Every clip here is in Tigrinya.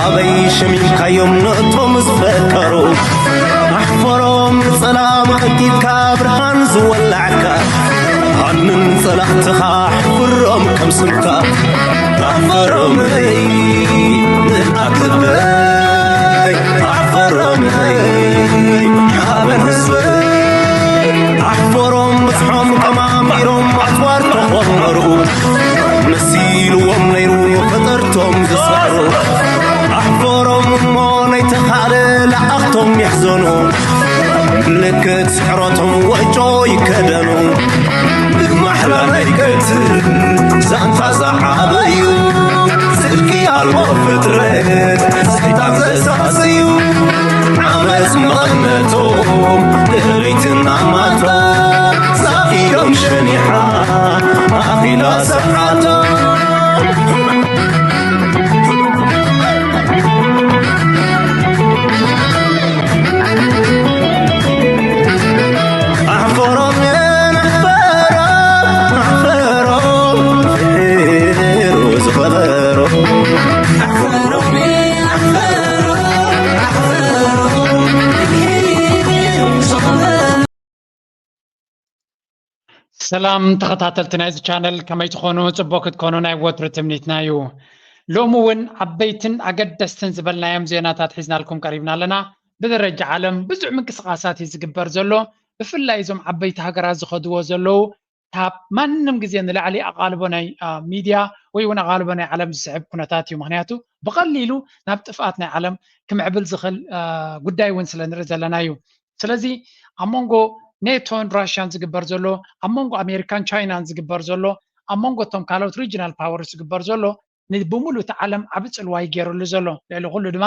ኣበይ ሸሚምካዮም ነቶም ዝፈከሩ ኣሕፈሮም ንጸላም ኣጊድካ ብርሃን ዝወላዕካ ሃንን ጸላእትኻ ኣሕፍሮም ከም ስምካ ኣሕፈሮም ንኣክልበይ ኣሕፈሮም ሓበን ህዝበይ ኣሕፈሮም ብዝሖም ከማሚሮም ኣጽዋር ተኾመሩ መሲልዎም ነይሩ ፈጠርቶም ዝሰዕሩ ኣሕፈሮም እሞ ናይተኻለ ለኣኽቶም ይሕዘኑ ምልክት ስዕረቶም ወጮ ይከደኑ ብማሕላ ናይ ቀትር ዛንታ ዝዓበዩ ስልኪ ኣልቦ ፍጥረት ሰይጣን ዘሳስዩ ዓመፅ መቐነቶም ድሪትና ማታ ዛኺሎም ሸኒሓ ኣኺላ ሰሓታ ኣሕፈሮም ኣሕፈሮም ኣሕፈሮም ፍሒሩ ዝኸበሮ ሰላም ተኸታተልቲ ናይዚ ቻነል ከመይ ትኾኑ? ጽቡቅ ክትኮኑ ናይ ወትሩ ትምኒትና እዩ። ሎሚ እውን ዓበይትን ኣገደስትን ዝበልናዮም ዜናታት ሒዝናልኩም ቀሪብና ኣለና። ብደረጃ ዓለም ብዙሕ ምንቅስቃሳት እዩ ዝግበር ዘሎ። ብፍላይ እዞም ዓበይቲ ሃገራት ዝኸድዎ ዘለዉ ካብ ማንም ግዜ ንላዕሊ ኣቓልቦ ናይ ሚድያ ወይ እውን ኣቓልቦ ናይ ዓለም ዝስዕብ ኩነታት እዩ። ምክንያቱ ብቐሊሉ ናብ ጥፍኣት ናይ ዓለም ክምዕብል ዝኽእል ጉዳይ እውን ስለ ንርኢ ዘለና እዩ። ስለዚ ኣብ መንጎ ኔቶን ራሽያን ዝግበር ዘሎ ኣብ መንጎ ኣሜሪካን ቻይናን ዝግበር ዘሎ ኣብ መንጎ እቶም ካልኦት ሪጅናል ፓወርስ ዝግበር ዘሎ ንብሙሉእ እቲ ዓለም ዓቢ ጽልዋ እዩ ገይሩሉ ዘሎ። ልዕሊ ኩሉ ድማ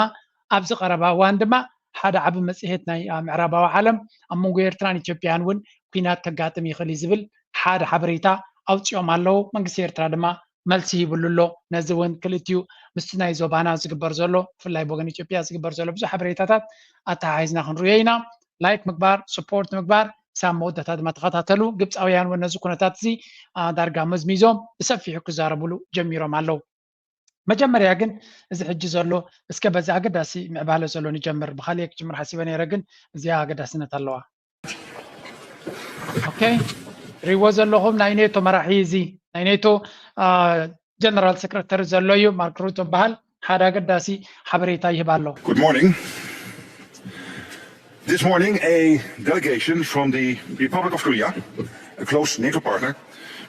ኣብዚ ቀረባ እዋን ድማ ሓደ ዓቢ መጽሔት ናይ ምዕራባዊ ዓለም ኣብ መንጎ ኤርትራን ኢትዮጵያን እውን ኲናት ከጋጥም ይኽእል እዩ ዝብል ሓደ ሓበሬታ ኣውጺኦም ኣለዉ። መንግስቲ ኤርትራ ድማ መልሲ ይብሉ ኣሎ። ነዚ እውን ክልቲኡ ምስቲ ናይ ዞባና ዝግበር ዘሎ ብፍላይ ብወገን ኢትዮጵያ ዝግበር ዘሎ ብዙሕ ሓበሬታታት ኣተሓሒዝና ክንሪኦ ኢና። ላይክ ምግባር፣ ስፖርት ምግባር ክሳብ መወዳእታ ድማ ተኸታተሉ። ግብፃውያን እውን ነዚ ኩነታት እዚ ዳርጋ መዝሚዞም ብሰፊሑ ክዛረብሉ ጀሚሮም ኣለዉ። መጀመርያ ግን እዚ ሕጂ ዘሎ እስከ በዚ ኣገዳሲ ምዕባለ ዘሎ ንጀምር። ብካሊእ ክጅምር ሓሲበ ነይረ ግን እዚኣ ኣገዳስነት ኣለዋ። ኦኬ ሪዎ ዘለኹም ናይ ኔቶ መራሒ እዚ ናይ ኔቶ ጀነራል ሰክረተሪ ዘሎ እዩ ማርክ ሩቶ በሃል ሓደ ኣገዳሲ ሓበሬታ ይህብ ኣሎ። Good morning. This morning, a delegation from the Republic of Korea, a close NATO partner,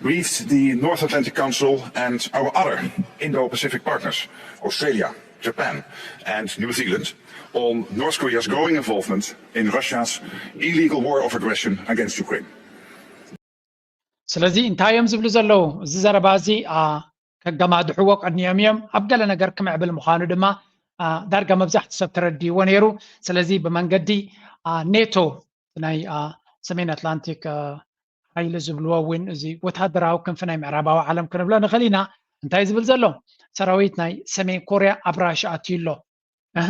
reached the North Atlantic Council and our other Indo-Pacific partners, Australia, Japan, and New Zealand, on North Korea's growing involvement in Russia's illegal war of aggression against Ukraine. ስለዚ እንታይ እዮም ዝብሉ ዘለዉ? እዚ ዘረባ እዚ ከገማድሕዎ ቀንዮም እዮም። ኣብ ገለ ነገር ክምዕብል ምዃኑ ድማ ዳርጋ መብዛሕትኡ ሰብ ተረዲእዎ ነይሩ። ስለዚ ብመንገዲ ኔቶ ናይ ሰሜን ኣትላንቲክ ሓይሊ ዝብልዎ እውን እዚ ወታደራዊ ክንፊ ናይ ምዕራባዊ ዓለም ክንብሎ ንኽእል ኢና። እንታይ ዝብል ዘሎ ሰራዊት ናይ ሰሜን ኮርያ ኣብ ራሻ ኣትዩ ኣሎ። እህ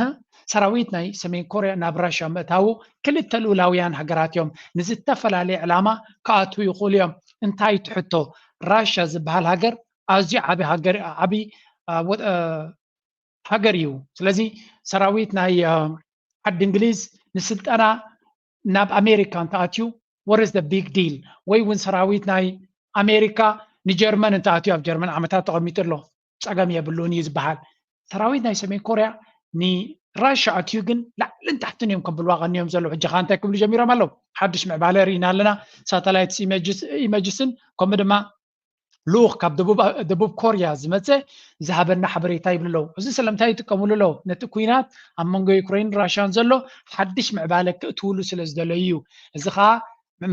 ሰራዊት ናይ ሰሜን ኮርያ ናብ ራሻ ምእታዉ ክልተ ልኡላውያን ሃገራት እዮም ንዝተፈላለየ ዕላማ ክኣትዉ ይኽእሉ እዮም። እንታይ ትሕቶ ራሻ ዝበሃል ሃገር ኣዝዩ ዓቢ ሃገር ዓቢ ሃገር እዩ። ስለዚ ሰራዊት ናይ ዓዲ እንግሊዝ ንስልጠና ናብ ኣሜሪካ እንተኣትዩ what is the big deal ወይ እውን ሰራዊት ናይ ኣሜሪካ ንጀርመን እንተኣትዩ ኣብ ጀርመን ዓመታት ተቐሚጡ ኣሎ ጸገም የብሉን እዩ ዝበሃል። ሰራዊት ናይ ሰሜን ኮርያ ንራሻ ኣትዩ ግን ላዕልን ታሕትን እዮም ከብልዋ ቀንዮም ዘለዉ። ሕጂ ከዓ እንታይ ክብሉ ጀሚሮም ኣለዉ? ሓድሽ ምዕባለ ርኢና ኣለና። ሳተላይትስ ኢመጅስን ከምኡ ድማ ልኡኽ ካብ ደቡብ ኮርያ ዝመፀ ዝሃበና ሓበሬታ ይብሉ ኣለዉ። እዚ ስለምንታይ ይጥቀምሉ ኣለዉ? ነቲ ኲናት ኣብ መንጎ ዩክሬን ራሽያን ዘሎ ሓድሽ ምዕባለ ክእትውሉ ስለ ዝደለዩ እዩ። እዚ ከዓ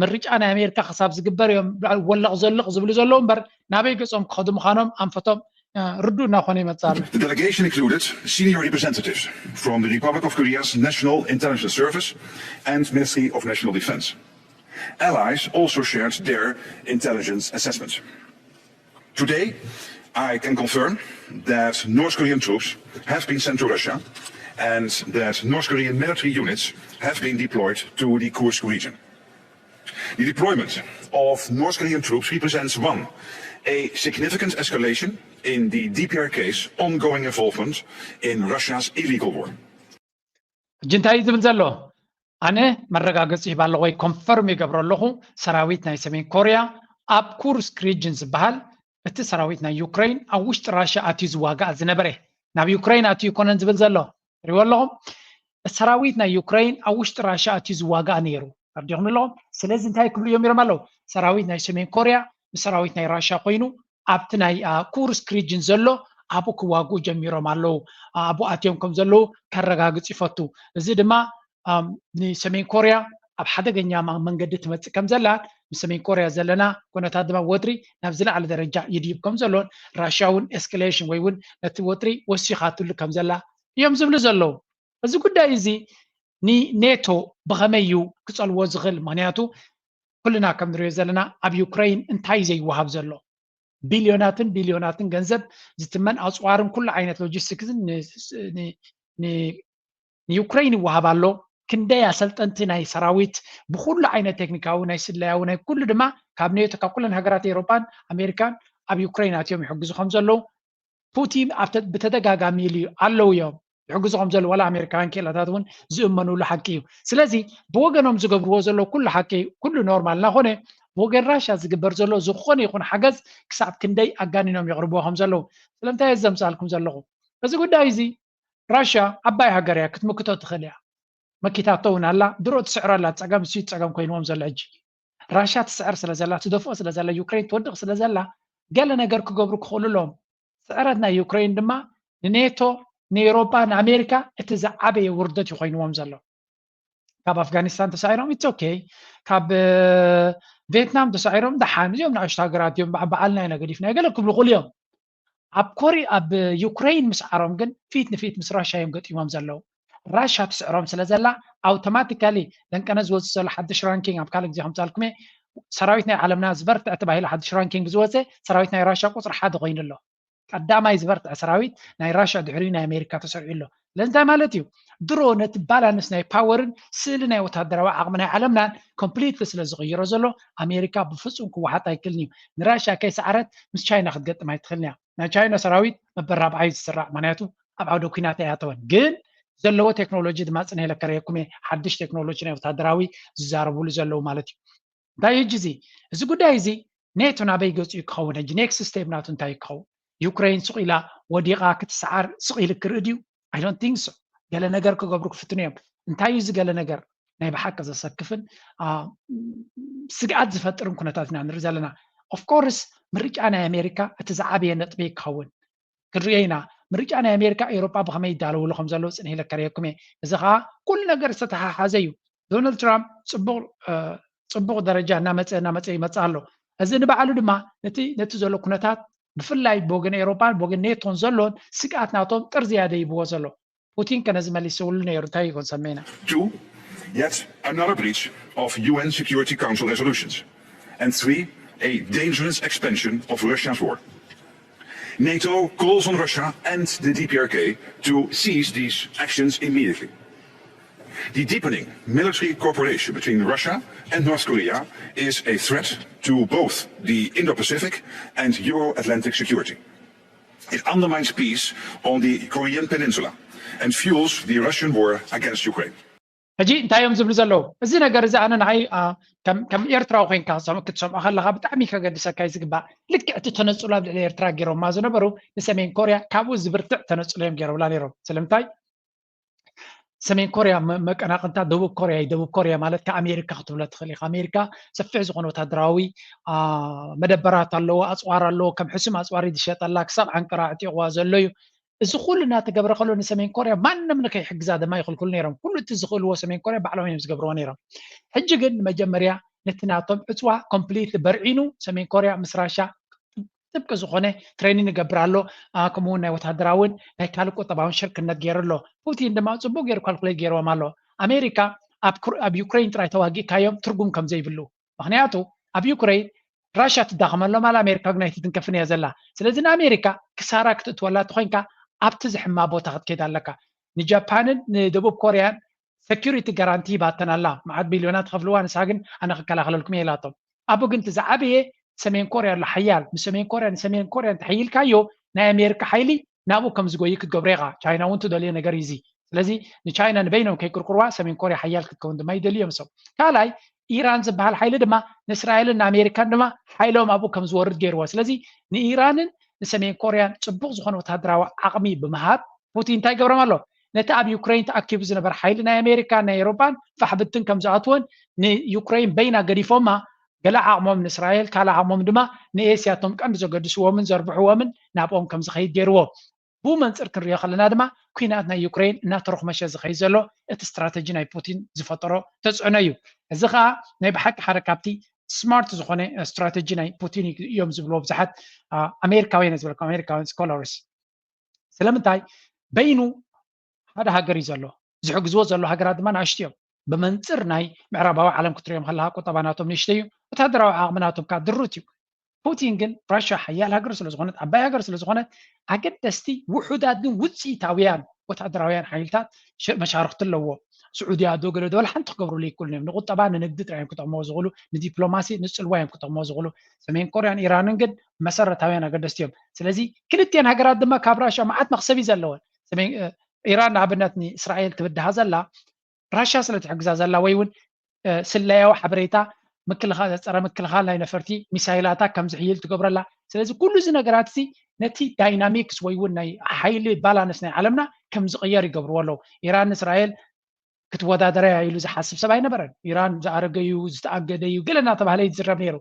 ምርጫ ናይ ኣሜሪካ ክሳብ ዝግበር እዮም ወለቕ ዘልቕ ዝብሉ ዘለዉ እምበር ናበይ ገጾም ክኸዱ ምዃኖም ኣንፈቶም ርዱእ እናኾነ ይመፅእ ኣሎ። The delegation included senior representatives from the Republic of Korea's National Intelligence Service and Ministry of National Defense. Allies also shared their intelligence assessment. Today, I can confirm that North Korean troops have been sent to Russia and that North Korean military units have been deployed to the Kursk region. The deployment of North Korean troops represents one A significant escalation in the D P R K's ongoing involvement in Russia's illegal war. ሕጂ እንታይ እዩ ዝብል ዘሎ? ኣነ መረጋገፂ ይህብ ኣለኹ ወይ ኮንፈርም ይገብሮ ኣለኹ። ሰራዊት ናይ ሰሜን ኮርያ ኣብ ኩርስክ ሪጅን ዝበሃል እቲ ሰራዊት ናይ ዩክሬን ኣብ ውሽጢ ራሽያ ኣትዩ ዝዋጋእ ዝነበረ፣ ናብ ዩክሬን ኣትዩ ይኮነን ዝብል ዘሎ። ሪዎ ኣለኹም። ሰራዊት ናይ ዩክሬን ኣብ ውሽጢ ራሽያ ኣትዩ ዝዋጋእ ነይሩ። ተረዲኹም ኣለኹም። ስለዚ እንታይ ክብሉ እዮም ኢሎም ኣለዉ? ሰራዊት ናይ ሰሜን ኮርያ ምስ ሰራዊት ናይ ራሽያ ኮይኑ ኣብቲ ናይ ኩርስክ ሪጅን ዘሎ ኣብኡ ክዋግኡ ጀሚሮም ኣለዉ። ኣብኡ ኣትዮም ከም ዘለዉ ከረጋግፅ ይፈቱ። እዚ ድማ ንሰሜን ኮርያ ኣብ ሓደገኛ መንገዲ ትመፅእ ከም ዘላን ምስ ሰሜን ኮርያ ዘለና ኩነታት ድማ ወጥሪ ናብ ዝለዓለ ደረጃ ይድይብ ከም ዘሎን ራሽያ እውን ኤስካሌሽን ወይ እውን ነቲ ወጥሪ ወሲኻትሉ ከም ዘላ እዮም ዝብሉ ዘለዉ። እዚ ጉዳይ እዚ ንኔቶ ብኸመይ እዩ ክፀልዎ ዝኽእል? ምክንያቱ ኩልና ከም ንሪኦ ዘለና ኣብ ዩክሬን እንታይ ዘይወሃብ ዘሎ ቢልዮናትን ቢልዮናትን ገንዘብ ዝትመን ኣፅዋርን ኩሉ ዓይነት ሎጂስቲክስን ንዩክሬን ይወሃብ ኣሎ። ክንደይ ኣሰልጠንቲ ናይ ሰራዊት ብኩሉ ዓይነት ቴክኒካዊ ናይ ስለያዊ ናይ ኩሉ ድማ ካብ ኔቶ ካብ ኩለን ሃገራት ኤሮፓን ኣሜሪካን ኣብ ዩክሬን ኣትዮም ይሕግዙ ከም ዘለዉ ፑቲን ብተደጋጋሚ ኢሉ እዩ። ኣለዉ እዮም ይሕግዙ ከም ዘለዉ ዋላ ኣሜሪካውያን ክኢላታት እውን ዝእመኑሉ ሓቂ እዩ። ስለዚ ብወገኖም ዝገብርዎ ዘለዉ ኩሉ ሓቂ ኩሉ ኖርማል እናኾነ ብወገን ራሽያ ዝግበር ዘሎ ዝኾነ ይኹን ሓገዝ ክሳብ ክንደይ ኣጋኒኖም የቕርብዎ ከም ዘለዉ ስለምንታይ እየ ዘምፅኣልኩም ዘለኹ? እዚ ጉዳይ እዚ ራሽያ ዓባይ ሃገር እያ ክትምክቶ ትኽእል እያ። መኪታቶ እውን ኣላ ድሮ ትስዕረላ ፀገም እሱ ፀገም ኮይንዎም ዘሎ ሕጂ ራሽያ ትስዕር ስለ ዘላ ትደፍኦ ስለ ዘላ ዩክሬን ትወድቕ ስለ ዘላ ገለ ነገር ክገብሩ ክኽእሉ ኣለዎም። ስዕረት ናይ ዩክሬን ድማ ንኔቶ ንኤውሮጳ ንኣሜሪካ እቲ ዝዓበየ ውርደት እዩ ኮይንዎም ዘሎ። ካብ ኣፍጋኒስታን ተሳዒሮም ኢትስ ኦኬ፣ ካብ ቬትናም ተሳዒሮም ደሓን እዚኦም ንኣሽቱ ሃገራት እዮም በዓልና ኢና ገዲፍና ገለ ክብሉ ክእሉ እዮም። ኣብ ኮሪ ኣብ ዩክሬን ምስዓሮም ግን ፊት ንፊት ምስ ራሻ እዮም ገጢሞም ዘለዉ። ራሻ ትስዕሮም ስለ ዘላ ኣውቶማቲካሊ ደንቀነ ዝወፅእ ዘሎ ሓድሽ ራንኪንግ ኣብ ካልእ ግዜ ከምፃልኩመ ሰራዊት ናይ ዓለምና ዝበርትዕ ተባሂሉ ሓድሽ ራንኪንግ ዝወፀ ሰራዊት ናይ ራሻ ቁፅሪ ሓደ ኮይኑ ኣሎ። ቀዳማይ ዝበርትዐ ሰራዊት ናይ ራሻ ድሕሪኡ ናይ ኣሜሪካ ተሰሪዑ ኣሎ። ስለዚ እንታይ ማለት እዩ? ድሮ ነቲ ባላንስ ናይ ፓወርን ስእሊ ናይ ወታደራዊ ዓቕሚ ናይ ዓለምናን ኮምፕሊትሊ ስለ ዝቕይሮ ዘሎ ኣሜሪካ ብፍፁም ክወሓጥ ኣይክልን እዩ። ንራሻ ከይሰዓረት ምስ ቻይና ክትገጥም ኣይትኽልን እያ። ናይ ቻይና ሰራዊት መበል ራብዓይ ዝስራዕ ምክንያቱ ኣብ ዓውደ ኩናት ኣይኣተወን። ግን ዘለዎ ቴክኖሎጂ ድማ ፅንሄ ለከረየኩም እየ ሓድሽ ቴክኖሎጂ ናይ ወታደራዊ ዝዛረብሉ ዘለዉ ማለት እዩ። እንታይ ሕጂ እዚ እዚ ጉዳይ እዚ ኔቶ ናበይ ገፂኡ ክኸውን ሕጂ ኔክስት ስቴፕ ናቱ እንታይ ክኸውን? ዩክሬን ስቕ ኢላ ወዲቓ ክትሰዓር ስቕ ኢሉ ክርኢ ድዩ? I don't think so። ገለ ነገር ክገብሩ ክፍትኑ እዮም። እንታይ እዩ እዚ ገለ ነገር? ናይ ብሓቂ ዘሰክፍን ስግኣት ዝፈጥርን ኩነታት ኢና ንርኢ ዘለና። ኦፍኮርስ ምርጫ ናይ ኣሜሪካ እቲ ዝዓበየ ነጥቢ ክኸውን ክንሪኦ ኢና። ምርጫ ናይ ኣሜሪካ ኤውሮጳ ብኸመይ ይዳለውሉ ከም ዘለዉ ፅንሒ ለከርየኩም እየ። እዚ ከዓ ኩሉ ነገር ዝተተሓሓዘ እዩ። ዶናልድ ትራምፕ ፅቡቕ ደረጃ እናመፀ እናመፀ ይመፅእ ኣሎ። እዚ ንባዕሉ ድማ ነቲ ነቲ ዘሎ ኩነታት ብፍላይ ብወገን ኤውሮጳን ብወገን ኔቶን ዘሎን ስግኣት ናቶም ጥር ዝያደ ይብዎ ዘሎ። ፑቲን ከ ነዚ መሊስውሉ ነይሩ እንታይ ይኾን ሰሜና? Two, yet another breach of U N Security Council resolutions. And three, a dangerous expansion of Russia's war. NATO calls on Russia and the D P R K to cease these actions immediately. The deepening military cooperation between Russia and North Korea is a threat to both the Indo-Pacific and Euro-Atlantic security. It undermines peace on the Korean Peninsula and fuels the Russian war against Ukraine. ሕጂ እንታይ እዮም ዝብሉ ዘለዉ? እዚ ነገር እዚ ኣነ ንዓይ ከም ኤርትራዊ ኮይንካ ክትሰምዖ ከለካ ብጣዕሚ ከገድሰካ እዩ ዝግባእ። ልክዕ እቲ ተነፅሎ ኣብ ልዕሊ ኤርትራ ገይሮማ ዝነበሩ ንሰሜን ኮርያ ካብኡ ዝብርትዕ ተነፅሎ እዮም ገይሮምላ ነይሮም። ስለምንታይ? ሰሜን ኮርያ መቀናቅንታ ደቡብ ኮርያ እዩ። ደቡብ ኮርያ ማለት ከኣሜሪካ ክትብሎ ትኽእል ኢኻ። ኣሜሪካ ሰፊሕ ዝኾነ ወታደራዊ መደበራት ኣለዎ፣ ኣፅዋር ኣለዎ። ከም ሕሱም ኣፅዋር ዝሸጠላ ክሳብ ዓንቀራ ኣዕጢቕዋ ዘሎ እዩ። እዚ ኩሉ እናተገብረ ከሎ ንሰሜን ኮርያ ማንም ንከይሕግዛ ድማ ይኽልክሉ ነይሮም። ኩሉ እቲ ዝኽእልዎ ሰሜን ኮርያ ባዕሎም እዮም ዝገብርዎ ነይሮም። ሕጂ ግን ንመጀመርያ ነቲ ናቶም ዕፅዋ ኮምፕሊትሊ በርዒኑ ሰሜን ኮርያ ምስ ራሻ ጥብቂ ዝኾነ ትሬኒንግ ይገብር ኣሎ። ከምኡ እውን ናይ ወታደራውን ናይ ካልእ ቁጠባውን ሽርክነት ገይሩ ኣሎ። ፑቲን ድማ ፅቡቅ ገይሩ ካልኩሌት ገይርዎም ኣሎ። ኣሜሪካ ኣብ ዩክሬን ጥራይ ተዋጊእካዮም ትርጉም ከም ዘይብሉ። ምክንያቱ ኣብ ዩክሬን ራሽያ ትዳኸመሎም ኣላ ኣሜሪካ ግን ኣይትትንከፍን እያ ዘላ። ስለዚ ንኣሜሪካ ክሳራ ክትእትወላ ተኮይንካ ኣብቲ ዝሕማ ቦታ ክትከይድ ኣለካ። ንጃፓንን ንደቡብ ኮርያን ሰኪሪቲ ጋራንቲ ሂባተን ኣላ። መዓት ቢልዮናት ትኸፍልዋ ንሳ ግን ኣነ ክከላኸለልኩም እየ ኢላቶም። ኣብኡ ግን እቲ ዝዓበየ ሰሜን ኮርያ ኣሎ ሓያል፣ ምስ ሰሜን ኮርያ ንሰሜን ኮርያ እንተሓይልካዮ ናይ ኣሜሪካ ሓይሊ ናብኡ ከም ዝጎይ ክትገብሮ ኢኻ። ቻይና እውን ትደልዮ ነገር እዩ እዚ። ስለዚ ንቻይና ንበይኖም ከይቅርቅርዋ ሰሜን ኮርያ ሓያል ክትከውን ድማ ይደልዩ እዮም እሶም። ካልኣይ ኢራን ዝበሃል ሓይሊ ድማ ንእስራኤልን ንኣሜሪካን ድማ ሓይሎም ኣብኡ ከም ዝወርድ ገይርዎ። ስለዚ ንኢራንን ንሰሜን ኮርያን ፅቡቅ ዝኾነ ወታደራዊ ዓቕሚ ብምሃብ ፑቲን እንታይ ይገብሮም ኣሎ? ነቲ ኣብ ዩክሬን ተኣኪቡ ዝነበረ ሓይሊ ናይ ኣሜሪካን ናይ ኤውሮጳን ፋሕብትን ከም ዝኣትወን ንዩክሬን በይና ገዲፎማ ገለ ዓቕሞም ንእስራኤል ካልእ ዓቕሞም ድማ ንኤስያ እቶም ቀንዲ ዘገድስዎምን ዘርብሕዎምን ናብኦም ከም ዝኸይድ ገይርዎ። ብኡ መንፅር ክንሪኦ ከለና ድማ ኩናት ናይ ዩክሬን እናተረኽመሸ ዝኸይድ ዘሎ እቲ ስትራተጂ ናይ ፑቲን ዝፈጠሮ ተፅዕኖ እዩ። እዚ ከዓ ናይ ብሓቂ ሓደ ካብቲ ስማርት ዝኾነ ስትራተጂ ናይ ፑቲን እዮም ዝብልዎ ብዙሓት ኣሜሪካውያን ዝበልኩም ኣሜሪካውያን ስኮላርስ። ስለምንታይ በይኑ ሓደ ሃገር እዩ ዘሎ፣ ዝሕግዝዎ ዘሎ ሃገራት ድማ ንኣሽቱ እዮም። ብመንፅር ናይ ምዕራባዊ ዓለም ክትሪኦም ከለካ ቁጠባ ናቶም ንእሽተይ እዩ፣ ወታደራዊ ዓቕሚ ናቶም ከዓ ድሩት እዩ። ፑቲን ግን ራሻ ሓያል ሃገር ስለዝኾነት ዓባይ ሃገር ስለዝኾነት ኣገደስቲ ውሑዳት ግን ውፅኢታውያን ወታደራውያን ሓይልታት መሻርክቲ ኣለዎ። ስዑድያ ዶ ገለ ዶ ሓንቲ ክገብሩሉ ይክእሉ እዮም። ንቁጠባ ንንግዲ ጥራይ እዮም ክጠቕምዎ ዝኽእሉ፣ ንዲፕሎማሲ ንፅልዋ እዮም ክጠቕምዎ ዝኽእሉ። ሰሜን ኮርያን ኢራንን ግን መሰረታውያን ኣገደስቲ እዮም። ስለዚ ክልቲኤን ሃገራት ድማ ካብ ራሻ መዓት መክሰብ እዩ ዘለወን። ኢራን ንኣብነት ንእስራኤል ትብድሃ ዘላ ራሻ ስለ ትሕግዛ ዘላ ወይ እውን ስለያዊ ሓበሬታ ምክልኻል ፀረ ምክልኻል ናይ ነፈርቲ ሚሳይላታ ከም ዝሕይል ትገብረላ። ስለዚ ኩሉ እዚ ነገራት እዚ ነቲ ዳይናሚክስ ወይ እውን ናይ ሓይሊ ባላንስ ናይ ዓለምና ከም ዝቕየር ይገብርዎ ኣለዉ። ኢራን እስራኤል ክትወዳደራ ኢሉ ዝሓስብ ሰብ ኣይነበረን። ኢራን ዝኣረገ እዩ ዝተኣገደ እዩ ገለ እናተባህለ እዩ ዝዝረብ ነይሩ።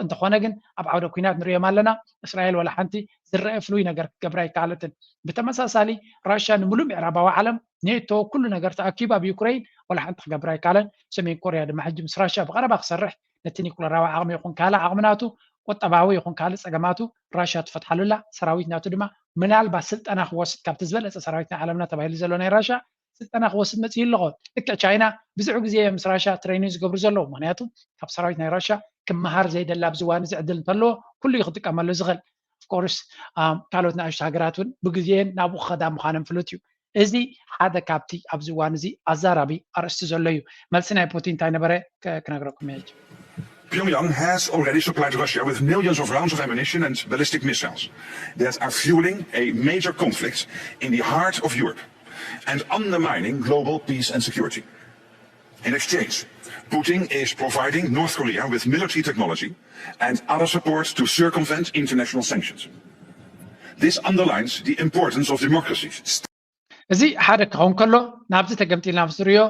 እንተኾነ ግን ኣብ ዓውደ ኩናት ንሪኦም ኣለና። እስራኤል ዋላ ሓንቲ ዝረአ ፍሉይ ነገር ክትገብር ኣይከኣለትን። ብተመሳሳሊ ራሻ ንምሉእ ምዕራባዊ ዓለም ኔቶ ኩሉ ነገር ተኣኪቡ ኣብ ዩክሬን ዋላ ሓንቲ ክገብር ኣይከኣለን። ሰሜን ኮርያ ድማ ሕጂ ምስ ራሻ ብቐረባ ክሰርሕ ነቲ ኒኩለራዊ ዓቕሚ ይኹን ካልእ ዓቕሚ ናቱ ቁጠባዊ ይኹን ካልእ ፀገማቱ ራሻ ትፈትሓሉላ። ሰራዊት ናቱ ድማ ምናልባት ስልጠና ክወስድ ካብቲ ዝበለፀ ሰራዊት ናይ ዓለምና ተባሂሉ ዘሎ ናይ ራሻ ስልጠና ክወስድ መፅኡ ኣለኹ። ልክዕ ቻይና ብዙሕ ግዜ እዮም ምስ ራሻ ትሬኒንግ ዝገብሩ ዘለዉ። ምክንያቱ ካብ ሰራዊት ናይ ራሻ ክመሃር ዘይደላ ኣብዚ እዋን እዚ ዕድል እንተለዎ ኩሉ እዩ ክጥቀመሉ ዝኽእል። ኦፍኮርስ ካልኦት ንኣሽቱ ሃገራት እውን ብግዜን ናብኡ ክኸዳ ምዃነን ፍሉጥ እዩ። እዚ ሓደ ካብቲ ኣብዚ እዋን እዚ ኣዛራቢ ኣርእስቲ ዘሎ እዩ። መልሲ ናይ ፑቲን እንታይ ነበረ ክነግረኩም እየ። Pyongyang has already supplied Russia with millions of rounds of ammunition and ballistic missiles that are fueling a major conflict in the heart of Europe and undermining global peace and security. In exchange, Putin is providing North Korea with military technology and other support to circumvent international sanctions. This underlines the importance of democracy. እዚ ሓደ ክኸውን ከሎ ናብዚ ተገምጢልና ምስ ንሪኦ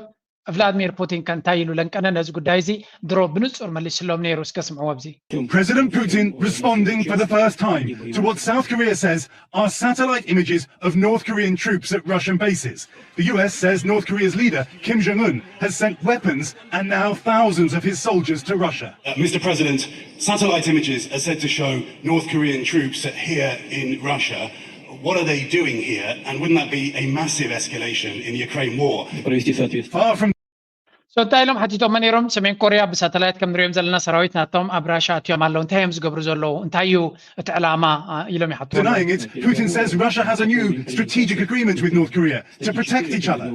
ቭላድሚር ፑቲን ከ እንታይ ኢሉ ለንቀነ ነዚ ጉዳይ እዚ ድሮ ብንጹር መሊስሎም ነይሩ። እስከ ስምዕዎ ኣብዚ። President Putin responding for the first time to what South Korea says are satellite images of North Korean troops at Russian bases. The U S says North Korea's leader, Kim Jong un, has sent weapons and now thousands of his soldiers to Russia. Uh, Mister President, satellite images are said to show North Korean troops here in Russia. What are they doing here? And wouldn't that be a massive escalation in the Ukraine war? Far from So እንታይ ኢሎም ሓቲቶሞ ነይሮም? ሰሜን ኮርያ ብሳተላይት ከም ንሪኦም ዘለና ሰራዊት ናቶም ኣብ ራሻ ኣትዮም ኣለዉ። እንታይ እዮም ዝገብሩ ዘለዉ? እንታይ እዩ እቲ ዕላማ ኢሎም ይሓትዎ። Denying it, Putin says Russia has a new strategic agreement with North Korea to protect each other.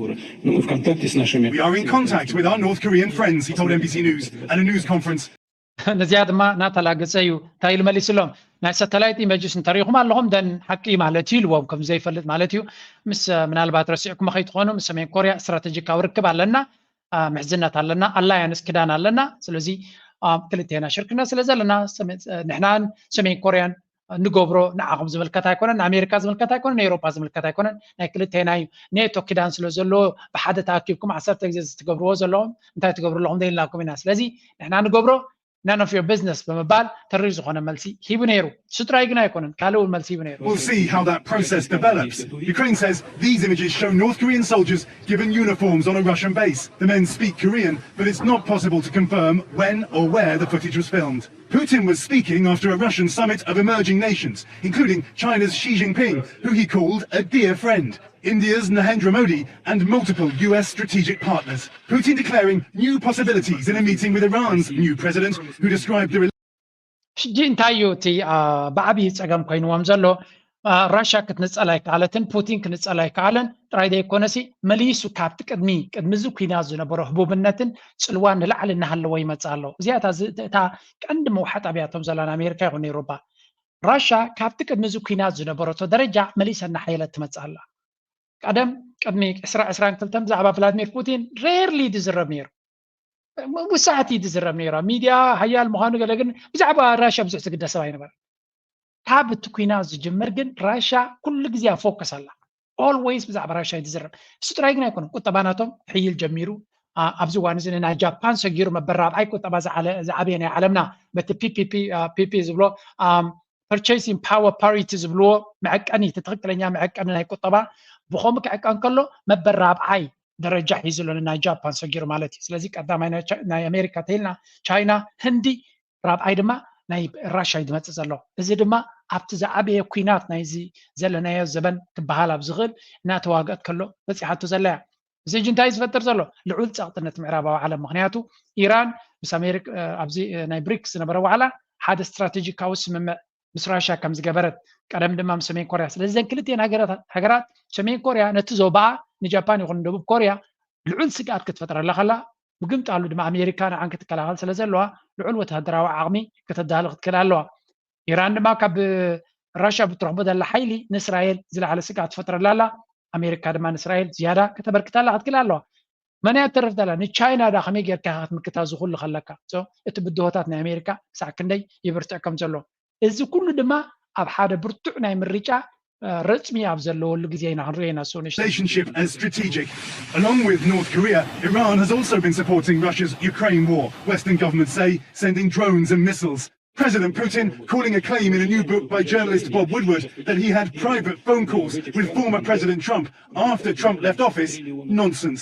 We are in contact with our North Korean friends, he told N B C News at a news conference. ነዚኣ ድማ እናተላገፀ እዩ እንታይ ኢሉ መሊስሎም? ናይ ሳተላይት ኢመጅስ እንተሪኢኹም ኣለኹም ደን ሓቂ ማለት እዩ ኢልዎም። ከም ዘይፈልጥ ማለት እዩ። ምስ ምናልባት ረሲዕኩም ከይትኾኑ ምስ ሰሜን ኮርያ ስትራተጂካዊ ርክብ ኣለና፣ ምሕዝነት ኣለና፣ ኣላያንስ ክዳን ኣለና። ስለዚ ክልቴና ሽርክነት ስለ ዘለና ንሕናን ሰሜን ኮርያን ንገብሮ ንዓኹም ዝምልከት ኣይኮነን፣ ንኣሜሪካ ዝምልከት ኣይኮነን፣ ንኤውሮጳ ዝምልከት ኣይኮነን፣ ናይ ክልቴና እዩ። ኔቶ ኪዳን ስለ ዘለዎ ብሓደ ተኣኪብኩም ዓሰርተ ግዜ ዝትገብርዎ ዘለኹም እንታይ ትገብሩ ኣለኹም ዘይልናኩም ኢና። ስለዚ ንሕና ንገብሮ none of your business ብምባል ተሪር ዝኾነ መልሲ ሂቡ ነይሩ። ስድራይ ግን ኣይኮነን፣ ካልእ እውን መልሲ ሂቡ ነይሩ። We'll see how that process develops. Ukraine says these images show North Korean soldiers given uniforms on a Russian base. The men speak Korean, but it's not possible to confirm when or where the footage was filmed. Putin was speaking after a Russian summit of emerging nations, including China's Xi Jinping, who he called a dear friend, India's Narendra Modi, and multiple U S strategic partners. Putin declaring new possibilities in a meeting with Iran's new president, who described the ሕጂ እንታይ እዩ እቲ ብዓብዪ ፀገም ኮይንዎም ዘሎ? ራሻ ክትንፀል ኣይከኣለትን፣ ፑቲን ክንፀል ኣይከኣለን ጥራይ ዘይኮነሲ፣ መሊሱ ካብቲ ቅድሚ ቅድሚ እዚ ኩናት ዝነበሮ ህቡብነትን ፅልዋን ንላዕሊ እናሃለዎ ይመፅእ ኣሎ። እዚኣ እታ ቀንዲ መውሓጣ ብያቶም ዘላን ኣሜሪካ ይኹን ኤውሮፓ። ራሻ ካብቲ ቅድሚ እዚ ኩናት ዝነበረቶ ደረጃ መሊሳ እናሓየለት ትመፅእ ኣላ። ቀደም ቅድሚ ዕስራ ዕስራን ክልተን ብዛዕባ ቭላድሚር ፑቲን ሬርሊ ዝዝረብ ነይሩ። ውሳዕቲ ዝዝረብ ነይሩ። ሚድያ ሓያል ምዃኑ ገለ፣ ግን ብዛዕባ ራሻ ብዙሕ ዝግደስ ሰብ ኣይነበረ። ካብ እቲ ኩናት ዝጅምር ግን ራሻ ኩሉ ግዜ ፎከስ ኣላ። ኦልዌይስ ብዛዕባ ራሻ እዩ ዝዝረብ። እሱ ጥራይ ግን ኣይኮነን። ቁጠባ ናቶም ሕይል ጀሚሩ። ኣብዚ እዋን እዚ ናይ ጃፓን ሰጊሩ መበል ራብዓይ ቁጠባ ዝዓበየ ናይ ዓለምና፣ በቲ ፒፒፒ ዝብሎ፣ ፐርቸሲንግ ፓወር ፓሪቲ ዝብልዎ መዐቀኒ፣ እቲ ትኽክለኛ መዐቀኒ ናይ ቁጠባ ብኸምኡ ክዕቀን ከሎ መበል ራብዓይ ደረጃ ሒዙ ኣሎ፣ ናይ ጃፓን ሰጊሩ ማለት እዩ። ስለዚ ቀዳማይ ናይ ኣሜሪካ ተይልና፣ ቻይና፣ ህንዲ፣ ራብዓይ ድማ ናይ ራሻ እዩ ዝመፅእ ዘሎ። እዚ ድማ ኣብቲ ዝዓበየ ኩናት ናይዚ ዘለናዮ ዘበን ክበሃል ኣብ ዝኽእል እናተዋግአት ከሎ በፂሓቶ ዘላ እያ። እዚ ሕጂ እንታይ ዝፈጥር ዘሎ? ልዑል ፀቕጥነት ምዕራባዊ ዓለም። ምክንያቱ ኢራን ምስ ኣሜሪካ ኣብዚ ናይ ብሪክስ ዝነበረ ዋዕላ ሓደ ስትራቴጂካዊ ስምምዕ ምስ ራሻ ከም ዝገበረት፣ ቀደም ድማ ምስ ሰሜን ኮርያ። ስለዚ እዘን ክልቲኤን ሃገራት ሰሜን ኮርያ ነቲ ዞባኣ፣ ንጃፓን ይኹን ደቡብ ኮርያ ልዑል ስግኣት ክትፈጥረላ ከላ፣ ብግምጣሉ ድማ ኣሜሪካ ንዓን ክትከላኸል ስለ ዘለዋ ልዑል ወተሃደራዊ ዓቕሚ ከተዳሉ ክትክእል ኣለዋ። ኢራን ድማ ካብ ራሻ ብትረኽቦ ዘላ ሓይሊ ንእስራኤል ዝለዓለ ስግኣት ትፈጥረላ ኣላ። ኣሜሪካ ድማ ንእስራኤል ዝያዳ ከተበርክታላ ክትክእል ኣለዋ። መን እያ ትተርፍ ዘላ? ንቻይና ዳ ከመይ ጌርካ ኢኻ ክትምክታ? እዚ ኩሉ ከለካ እቲ ብድሆታት ናይ ኣሜሪካ ክሳዕ ክንደይ ይብርትዕ ከም ዘሎ፣ እዚ ኩሉ ድማ ኣብ ሓደ ብርቱዕ ናይ ምርጫ ረጽሚ ኣብ ዘለወሉ ግዜ ኢና ክንሪኦ ኢና። እሱ ንእሽቶ relationship as strategic. Along with North Korea, Iran has also been supporting Russia's Ukraine war, Western governments say, sending drones and missiles. President Putin calling a claim in a new book by journalist Bob Woodward that he had private phone calls with former President Trump after Trump left office nonsense.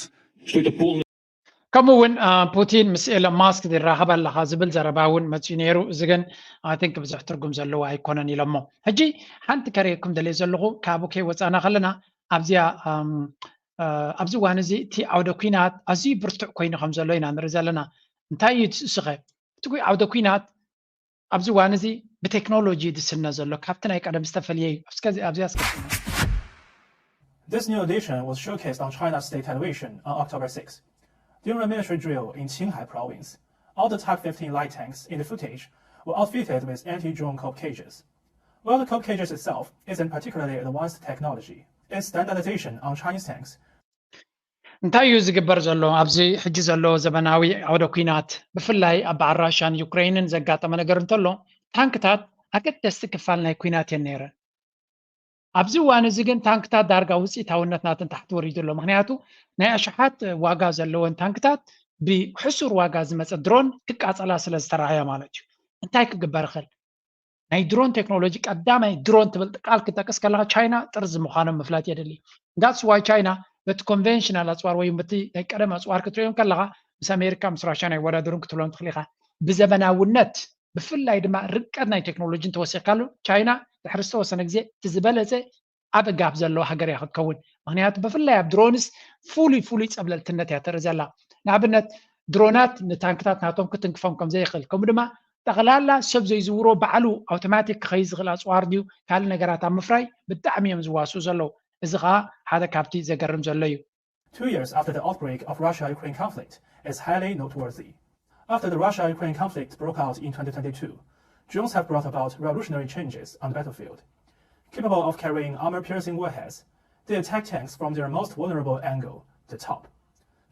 ከምኡ እውን ፑቲን ምስ ኤሎን ማስክ ይራኸብ ኣለኻ ዝብል ዘረባ እውን መፅኡ ነይሩ። እዚ ግን I think ብዙሕ ትርጉም ዘለዎ ኣይኮነን ኢሎሞ። ሕጂ ሓንቲ ከርእየኩም ደልየ ዘለኹ፣ ካብኡ ከይወፃእና ከለና ኣብዚኣ ኣብዚ እዋን እዚ እቲ ዓውደ ኲናት ኣዝዩ ብርቱዕ ኮይኑ ከም ዘሎ ኢና ንርኢ ዘለና። እንታይ እዩ እሱኸ? እቲ ዓውደ ኲናት ኣብዚ እዋን እዚ ብቴክኖሎጂ ዝስነ ዘሎ ካብቲ ናይ ቀደም ዝተፈልየ እዩ። እስከ ኣብዚኣ እስከ This new addition was showcased on China's state television on October sixth. During a military drill in Qinghai province, all the Type fifteen light tanks in the footage were outfitted with anti-drone cop cages. While the cop cages itself isn't particularly advanced technology, its standardization on Chinese tanks እንታይ እዩ ዝግበር ዘሎ? ኣብዚ ሕጂ ዘሎ ዘበናዊ ዓውደ ኲናት፣ ብፍላይ ኣብ በዓል ራሻን ዩክሬንን ዘጋጠመ ነገር እንተሎ፣ ታንክታት ኣገደስቲ ክፋል ናይ ኲናት እየን ነይረን። ኣብዚ እዋን እዚ ግን ታንክታት ዳርጋ ውፅኢታውነት ናተን ታሕቲ ወሪዱ ኣሎ። ምክንያቱ ናይ ኣሽሓት ዋጋ ዘለወን ታንክታት ብሕሱር ዋጋ ዝመፀ ድሮን ክቃፀላ ስለ ዝተረኣያ ማለት እዩ። እንታይ ክግበር ይኽእል? ናይ ድሮን ቴክኖሎጂ ቀዳማይ ድሮን ትብል ቃል ክጠቅስ ከለካ ቻይና ጥርዚ ምዃኖም ምፍላጥ የድሊ። That's why ቻይና በቲ ኮንቬንሽናል ኣፅዋር ወይ በቲ ናይ ቀደም ኣፅዋር ክትሪኦም ከለካ ምስ ኣሜሪካ ምስ ራሽያ ናይ ወዳደሩን ክትብሎም ትኽእል ኢኻ። ብዘበናውነት ብፍላይ ድማ ርቀት ናይ ቴክኖሎጂ እንተወሲኽካሉ ቻይና ድሕሪ ዝተወሰነ ግዜ እቲ ዝበለፀ ኣብ ጋፕ ዘለዋ ሃገር እያ ክትከውን። ምክንያቱ ብፍላይ ኣብ ድሮንስ ፍሉይ ፍሉይ ፀብለልትነት እያ ተርኢ ዘላ። ንኣብነት ድሮናት ንታንክታት ናቶም ክትንክፎም ከም ዘይኽእል፣ ከምኡ ድማ ጠቕላላ ሰብ ዘይዝውሮ ባዕሉ ኣውቶማቲክ ክኸይድ ዝኽእል ኣፅዋር ድዩ ካልእ ነገራት ኣብ ምፍራይ ብጣዕሚ እዮም ዝዋስኡ ዘለዉ። እዚ ከዓ ሓደ ካብቲ ዘገርም ዘሎ እዩ። Two years after the outbreak of Russia-Ukraine conflict is highly noteworthy. After the Russia-Ukraine conflict broke out in twenty twenty-two, drones have brought about revolutionary changes on the battlefield. Capable of carrying armor-piercing warheads, they attack tanks from their most vulnerable angle, the top.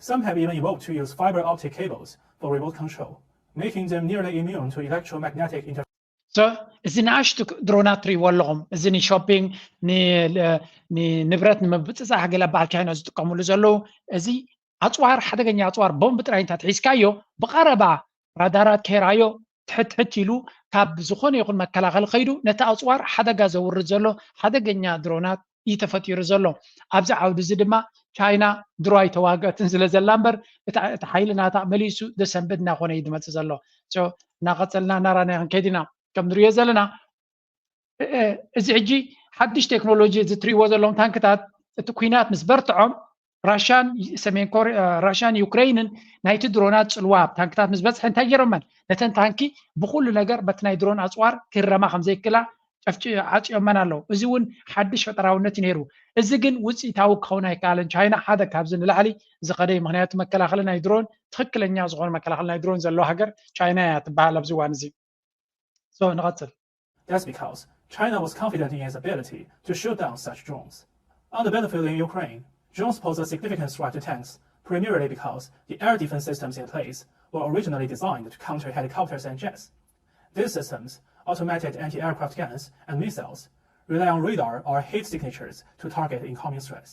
Some have even evolved to use fiber optic cables for remote control, making them nearly immune to electromagnetic interference. እዚ ንኣሽቱ ድሮናት ትሪእዎ ኣለኹም። እዚ ንሾፒንግ ንንብረት ንምብፅፃሕ ገለ በዓል ቻይና ዝጥቀሙሉ ዘለዉ እዚ ኣፅዋር ሓደገኛ ኣፅዋር ቦምብ ጥራይ እንተትሒዝካዮ ብቐረባ ራዳራት ከይረኣዮ ትሕት ትሕት ኢሉ ካብ ዝኾነ ይኹን መከላኸሊ ከይዱ ነቲ ኣፅዋር ሓደጋ ዘውርድ ዘሎ ሓደገኛ ድሮናት እዩ ተፈጢሩ ዘሎ። ኣብዚ ዓውዲ እዚ ድማ ቻይና ድሮ ኣይተዋገትን ስለ ዘላ እምበር እቲ ሓይሊ ናታ መሊሱ ዘሰንብድ እናኾነ እዩ ዝመፅእ ዘሎ። እናቐፀልና እናራናዮ ክንከይድ ኢና። ከም ንሪኦ ዘለና እዚ ሕጂ ሓድሽ ቴክኖሎጂ እዚ ትሪእዎ ዘለኹም ታንክታት እቲ ኩናት ምስ በርትዖም ራሻን ሰሜን ኮርያ ራሻን ዩክሬንን ናይቲ ድሮናት ፅልዋ ኣብ ታንክታት ምስ በፅሐ እንታይ ገይሮመን ነተን ታንኪ ብኩሉ ነገር በቲ ናይ ድሮን ኣፅዋር ክረማ ከም ዘይክላ ጨፍጭ ዓፅዮመን ኣለዉ። እዚ እውን ሓድሽ ፈጠራውነት እዩ ነይሩ። እዚ ግን ውፅኢታዊ ክኸውን ኣይከኣለን። ቻይና ሓደ ካብዚ ንላዕሊ ዝኸደ እዩ። ምክንያቱ መከላኸሊ ናይ ድሮን ትኽክለኛ ዝኾነ መከላኸሊ ናይ ድሮን ዘለዎ ሃገር ቻይና እያ ትበሃል ኣብዚ እዋን እዚ። So ንቐፅል። That's because China was confident in its ability to shoot down such drones. On the battlefield in Ukraine, drones pose a significant threat to tanks, primarily because the air defense systems in place were originally designed to counter helicopters and jets. These systems, automated anti-aircraft guns and missiles, rely on radar or heat signatures to target incoming threats.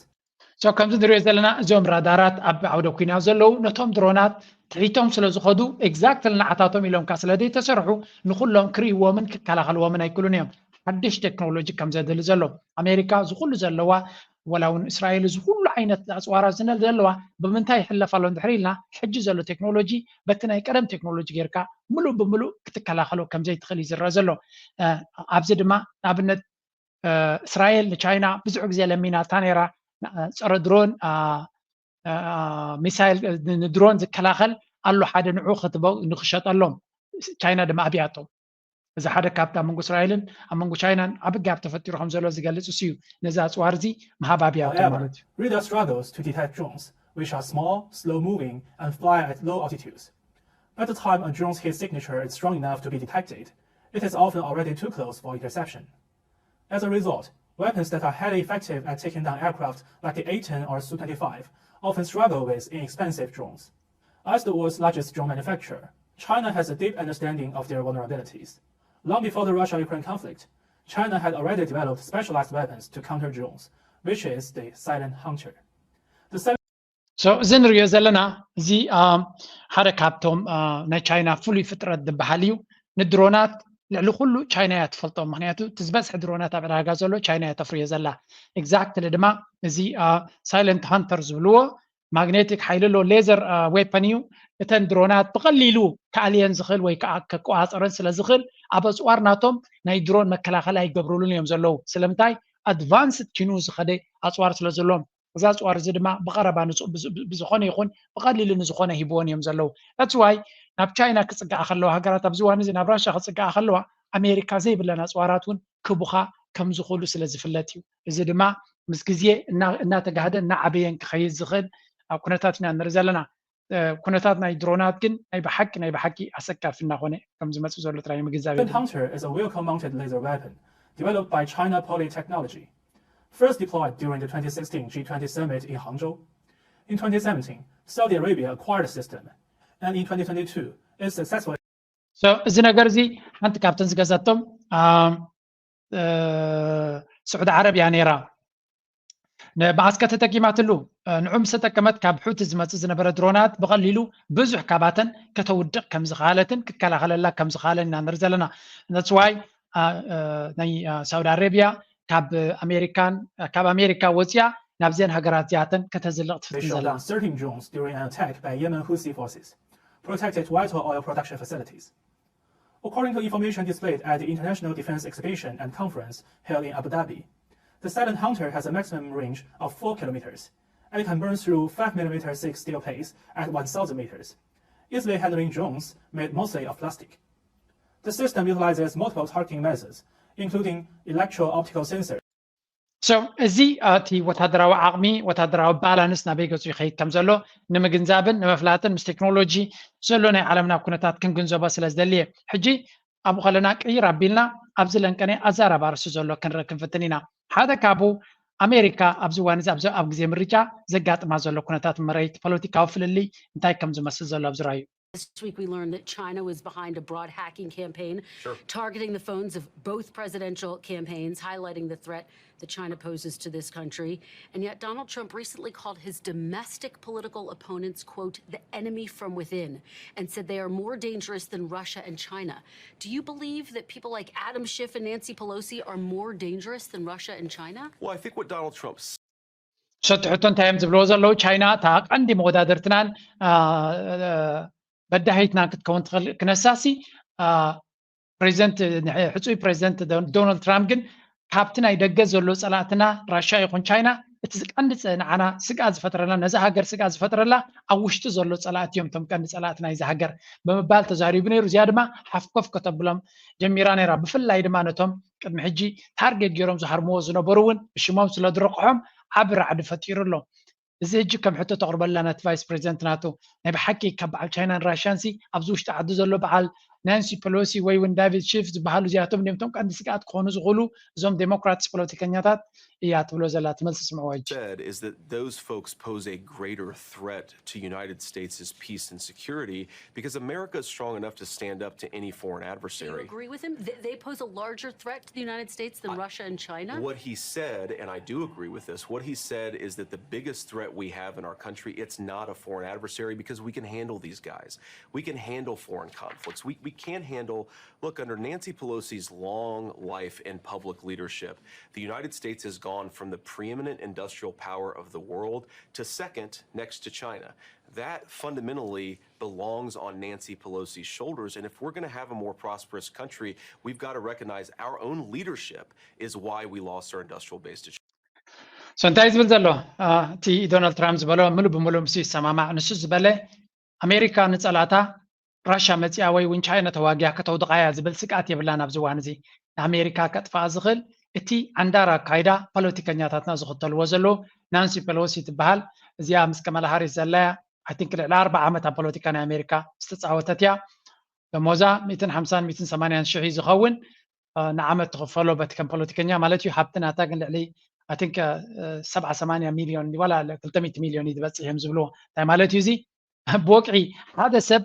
So ከምዚ ንሪኦ ዘለና እዞም ራዳራት ኣብ ዓውደ ኩናት ዘለዉ ነቶም ድሮናት ትሒቶም ስለ ዝኸዱ exactly ንዓታቶም ኢሎም ከ ስለ ዘይተሰርሑ ንኩሎም ክርእይዎምን ክከላኸልዎምን ኣይክሉን እዮም። ሓድሽ ቴክኖሎጂ ከም ዘድሊ ዘሎ ኣሜሪካ ዝኩሉ ዘለዋ ወላ እውን እስራኤል እዚ ኩሉ ዓይነት ኣፅዋራት ዝነ ዘለዋ ብምንታይ ይሕለፍ ኣሎ እንድሕር ኢልና ሕጂ ዘሎ ቴክኖሎጂ በቲ ናይ ቀደም ቴክኖሎጂ ጌርካ ምሉእ ብምሉእ ክትከላኸሎ ከም ዘይትኽእል እዩ ዝረአ ዘሎ። ኣብዚ ድማ ንኣብነት እስራኤል ንቻይና ብዙሕ ግዜ ለሚናታ ነይራ። ፀረ ድሮን ሚሳይል ንድሮን ዝከላኸል ኣሎ ሓደ ንዑ ክትበው ንክሸጠሎም ቻይና ድማ ኣብያቶ። እዚ ሓደ ካብቲ ኣብ መንጎ እስራኤልን ኣብ መንጎ ቻይናን ዓቢ ጋብ ተፈጢሩ ከም ዘሎ ዝገልጽ እሱ እዩ። ነዚ ኣጽዋር እዚ ምሃብ ኣብያቶ ማለት እዩ። Radar struggles to detect drones, which are small, slow-moving, and fly at low altitudes. By the time a drone's heat signature is strong enough to be detected, it is often already too close for interception. As a result, weapons that are highly effective at taking down aircraft like the A ten or Su twenty-five often struggle with inexpensive drones. As the world's largest drone manufacturer, China has a deep understanding of their vulnerabilities. Long before the Russia-Ukraine conflict, China had already developed specialized weapons to counter drones, which is the Silent Hunter. The Silent So እዚ ንሪኦ ዘለና እዚ ሓደ ካብቶም ናይ ቻይና ፍሉይ ፍጥረት ዝበሃል እዩ። ንድሮናት ልዕሊ ኩሉ ቻይና እያ ትፈልጦም። ምክንያቱ እቲ ዝበዝሐ ድሮናት ኣብ ዕዳጋ ዘሎ ቻይና እያ ተፍርዮ ዘላ። Exactly ድማ እዚ ሳይለንት ሃንተር ዝብልዎ ማግኔቲክ ሓይሊ ኣሎ፣ ሌዘር ዌፐን እዩ። እተን ድሮናት ብቐሊሉ ክኣልየን ዝኽእል ወይ ከዓ ከቆፃፀረን ስለ ዝኽእል ኣብ ኣፅዋር ናቶም ናይ ድሮን መከላኸሊ ኣይገብሩሉን እዮም ዘለዉ። ስለምንታይ? ኣድቫንስድ ኪኑ ዝኸደ ኣፅዋር ስለ ዘለዎም። እዚ ኣፅዋር እዚ ድማ ብቐረባ ንፁ- ብዝ- ብዝኾነ ይኹን ብቐሊሉ ንዝኾነ ሂብዎን እዮም ዘለዉ። That's why ናብ ቻይና ክፅግዓ ከለዋ፣ ሃገራት ኣብዚ እዋን እዚ ናብ ራሻ ክፅግዓ ከለዋ ኣሜሪካ ዘይብለን ኣፅዋራት እውን ክቡኻ ከም ዝኽእሉ ስለ ዝፍለጥ እዩ። እዚ ድማ ምስ ግዜ እና- እናተጋህደ እናዓበየን ክኸይድ ዝኽእል ኣብ ኩነታት ኢና ንርኢ ዘለና። ኩነታት ናይ ድሮናት ግን ናይ ብሓቂ ናይ ብሓቂ ኣሰካፊ እናኾነ ከም ዝመፅእ ዘሎ ጥራይ ምግንዛብ የድሊ። Hunter is a vehicle-mounted laser weapon developed by China Poly Technology, first deployed during the twenty sixteen G twenty summit in Hangzhou. In twenty seventeen, Saudi Arabia acquired the system, and in twenty twenty-two, it successfully So እዚ ነገር እዚ ሓንቲ ካብተን ዝገዛቶም ስዑዲ ዓረብ እያ ነይራ። ንመዓስከ ተጠቂማትሉ። ንዑ ምስ ተጠቀመት ካብ ሑቲ ዝመፅእ ዝነበረ ድሮናት ብቐሊሉ ብዙሕ ካባተን ከተውድቕ ከም ዝኸኣለትን ክከላኸለላ ከም ዝኸኣለን ኢና ንርኢ ዘለና። That's why ናይ ሳውዲ ኣረቢያ ካብ ኣሜሪካን ካብ ኣሜሪካ ወፂኣ ናብዘን ሃገራት እዚኣተን ከተዝልቕ They ትፍትን shot ዘላ። down thirteen drones during an attack by Yemen Houthi forces, protected vital oil production facilities. According to information displayed at the International Defense Exhibition and Conference held in Abu Dhabi, the Silent Hunter has a maximum range of four kilometers, and it can burn through five millimeter thick steel plates at one thousand meters, easily handling drones made mostly of plastic. The system utilizes multiple targeting methods, including electro-optical sensors. So እዚ እቲ ወታደራዊ ዓቕሚ ወታደራዊ ባላንስ ናበይ ገፁ ይኸይድ ከም ዘሎ ንምግንዛብን ንምፍላጥን ምስ ቴክኖሎጂ ዘሎ ናይ ዓለምና ኩነታት ክንግንዘቦ ስለ ዝደሊ እየ። ሕጂ ኣብኡ ከለና ቅይር ኣቢልና ኣብዚ ለንቀነ ኣዛራቢ ኣርእስቲ ዘሎ ክንርኢ ክንፍትን ኢና። ሓደ ካብኡ ኣሜሪካ ኣብዚ እዋን እዚ ኣብዚ ኣብ ግዜ ምርጫ ዘጋጥማ ዘሎ ኩነታት መሬት ፖለቲካዊ ፍልልይ እንታይ ከም ዝመስል ዘሎ ኣብዚ ራእዩ። This week, we learned that China was behind a broad hacking campaign targeting the phones of both presidential campaigns, highlighting the threat that China poses to this country. And yet, Donald Trump recently called his domestic political opponents, quote, the enemy from within, and said they are more dangerous than Russia and China. Do you believe that people like Adam Schiff and Nancy Pelosi are more dangerous than Russia and China? Well, I think what Donald Trump ሰቲ ሕቶ እንታይ እዮም ዝብልዎ ዘለዉ? ቻይና እታ ቀንዲ መወዳደርትናን በዳሂትናን ክትከውን ትኽእል ክነሳሲ ፕሬዚደንት ሕፁይ ፕሬዚደንት ዶናልድ ትራምፕ ግን ካብቲ ናይ ደገ ዘሎ ፀላእትና ራሻ ይኹን ቻይና እቲ ቀንዲ ንዓና ስግኣት ዝፈጥረና ነዛ ሃገር ስግኣት ዝፈጥረላ ኣብ ውሽጢ ዘሎ ፀላእቲ እዮም እቶም ቀንዲ ፀላእቲ ናይዚ ሃገር ብምባል ተዛሪቡ ነይሩ። እዚኣ ድማ ሓፍኮፍ ከተብሎም ጀሚራ ነይራ። ብፍላይ ድማ ነቶም ቅድሚ ሕጂ ታርጌት ገይሮም ዝሃርምዎ ዝነበሩ እውን ብሽሞም ስለ ዝረቑሖም ዓቢ ራዕዲ ፈጢሩ ኣሎ። እዚ ሕጂ ከም ሕቶ ተቕርበላ ነቲ ቫይስ ፕሬዚደንት ናቶ፣ ናይ ብሓቂ ካብ በዓል ቻይናን ራሽያን ሲ ኣብዚ ውሽጢ ዓዲ ዘሎ በዓል ናንሲ ፐሎሲ ወይ እውን ዳቪድ ሺፍ ዝበሃሉ እዚኣቶም ድዮም እቶም ቀንዲ ስግኣት ክኾኑ ዝኽእሉ እዞም ዴሞክራትስ ፖለቲከኛታት እያ ትብሎ ዘላ? እቲ መልሲ ስምዕዎ ሕጂ። Said is that those folks pose a greater threat to United States' peace and security because America is strong enough to stand up to any foreign Do you adversary. agree with him? They, they pose a larger threat to the United States than Russia and China? What he said, and I do agree with this, what he said is that the biggest threat we have in our country, it's not a foreign adversary because we can handle these guys. We can handle foreign conflicts. We, we can handle, look, under Nancy Pelosi's long life in public leadership, the United States has gone from the preeminent industrial power of the world to second next to China. That fundamentally belongs on Nancy Pelosi's shoulders. And if we're going to have a more prosperous country, we've got to recognize our own leadership is why we lost our industrial base to China. So እንታይ ዝብል ዘሎ እቲ ዶናልድ ትራምፕ ዝበሎ ምሉ ብምሉ ምስ ይሰማማዕ። ንሱ ዝበለ ኣሜሪካ ንፀላእታ ራሻ መፂኣ ወይ እውን ቻይና ተዋጊያ ከተውድቓያ ዝብል ስግኣት የብላን። ኣብዚ እዋን እዚ ንኣሜሪካ ከጥፋኣ ዝኽእል እቲ ዓንዳር ኣካይዳ ፖለቲከኛታትና ዝኽተልዎ ዘለዉ ናንሲ ፐሎሲ ትበሃል። እዚኣ ምስ ከመላ ሃሪስ ዘላያ ኣይ ቲንክ ልዕሊ ኣርባዓ ዓመት ኣብ ፖለቲካ ናይ ኣሜሪካ ዝተፃወተት እያ። ደሞዛ ሚእትን ሓምሳን ሚእትን ሰማንያን ሽሕ ዝኸውን ንዓመት ትኽፈሎ በቲ ከም ፖለቲከኛ ማለት እዩ። ሃብቲ ናታ ግን ልዕሊ ኣይ ቲንክ ሰብዓ ሰማንያ ሚልዮን ዋላ ክልተ ሚእቲ ሚልዮን እዩ ዝበፅሕ እዮም ዝብልዎ። እንታይ ማለት እዩ እዚ? ብወግዒ ሓደ ሰብ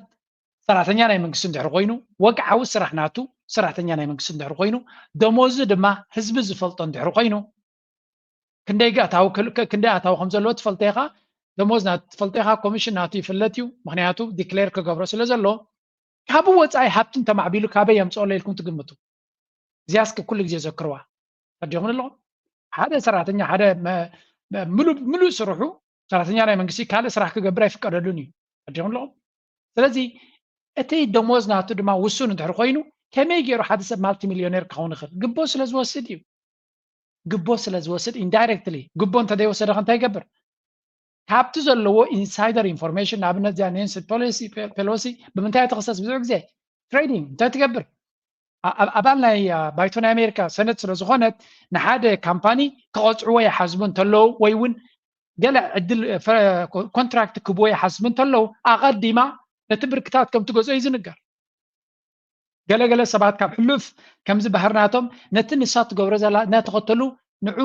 ሰራሕተኛ ናይ መንግስቲ እንድሕር ኮይኑ፣ ወግዓዊ ስራሕ ናቱ ሰራሕተኛ ናይ መንግስቲ እንድሕር ኮይኑ፣ ደሞዙ ድማ ህዝቢ ዝፈልጦ እንድሕር ኮይኑ፣ ክንደይ ኣታዊ ክንደይ ኣታዊ ከም ዘለዎ ትፈልጦ ኢኻ። ደሞዝ ናቱ ትፈልጦ ኢኻ። ኮሚሽን ናቱ ይፍለጥ እዩ፣ ምክንያቱ ዲክሌር ክገብሮ ስለ ዘሎ። ካብ ወፃኢ ሃብቲ እንተማዕቢሉ ካበይ የምፅኦሎ ኢልኩም ትግምቱ? እዚኣ እስኪ ኩሉ ግዜ ዘክርዋ። ተረዲኹም ኣለኹም? ሓደ ሰራሕተኛ ሓደ ምሉእ ስርሑ ሰራሕተኛ ናይ መንግስቲ ካልእ ስራሕ ክገብር ኣይፍቀደሉን እዩ። ተረዲኹም ኣለኹም? ስለዚ እቲ ደሞዝ ናቱ ድማ ውሱን እንድሕር ኮይኑ ከመይ ገይሩ ሓደ ሰብ ማልቲ ሚልዮኔር ክኸውን ይኽእል? ግቦ ስለ ዝወስድ እዩ። ግቦ ስለ ዝወስድ ኢንዳይሬክትሊ ግቦ እንተዘይወሰደ ከ እንታይ ይገብር? ካብቲ ዘለዎ ኢንሳይደር ኢንፎርሜሽን ንኣብነት እዚኣ ኔንሲ ፔሎሲ ብምንታይ ተኸሰስ? ብዙሕ ግዜ ትሬዲንግ እንታይ ትገብር? ኣባል ናይ ባይቶ ናይ ኣሜሪካ ሰነት ስለ ዝኾነት ንሓደ ካምፓኒ ክቐፅዕዎ ይሓስቡ እንተለዉ ወይ እውን ገለ ዕድል ኮንትራክት ክብዎ ይሓስቡ እንተለዉ ኣቐዲማ ነቲ ብርክታት ከም ትገዝኦ እዩ ዝንገር። ገለገለ ሰባት ካብ ሕሉፍ ከምዚ ባህርናቶም ነቲ ንሳ ትገብሮ ዘላ እናተኸተሉ ንዑ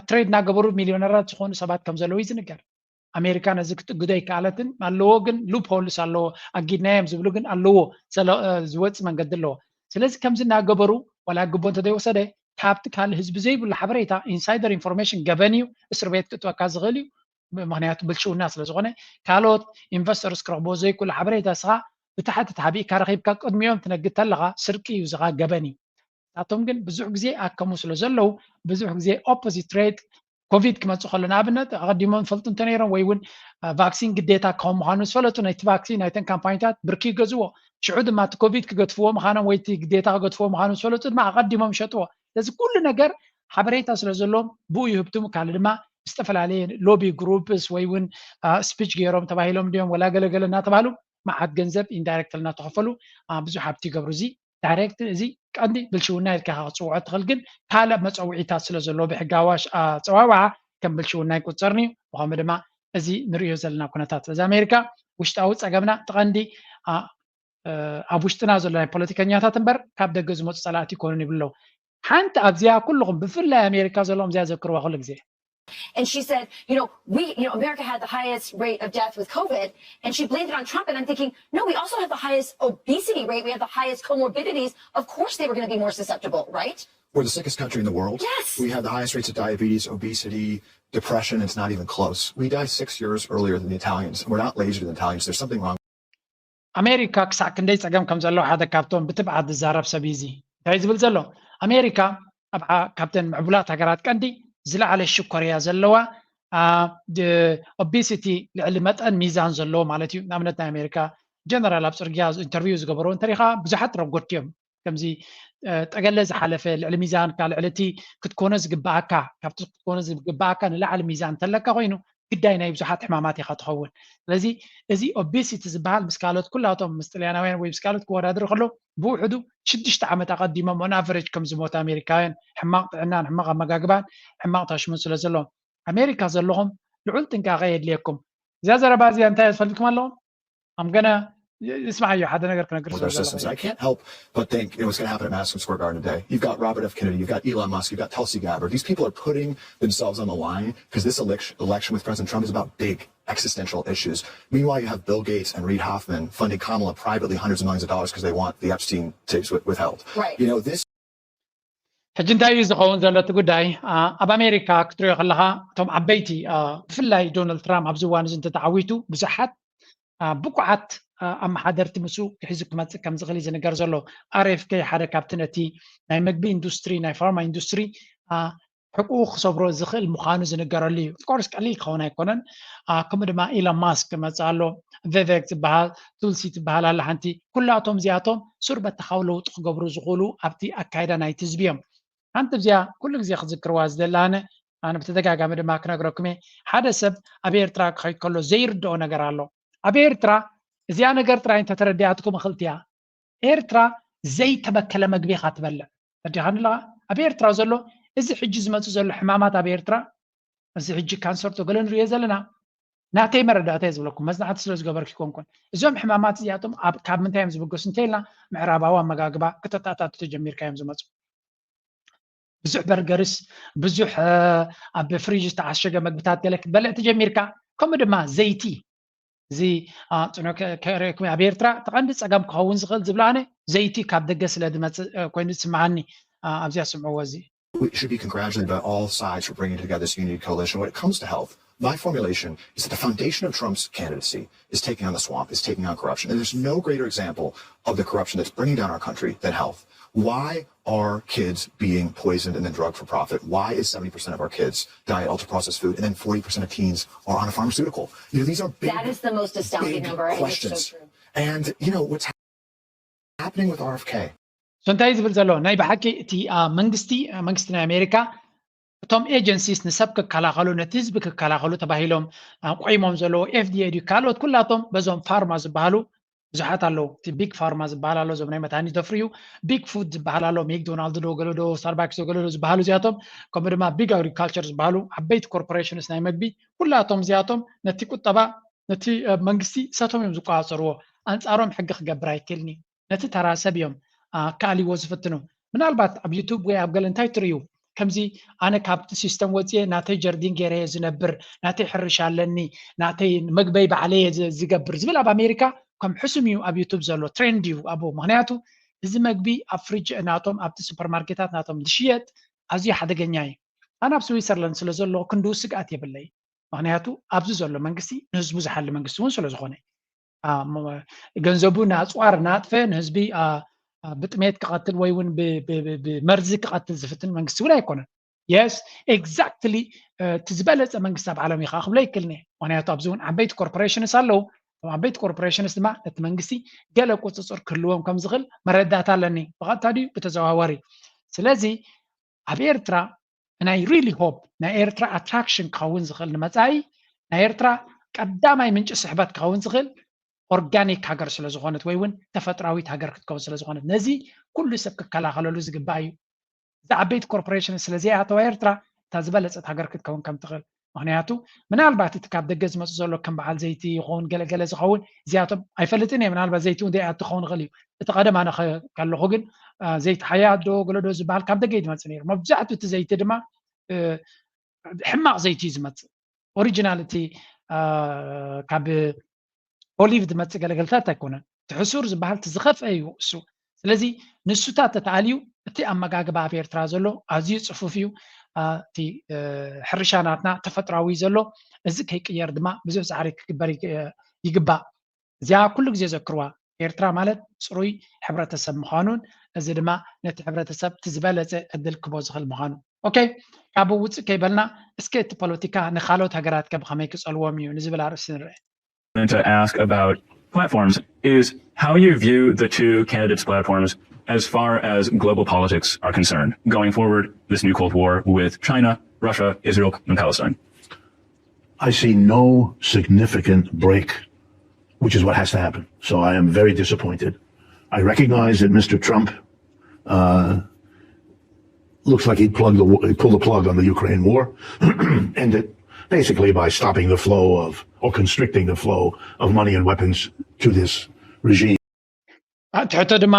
ትሬድ እናገበሩ ሚልዮነራት ዝኾኑ ሰባት ከም ዘለዉ እዩ ዝንገር። ኣሜሪካ ነዚ ክትእግዶ ኣይከኣለትን ኣለዎ ግን ሉፕ ሆልስ ኣለዎ ኣጊድናዮም ዝብሉ ግን ኣለዎ ዝወፅ መንገዲ ኣለዎ። ስለዚ ከምዚ እናገበሩ ዋላ ግቦ እንተዘይወሰደ ካብቲ ካልእ ህዝቢ ዘይብሉ ሓበሬታ ኢንሳይደር ኢንፎርሜሽን ገበን እዩ። እስር ቤት ክእትወካ ዝኽእል እዩ። ምክንያቱ ብልሽውና ስለ ዝኾነ ካልኦት ኢንቨስተርስ ክረኽብዎ ዘይክእሉ ሓበሬታ እስኻ ብታሕቲ ተሓቢእካ ረኺብካ ቅድሚኦም ትነግድ ተለኻ ስርቂ እዩ ዝኻ ገበን እዩ። ንሳቶም ግን ብዙሕ ግዜ ኣከሙ ስለ ዘለዉ ብዙሕ ግዜ ኦፖዚት ትሬድ ኮቪድ ክመፅእ ከሎ ንኣብነት ኣቐዲሞም ይፈልጡ እንተነይሮም ወይ እውን ቫክሲን ግዴታ ክኸውን ምዃኑ ዝፈለጡ ነቲ ቫክሲን ናይተን ካምፓኒታት ብርኪ ይገዝዎ። ሽዑ ድማ እቲ ኮቪድ ክገድፍዎ ምዃኖም ወይ እቲ ግዴታ ክገድፍዎ ምዃኑ ዝፈለጡ ድማ ኣቐዲሞም ይሸጥዎ። ስለዚ ኩሉ ነገር ሓበሬታ ስለ ዘለዎም ብኡ ይህብትሙ። ካልእ ድማ ዝተፈላለየ ሎቢ ግሩፕስ ወይ እውን ስፒች ገይሮም ተባሂሎም ድዮም ወላ ገለገለ እናተባሃሉ መዓት ገንዘብ ኢንዳይሬክት እናተኸፈሉ ብዙሕ ሃብቲ ይገብሩ። እዚ ዳይሬክት እዚ ቀንዲ ብልሽውና ኢልካ ክፅውዖ ትኽእል፣ ግን ካልእ መፀውዒታት ስለ ዘለዎ ብሕጋዊ ኣፀዋውዓ ከም ብልሽውና ይቁፀርን እዩ። ብኸምኡ ድማ እዚ ንርእዮ ዘለና ኩነታት ስለዚ ኣሜሪካ ውሽጣዊ ፀገምና እቲ ቀንዲ ኣብ ውሽጥና ዘሎ ናይ ፖለቲከኛታት እምበር ካብ ደገ ዝመፁ ፀላእቲ ይኮኑን ይብሉ ኣለዉ። ሓንቲ ኣብዚኣ ኩልኹም ብፍላይ ኣሜሪካ ዘለኹም እዚኣ ዘክርዋ ኩሉ ግዜ And she said, you know, we, you know, America had the highest rate of death with COVID, and she blamed it on Trump. And I'm thinking, no, we also have the highest obesity rate. We have the highest comorbidities. Of course, they were going to be more susceptible, right? We're the sickest country in the world. Yes. We have the highest rates of diabetes, obesity, depression. It's not even close. We die six years earlier than the Italians. We're not lazier than the Italians. There's something wrong. ኣሜሪካ ክሳዕ ክንደይ ፀገም ከም ዘለዎ ሓደ ካብቶም ብትብዓት ዝዛረብ ሰብ እዩ። እዚ እንታይ ዝብል ዘሎ? ኣሜሪካ ኣብ ካብተን ምዕቡላት ሃገራት ቀንዲ ዝለዓለ ሽኮር እያ ዘለዋ። ኦቢሲቲ ልዕሊ መጠን ሚዛን ዘለዎ ማለት እዩ። ንኣብነት ናይ ኣሜሪካ ጀነራል ኣብ ፅርግያ ኢንተርቪው ዝገበሩ እንተሪኻ ብዙሓት ረጎድቲ እዮም። ከምዚ ጠገለ ዝሓለፈ ልዕሊ ሚዛንካ ልዕሊ እቲ ክትኮኖ ዝግበኣካ ካብቲ ክትኮኖ ዝግበኣካ ንላዕሊ ሚዛን እንተለካ ኮይኑ ግዳይ ናይ ብዙሓት ሕማማት ኢኻ ትኸውን። ስለዚ እዚ ኦቤሲቲ ዝበሃል ምስ ካልኦት ኩላቶም ምስ ጥልያናውያን ወይ ምስ ካልኦት ክወዳደር ከሎ ብውሕዱ ሽዱሽተ ዓመት ኣቐዲሞም on average ከም ዝሞቱ ኣሜሪካውያን ሕማቕ ጥዕናን ሕማቕ ኣመጋግባን ሕማቕ ታሽሙን ስለ ዘለዎም ኣሜሪካ ዘለኹም ልዑል ጥንቃቐ የድልየኩም። እዚኣ ዘረባ እዚኣ እንታይ ትፈልጥኩም ኣለኹም? ኣምገነ እስማዓዮ ሓደ ነገር ክነግር with our systems. I can't help but think, you know, what's going to happen at Madison Square Garden today. You've got Robert F. Kennedy, you've got Elon Musk, you've got Tulsi Gabbard. These people are putting themselves on the line because this election, election with President Trump is about big existential issues. Meanwhile, you have Bill Gates and Reid Hoffman funding Kamala privately hundreds of millions of dollars because they want the Epstein tapes with, withheld. Right. You know, this ሕጂ እንታይ እዩ ዝኸውን ዘሎ እቲ ጉዳይ? ኣብ ኣሜሪካ ክትሪኦ ከለካ እቶም ዓበይቲ ብፍላይ ዶናልድ ትራምፕ ኣብዚ እዋን እዚ እንተተዓዊቱ ብዙሓት ብቁዓት ኣመሓደርቲ ምስኡ ክሒዙ ክመፅእ ከም ዝኽእል እዩ ዝንገር ዘሎ። ኣር ኤፍ ኬ ሓደ ካብቲ ነቲ ናይ መግቢ ኢንዱስትሪ ናይ ፋርማ ኢንዱስትሪ ሕቁኡ ክሰብሮ ዝኽእል ምዃኑ ዝንገረሉ እዩ። ኦፍኮርስ ቀሊል ክኸውን ኣይኮነን። ከምኡ ድማ ኢሎን ማስክ ክመፅእ ኣሎ፣ ቬቬክ ዝበሃል ቱልሲ ትበሃል ኣላ ሓንቲ። ኩላቶም እዚኣቶም ሱር በተኻዊ ለውጢ ክገብሩ ዝኽእሉ ኣብቲ ኣካይዳ ናይቲ ህዝቢ እዮም። ሓንቲ እዚኣ ኩሉ ግዜ ክዝክርዋ ዝደሊ ኣነ ኣነ ብተደጋጋሚ ድማ ክነግረኩም እየ። ሓደ ሰብ ኣብ ኤርትራ ክኸይድ ከሎ ዘይርድኦ ነገር ኣሎ። ኣብ ኤርትራ እዚኣ ነገር ጥራይ እንተተረዲኣትኩም እኽልቲ እያ። ኤርትራ ዘይተበከለ መግቢ ኢኻ ትበልዕ። ተረዲኻኒ ኣለኻ? ኣብ ኤርትራ ዘሎ እዚ ሕጂ ዝመጽእ ዘሎ ሕማማት ኣብ ኤርትራ እዚ ሕጂ ካንሰር ተገለ ንሪኦ ዘለና ናተይ መረዳእታ እየ ዝብለኩም። መጽናዕቲ ስለ ዝገበርኩ ይኮንኩን። እዞም ሕማማት እዚኣቶም ኣብ ካብ ምንታይ እዮም ዝብገሱ እንተኢልና ምዕራባዊ ኣመጋግባ ክተተኣታቱ ተጀሚርካ እዮም ዝመጹ። ብዙሕ በርገርስ ብዙሕ ኣብ ፍሪጅ ዝተዓሸገ መግብታት ገለ ክትበልዕ ተጀሚርካ። ከምኡ ድማ ዘይቲ እዚ ጽኖ ከርእየኩም ኣብ ኤርትራ ተቐንዲ ጸገም ክኸውን ዝኽእል ዝብሎ ኣነ ዘይቲ ካብ ደገ ስለ ዝመጽእ ኮይኑ ዝስምዓኒ ኣብዚኣ ስምዕዎ እዚ we should be congratulated by all sides for bringing together this unity coalition when it comes to health. My formulation is that the foundation of Trump's candidacy is taking on the swamp, is taking on corruption. And there's no greater example of the corruption that's bringing down our country than health. Why are kids being poisoned and then drugged for profit? Why is seventy percent of our kids die at ultra processed food and then forty percent of teens are on a pharmaceutical? You know, these are big, That is the most astounding big number. And it's questions. So true. And, you know, what's happening with R F K? So እንታይ ዝብል ዘሎ ናይ ብሓቂ እቲ መንግስቲ መንግስቲ ናይ ኣሜሪካ እቶም ኤጀንሲስ ንሰብ ክከላኸሉ ነቲ ህዝቢ ክከላኸሉ ተባሂሎም ቆይሞም ዘለዉ ኤፍ ዲ ኤ ድዩ ካልኦት ኩላቶም በዞም ፋርማ ዝበሃሉ ብዙሓት ኣለዉ። እቲ ቢግ ፋርማ ዝበሃል ኣሎ እዞም ናይ መድሃኒት ዘፍርዩ፣ ቢግ ፉድ ዝበሃል ኣሎ ሜክዶናልድ ዶ ገለ ዶ ስታርባክስ ዶ ገለ ዶ ዝበሃሉ እዚኣቶም ከምኡ ድማ ቢግ ኣግሪካልቸር ዝበሃሉ ዓበይቲ ኮርፖሬሽንስ ናይ መግቢ ኩላቶም እዚኣቶም ነቲ ቁጠባ ነቲ መንግስቲ እሳቶም እዮም ዝቆፃፀርዎ። ኣንፃሮም ሕጊ ክገብር ኣይክእልን እዩ። ነቲ ተራ ሰብ እዮም ኣካልዎ ዝፍትኑ። ምናልባት ኣብ ዩቱብ ወይ ኣብ ገለ እንታይ ትርእዩ ከምዚ ኣነ ካብቲ ሲስተም ወፅየ ናተይ ጀርዲን ገይረ እየ ዝነብር፣ ናተይ ሕርሻ ኣለኒ፣ ናተይ መግበይ ባዕለይ እየ ዝገብር ዝብል ኣብ ኣሜሪካ ከም ሕሱም እዩ ኣብ ዩቱብ ዘሎ ትሬንድ እዩ ኣብኡ። ምክንያቱ እዚ መግቢ ኣብ ፍሪጅ ናቶም ኣብቲ ሱፐርማርኬታት ናቶም ዝሽየጥ ኣዝዩ ሓደገኛ እዩ። ኣነ ኣብ ስዊሰርላንድ ስለ ዘለኹ ክንድኡ ስግኣት የብለይ። ምክንያቱ ኣብዚ ዘሎ መንግስቲ ንህዝቡ ዝሓሊ መንግስቲ እውን ስለ ዝኾነ ገንዘቡ ንኣፅዋር እናጥፈ ንህዝቢ ብጥሜት ክቐትል ወይ እውን ብመርዚ ክቐትል ዝፍትን መንግስቲ እውን ኣይኮነን። የስ ኤግዛክትሊ እቲ ዝበለፀ መንግስቲ ኣብ ዓለም ኢኻ ክብሎ ይክልኒ። ምክንያቱ ኣብዚ እውን ዓበይቲ ኮርፖሬሽንስ ኣለዉ። እቶም ዓበይቲ ኮርፖሬሽንስ ድማ ነቲ መንግስቲ ገለ ቁፅፅር ክህልዎም ከም ዝኽእል መረዳእታ ኣለኒ ብቐጥታ ድዩ ብተዘዋዋሪ። ስለዚ ኣብ ኤርትራ ናይ ሪሊ ሆፕ ናይ ኤርትራ ኣትራክሽን ክኸውን ዝኽእል ንመፃኢ ናይ ኤርትራ ቀዳማይ ምንጪ ስሕበት ክኸውን ዝኽእል ኦርጋኒክ ሃገር ስለ ዝኾነት ወይ እውን ተፈጥራዊት ሃገር ክትከውን ስለ ዝኾነት ነዚ ኩሉ ሰብ ክከላኸለሉ ዝግባእ እዩ። እዚ ዓበይቲ ኮርፖሬሽን ስለ ዘይኣተዋ ኤርትራ እታ ዝበለፀት ሃገር ክትከውን ከም ትኽእል ምክንያቱ ምናልባት እቲ ካብ ደገ ዝመፁ ዘሎ ከም በዓል ዘይቲ ይኸውን ገለገለ ዝኸውን እዚኣቶም ኣይፈልጥን እየ ምናልባት ዘይቲ እውን ዘይኣቱ ክኸውን ይኽእል እዩ እቲ ቀደም ኣነ ከለኹ ግን ዘይቲ ሓያት ዶ ገለዶ ዝበሃል ካብ ደገ ዝመፅእ ነይሩ መብዛሕትኡ እቲ ዘይቲ ድማ ሕማቕ ዘይቲ እዩ ዝመፅእ ኦሪጂናል እቲ ካብ ኦሊቭ ዝመፅእ ገለገልታት ኣይኮነን እቲ ሕሱር ዝበሃል እቲ ዝኸፍአ እዩ እሱ ስለዚ ንሱታት ተተኣልዩ እቲ ኣመጋግባ ኣብ ኤርትራ ዘሎ ኣዝዩ ፅፉፍ እዩ እቲ ሕርሻ ናትና ተፈጥራዊ ዘሎ እዚ ከይቅየር ድማ ብዙሕ ፃዕሪ ክግበር ይግባእ እዚኣ ኩሉ ግዜ ዘክርዋ ኤርትራ ማለት ፅሩይ ሕብረተሰብ ምዃኑን እዚ ድማ ነቲ ሕብረተሰብ እቲ ዝበለፀ ዕድል ክቦ ዝኽእል ምዃኑ ኦኬ ካብ ውፅእ ከይበልና እስከ እቲ ፖለቲካ ንካልኦት ሃገራት ከ ብኸመይ ክፀልዎም እዩ ንዝብል ኣርእስቲ ንርአ to ask about platforms is how you view the two candidates' platforms as far as global politics are concerned going forward, this new Cold War with China, Russia, Israel, and Palestine. I see no significant break, which is what has to happen. So I am very disappointed. I recognize that Mister Trump uh, looks like he plugged the he pulled the plug on the Ukraine war, and that basically by stopping the flow of or constricting the flow of money and weapons to this regime. ትሕቶ ድማ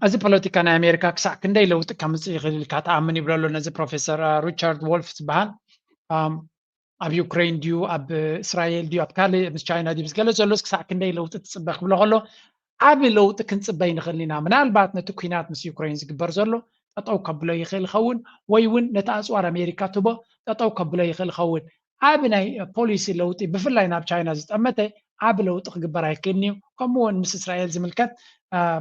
እዚ ፖለቲካ ናይ ኣሜሪካ ክሳዕ ክንደይ ለውጢ ከምፅእ ይኽእል ኢልካ ትኣምን ይብለሎ ነዚ ፕሮፌሰር ሪቻርድ ዎልፍ ዝበሃል ኣብ ዩክሬን ድዩ ኣብ እስራኤል ድዩ ኣብ ካልእ ምስ ቻይና ድዩ ምስ ገለ ዘሎስ ክሳዕ ክንደይ ለውጢ ትፅበ ክብሎ ከሎ ዓብ ለውጢ ክንፅበይ ንኽእል ኢና ምናልባት ነቲ ኩናት ምስ ዩክሬን ዝግበር ዘሎ ጠጠው ከብሎ ይኽእል ይኸውን ወይ እውን ነቲ ኣፅዋር ኣሜሪካ ትቦ ጠጠው ከብሎ ይኽእል ይኸውን ዓብ ናይ ፖሊሲ ለውጢ ብፍላይ ናብ ቻይና ዝጠመተ ዓብ ለውጢ ክግበር ኣይክእልን እዩ ከምኡ እውን ምስ እስራኤል ዝምልከት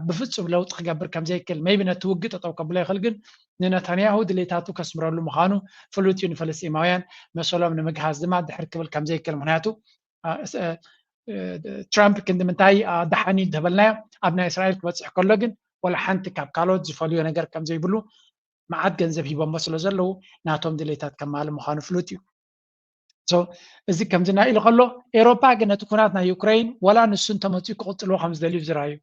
ብፍፁም ለውጢ ክገብር ከምዘይክእል maybe ነቲ ውግእ ጠጠው ከብሎ ይኽእል ግን ንነታንያሁ ድሌታቱ ከስምረሉ ምዃኑ ፍሉጥ እዩ ንፈለስጢማውያን መሰሎም ንምግሃስ ድማ ድሕር ክብል ከምዘይክእል ምክንያቱ ትራምፕ ክንዲ ምንታይ ደሓን እዩ እንተበልናዮ ኣብ ናይ እስራኤል ክበፅሕ ከሎ ግን ወላ ሓንቲ ካብ ካልኦት ዝፈልዮ ነገር ከምዘይብሉ መዓት ገንዘብ ሂቦሞ ስለ ዘለዉ ናቶም ድሌታት ከማል ምዃኑ ፍሉጥ እዩ እዚ ከምዚ ናይ ኢሉ ከሎ ኤሮፓ ግን ነቲ ኩናት ናይ ዩክሬን ወላ ንሱ እንተመፅኡ ክቕፅልዎ ከም ዝደልዩ ዝረኣዩ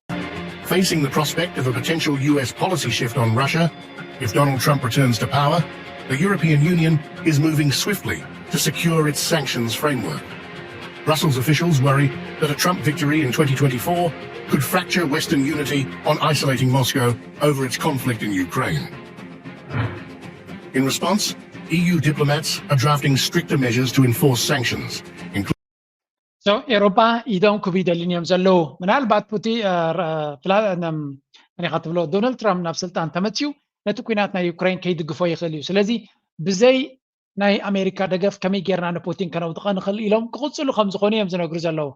Facing the prospect of a potential U S policy shift on Russia, if Donald Trump returns to power, the European Union is moving swiftly to secure its sanctions framework. Brussels officials worry that a Trump victory in twenty twenty-four could fracture Western unity on isolating Moscow over its conflict in Ukraine. In resposms, E U diplomats are drafting stricter measures to enforce sanctions, including So ኤሮፓ ኢዶም ክቡ ይደልን እዮም ዘለዉ ምናልባት ፑቲ መኒኻ ትብሎ ዶናልድ ትራምፕ ናብ ስልጣን ተመፅኡ ነቲ ኩናት ናይ ዩክሬን ከይድግፎ ይኽእል እዩ ስለዚ ብዘይ ናይ ኣሜሪካ ደገፍ ከመይ ጌርና ንፑቲን ከነውድቐ ንኽእል ኢሎም ክቕፅሉ ከም ዝኾኑ እዮም ዝነግሩ ዘለዉ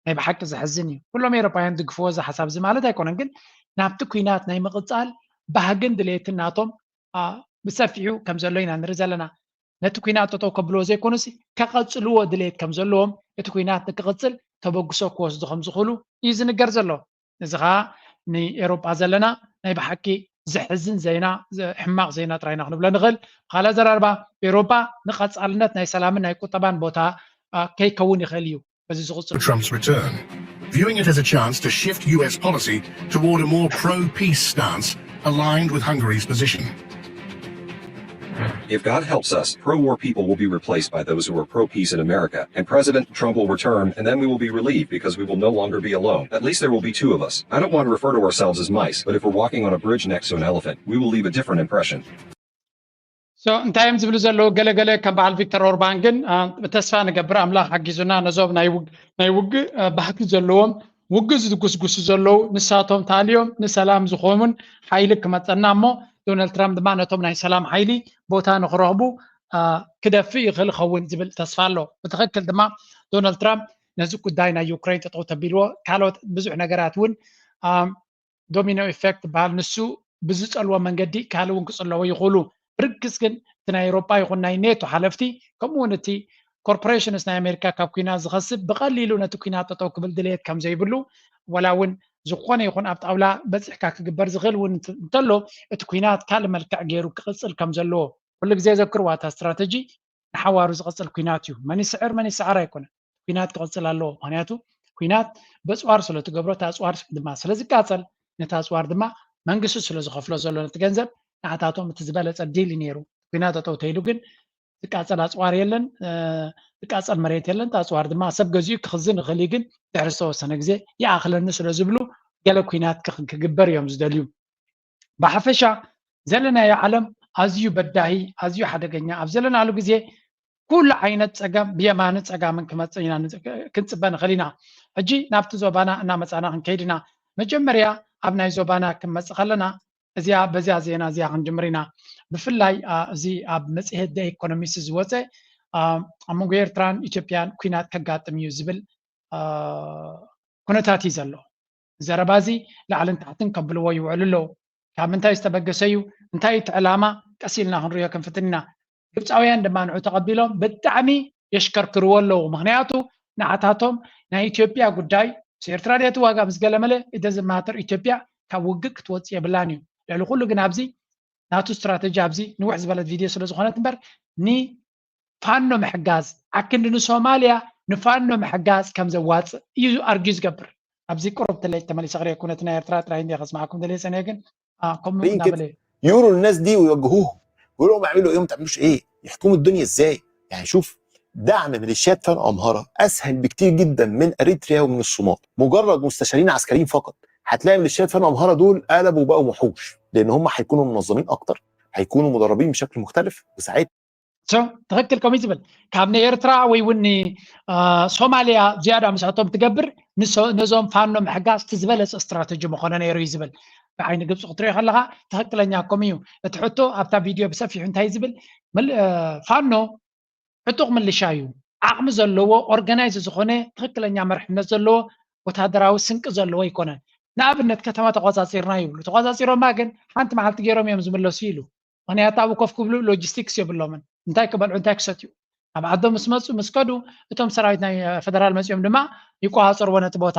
ናይ ብሓቂ ዘሕዝን እዩ ኩሎም ኤሮፓውያን ዝድግፍዎ እዚ ሓሳብ እዚ ማለት ኣይኮነን ግን ናብቲ ኩናት ናይ ምቕፃል ባህግን ድሌትን ናቶም ብሰፊሑ ከም ዘሎ ኢና ንርኢ ዘለና ነቲ ኩናት ጠጠው ከብልዎ ዘይኮኑሲ ከቐፅልዎ ድሌት ከም ዘለዎም እቲ ኩናት ንክቕፅል ተበግሶ ክወስዱ ከም ዝኽእሉ እዩ ዝንገር ዘሎ እዚ ከዓ ንኤሮጳ ዘለና ናይ ብሓቂ ዘሕዝን ዜና ሕማቕ ዜና ጥራይና ክንብሎ ንኽእል ካልእ ዘራርባ ኤሮጳ ንቐፃልነት ናይ ሰላምን ናይ ቁጠባን ቦታ ከይከውን ይኽእል እዩ በዚ ዝቕፅል Trump's return, viewing it as a chance to shift U S policy toward a more pro peace stance aligned with Hungary's position. If God helps us, pro war people will be replaced by those who are pro peace in America, and President Trump will return, and then we will be relieved because we will no longer be alone. At least there will be two of us. I don't want to refer to ourselves as mice, but if we're walking on a bridge next to an elephant, we will leave a different impression. So እንታይ እዮም ዝብሉ ዘለዉ ገለገለ ከም በዓል ቪክተር ኦርባን ግን ተስፋ ንገብር ኣምላኽ ሓጊዙና ነዞም ናይ ውግእ ባህጊ ዘለዎም ውግእ ዝጉስጉሱ ዘለዉ ንሳቶም ታልዮም ንሰላም ዝኾኑን ሓይሊ ክመፀና እሞ ዶናልድ ትራምፕ ድማ ነቶም ናይ ሰላም ሓይሊ ቦታ ንክረኽቡ ክደፍእ ይኽእል ይኸውን ዝብል ተስፋ ኣሎ። ብትኽክል ድማ ዶናልድ ትራምፕ ነዚ ጉዳይ ናይ ዩክሬን ጠጠው ተቢልዎ ካልኦት ብዙሕ ነገራት እውን ዶሚኖ ኢፌክት በሃል ንሱ ብዝፀልዎ መንገዲ ካልእ እውን ክፅለዎ ይኽእሉ። ብርግፅ ግን እቲ ናይ ኤውሮጳ ይኹን ናይ ኔቶ ሓለፍቲ ከምኡ እውን እቲ ኮርፖሬሽንስ ናይ ኣሜሪካ ካብ ኩናት ዝኸስብ ብቐሊሉ ነቲ ኩናት ጠጠው ክብል ድልየት ከም ዘይብሉ ወላ እውን ዝኾነ ይኹን ኣብ ጣውላ በፂሕካ ክግበር ዝኽእል እውን እንተሎ እቲ ኩናት ካልእ መልክዕ ገይሩ ክቕፅል ከም ዘለዎ ኩሉ ግዜ ዘክርዋ እታ ስትራተጂ ንሓዋሩ ዝቐፅል ኩናት እዩ። መን ይስዕር መን ይስዓር ኣይኮነን። ኩናት ክቐፅል ኣለዎ። ምክንያቱ ኩናት በፅዋር ስለ ትገብሮ እቲ ኣፅዋር ድማ ስለ ዝቃፀል ነቲ ኣፅዋር ድማ መንግስቲ ስለ ዝኸፍሎ ዘሎ ነቲ ገንዘብ ንዓታቶም እቲ ዝበለፀ ዲል እዩ ነይሩ። ኩናት ጠጠው ተይሉ ግን ዝቃፀል ኣፅዋር የለን፣ ዝቃፀል መሬት የለን። እቲ ኣፅዋር ድማ ሰብ ገዚኡ ክኽዝን ይኽእል እዩ፣ ግን ድሕሪ ዝተወሰነ ግዜ ይኣኽለኒ ስለ ዝብሉ ገለ ኩናት ክግበር እዮም ዝደልዩ። ብሓፈሻ ዘለናዮ ዓለም ኣዝዩ በዳሂ ኣዝዩ ሓደገኛ ኣብ ዘለናሉ ግዜ ኩሉ ዓይነት ፀገም ብየማንን ፀጋምን ክመፅእ ኢና ክንፅበ ንኽእል ኢና። ሕጂ ናብቲ ዞባና እናመፃና ክንከይድ ኢና። መጀመርያ ኣብ ናይ ዞባና ክንመፅእ ከለና እዚኣ በዚኣ ዜና እዚኣ ክንጅምር ኢና። ብፍላይ እዚ ኣብ መፅሄት ደ ኢኮኖሚስት ዝወፀ ኣብ መንጎ ኤርትራን ኢትዮጵያን ኩናት ከጋጥም እዩ ዝብል ኩነታት እዩ ዘሎ። ዘረባ እዚ ላዕልን ታሕትን ከብልዎ ይውዕሉ ኣለዉ። ካብ ምንታይ ዝተበገሰ እዩ? እንታይ እቲ ዕላማ? ቀስ ኢልና ክንሪኦ ክንፍትን ኢና። ግብፃውያን ድማ ንዑ ተቐቢሎም ብጣዕሚ የሽከርክርዎ ኣለዉ። ምኽንያቱ ንዓታቶም ናይ ኢትዮጵያ ጉዳይ ምስ ኤርትራ ድየ ትዋጋእ ምስ ገለመለ it doesn't matter ኢትዮጵያ ካብ ውግእ ክትወፅእ የብላን እዩ። ልዕሊ ኩሉ ግን ኣብዚ ናቱ ስትራተጂ ኣብዚ ንውሕ ዝበለት ቪድዮ ስለ ዝኾነት እምበር ን ፋኖ ምሕጋዝ ዓክንዲ ንሶማልያ ንፋኖ ምሕጋዝ ከም ዘዋፅእ እዩ ኣርጊ ዝገብር። ኣብዚ ቅሩብ ተመሊሰ ክሪኦ ኩነትና ኤርትራ ጥራይ እንዲ ከስማዕኩም ደልየ ሰነ ግን ከምኡ እናበለ يقولوا للناس دي ويوجهوهم، يقولوا لهم اعملوا ايه وما تعملوش ايه، يحكموا الدنيا ازاي. يعني شوف، دعم ميليشيات فان امهرة اسهل بكتير جدا من اريتريا ومن الصومال. مجرد مستشارين عسكريين فقط، هتلاقي ميليشيات فان امهرة دول قلبوا بقوا وحوش، لان هم هيكونوا منظمين اكتر، هيكونوا مدربين بشكل مختلف، وساعتها ትኽክል ከምኡ ዝብል ካብ ንኤርትራ ወይ እውን ንሶማልያ ዝያዳ ምስሕቶም ትገብር፣ ነዞም ፋኖ ምሕጋዝ እቲ ዝበለፀ ስትራተጂ ምኾነ ነይሩ እዩ ዝብል። ብዓይኒ ግብፂ ክትሪኦ ከለካ ትኽክለኛ ከምኡ እዩ። እቲ ሕቶ ኣብታ ቪድዮ ብሰፊሑ እንታይ ዝብል፣ ፋኖ ዕጡቕ ምልሻ እዩ፣ ዓቕሚ ዘለዎ ኦርጋናይዝ ዝኾነ ትኽክለኛ መርሕነት ዘለዎ ወታደራዊ ስንቂ ዘለዎ ኣይኮነን። ንኣብነት ከተማ ተቆፃፂርና ይብሉ፣ ተቆፃፂሮማ ግን ሓንቲ መዓልቲ ገይሮም እዮም ዝምለሱ ኢሉ። ምክንያቱ ኣብኡ ኮፍ ክብሉ ሎጂስቲክስ የብሎምን፣ እንታይ ክበልዑ እንታይ ክሰትዩ። ኣብ ዓዶም ምስ መፁ ምስ ከዱ እቶም ሰራዊት ናይ ፈደራል መፂኦም ድማ ይቆፃፀርዎ ነቲ ቦታ።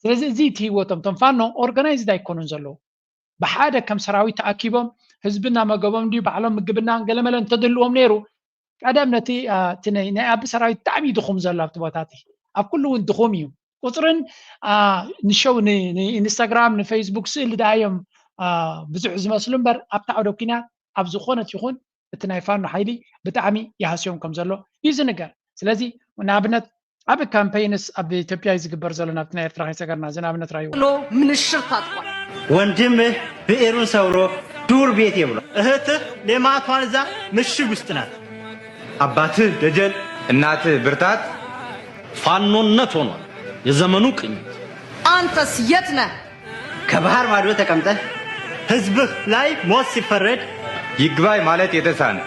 ስለዚ እዚ እቲ ህይወቶም እቶም ፋኖ ኦርጋናይዝድ ኣይኮኑን ዘለዉ። ብሓደ ከም ሰራዊት ተኣኪቦም ህዝቢ እናመገቦም ድዩ ባዕሎም ምግብና ገለመለ እንተድልዎም ነይሩ ቀደም ነቲ እቲ ናይ ኣቢ ሰራዊት ብጣዕሚ እዩ ድኹም ዘሎ ኣብቲ ቦታ እቲ ኣብ ኩሉ እውን ድኹም እዩ። ቁፅርን ንሸው ንኢንስታግራም ንፌስቡክ ስእሊ ደኣ እዮም ብዙሕ ዝመስሉ እምበር ኣብቲ ዓውደ ኩናት ኣብ ዝኾነት ይኹን እቲ ናይ ፋኖ ሓይሊ ብጣዕሚ ይሃስዮም ከም ዘሎ እዩ ዝንገር። ስለዚ ንኣብነት ዓቢ ካምፔይንስ ኣብ ኢትዮጵያ እዩ ዝግበር ዘሎ ናብቲ ናይ ኤርትራ ከይሰገርና እዚ ንኣብነት ራዩ ሎ ምንሽር ታጥቋል። ወንድምህ ብዕሩን ሰብሮ ዱር ቤት የብሎ። እህትህ ሌማቷን እዛ ምሽግ ውስጥ ናት። አባትህ ደጀን እናትህ ብርታት ፋኖነት ሆኗል የዘመኑ ቅኝት። አንተስ የት ነህ? ከባህር ማዶ ተቀምጠህ ህዝብህ ላይ ሞት ሲፈረድ ይግባይ ማለት የተሳነ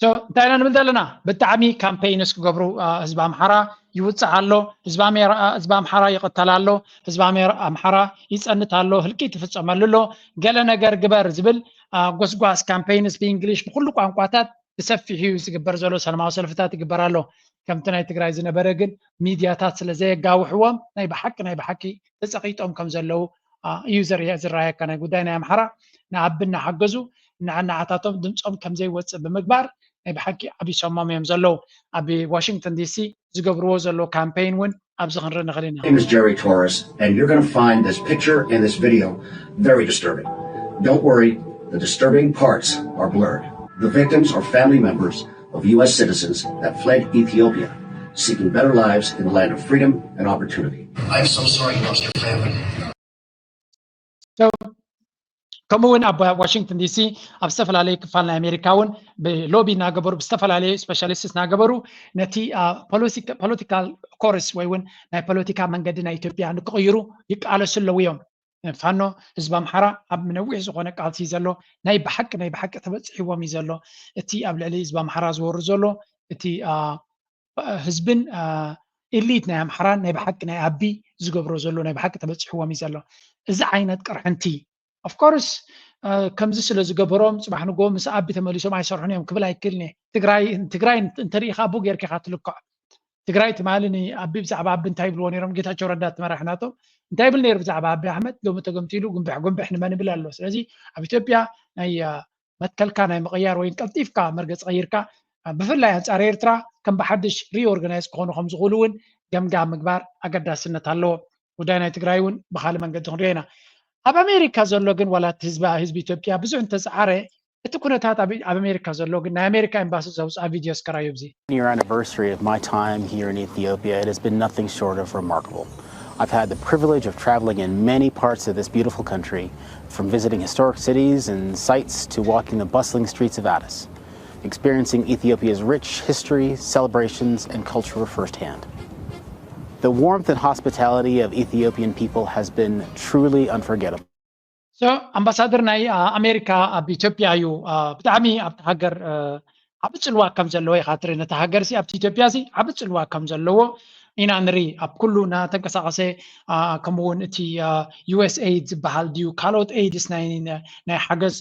እንታይ ኢና ንብል ዘለና? ብጣዕሚ ካምፔይንስ ክገብሩ ህዝቢ ኣምሓራ ይውፅዕ ኣሎ። ህዝቢ ኣምሓራ ይቕተል ኣሎ። ህዝቢ ኣምሓራ ይፀንት ኣሎ። ህልቂት ይፍፀመሉ ኣሎ። ገለ ነገር ግበር ዝብል ጎስጓስ ካምፔይንስ ብእንግሊሽ ብኩሉ ቋንቋታት ብሰፊሑ እዩ ዝግበር ዘሎ። ሰላማዊ ሰልፍታት ይግበር ኣሎ። ከምቲ ናይ ትግራይ ዝነበረ ግን ሚድያታት ስለ ዘየጋውሕዎም ናይ ብሓቂ ናይ ብሓቂ ተፀቒጦም ከም ዘለዉ እዩ ዝረኣየካ። ናይ ጉዳይ ናይ ኣምሓራ ንኣቢ እናሓገዙ ንዓናዓታቶም ድምፆም ከም ዘይወፅእ ብምግባር ናይ ብሓቂ ዓብሶሞም እዮም ዘለዉ። ኣብ ዋሽንግተን ዲሲ ዝገብርዎ ዘለዉ ካምፔይን እውን ኣብዚ ክንርኢ ንኽእል ኢና። My name is Jerry Torres, and you're going to find this picture and this video very disturbing. Don't worry, the disturbing parts are blurred. The victims are family members of U S citizens that fled Ethiopia, seeking better lives in the land of freedom and opportunity. I'm so sorry you lost your family. ከምኡ እውን ኣብ ዋሽንግተን ዲሲ ኣብ ዝተፈላለዩ ክፋል ናይ ኣሜሪካ እውን ብሎቢ እናገበሩ ብዝተፈላለዩ ስፔሻሊስትስ እናገበሩ ነቲ ፖለቲካል ኮርስ ወይ እውን ናይ ፖለቲካ መንገዲ ናይ ኢትዮጵያ ንክቕይሩ ይቃለሱ ኣለዉ እዮም። ፋኖ ህዝቢ ኣምሓራ ኣብ ነዊሕ ዝኾነ ቃልሲ ዘሎ ናይ ብሓቂ ናይ ብሓቂ ተበፂሕዎም እዩ ዘሎ። እቲ ኣብ ልዕሊ ህዝቢ ኣምሓራ ዝወርድ ዘሎ እቲ ህዝብን ኢሊት ናይ ኣምሓራን ናይ ብሓቂ ናይ ኣቢ ዝገብሮ ዘሎ ናይ ብሓቂ ተበፂሕዎም እዩ ዘሎ። እዚ ዓይነት ቅርሕንቲ ኦፍኮርስ ከምዚ ስለ ዝገበሮም ፅባሕ ንጎ ምስ ኣቢ ተመሊሶም ኣይሰርሑን እዮም ክብል ኣይክልን እየ። ትግራይ ትግራይ እንተሪኢኻ ኣቡ ጌርካ ኢኻ ትልክዖ። ትግራይ ትማሊ ንኣቢ ብዛዕባ ኣቢ እንታይ ይብልዎ ነይሮም? ጌታቸው ረዳ እቲ መራሒ ናቶም እንታይ ይብል ነይሩ ብዛዕባ ኣቢ ኣሕመድ? ሎሚ ተገምጢሉ ጉንብሕ ጉንብሕ ንመን ይብል ኣሎ። ስለዚ ኣብ ኢትዮጵያ ናይ መትከልካ ናይ ምቕያር ወይ ቀልጢፍካ መርገፂ ቀይርካ ብፍላይ ኣንፃር ኤርትራ ከም ብሓድሽ ሪኦርጋናይዝ ክኾኑ ከም ዝኽእሉ እውን ገምጋም ምግባር ኣገዳስነት ኣለዎ። ጉዳይ ናይ ትግራይ እውን ብካልእ መንገዲ ክንሪኦ ኢና። ኣብ ኣሜሪካ ዘሎ ግን ዋላ እቲ ህዝቢ ህዝቢ ኢትዮጵያ ብዙሕ እንተፀዓረ እቲ ኩነታት ኣብ ኣብ ኣሜሪካ ዘሎ ግን ናይ ኣሜሪካ ኤምባሲ ዘውፅኣ ቪድዮ እስከራዩ ኣብዚ Year anniversary of my time here in Ethiopia, it has been nothing short of remarkable. I've had the privilege of traveling in many parts of this beautiful country, from visiting historic cities and sites to walking the bustling streets of Addis, experiencing Ethiopia's rich history, celebrations, and culture firsthand. The warmth and hospitality of Ethiopian people has been truly unforgettable. So ኣምባሳደር ናይ ኣሜሪካ ኣብ ኢትዮጵያ እዩ። ብጣዕሚ ኣብቲ ሃገር ዓቢ ፅልዋ ከም ዘለዎ ኢኻ ትርኢ። ነቲ ሃገር ሲ ኣብቲ ኢትዮጵያ ሲ ዓቢ ፅልዋ ከም ዘለዎ ኢና ንርኢ ኣብ ኩሉ እናተንቀሳቐሰ። ከምኡውን እቲ ዩኤስኤይድ ዝበሃል ድዩ ካልኦት ኤይድስ ናይ ሓገዝ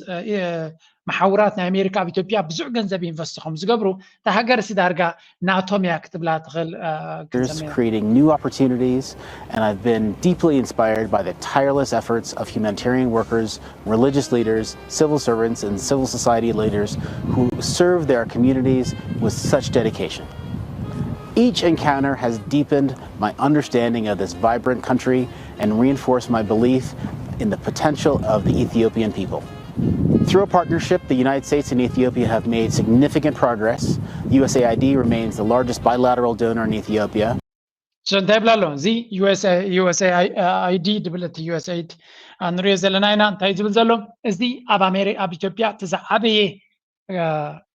መሓውራት ናይ ኣሜሪካ ኣብ ኢትዮጵያ ብዙሕ ገንዘብ ኢንቨስት ከም ዝገብሩ እታ ሃገር ሲ ዳርጋ ናቶም እያ ክትብላ ትኽእል። Creating new opportunities, and I've been deeply inspired by the tireless efforts of humanitarian workers, religious leaders, civil servants, and civil society leaders who serve their communities with such dedication. Each encounter has deepened my understanding of this vibrant country and reinforced my belief in the potential of the Ethiopian people. Through a partnership, the United States and Ethiopia have made significant progress. U S A I D remains the largest bilateral donor in Ethiopia. So እንታይ ይብላ ኣሎ እዚ ዩኤስኤይዲ ድብል እቲ ዩኤስኤይድ ንሪኦ ዘለና ኢና። እንታይ ዝብል ዘሎ እዚ ኣብ ኣሜሪ ኣብ ኢትዮጵያ እቲ ዝዓበየ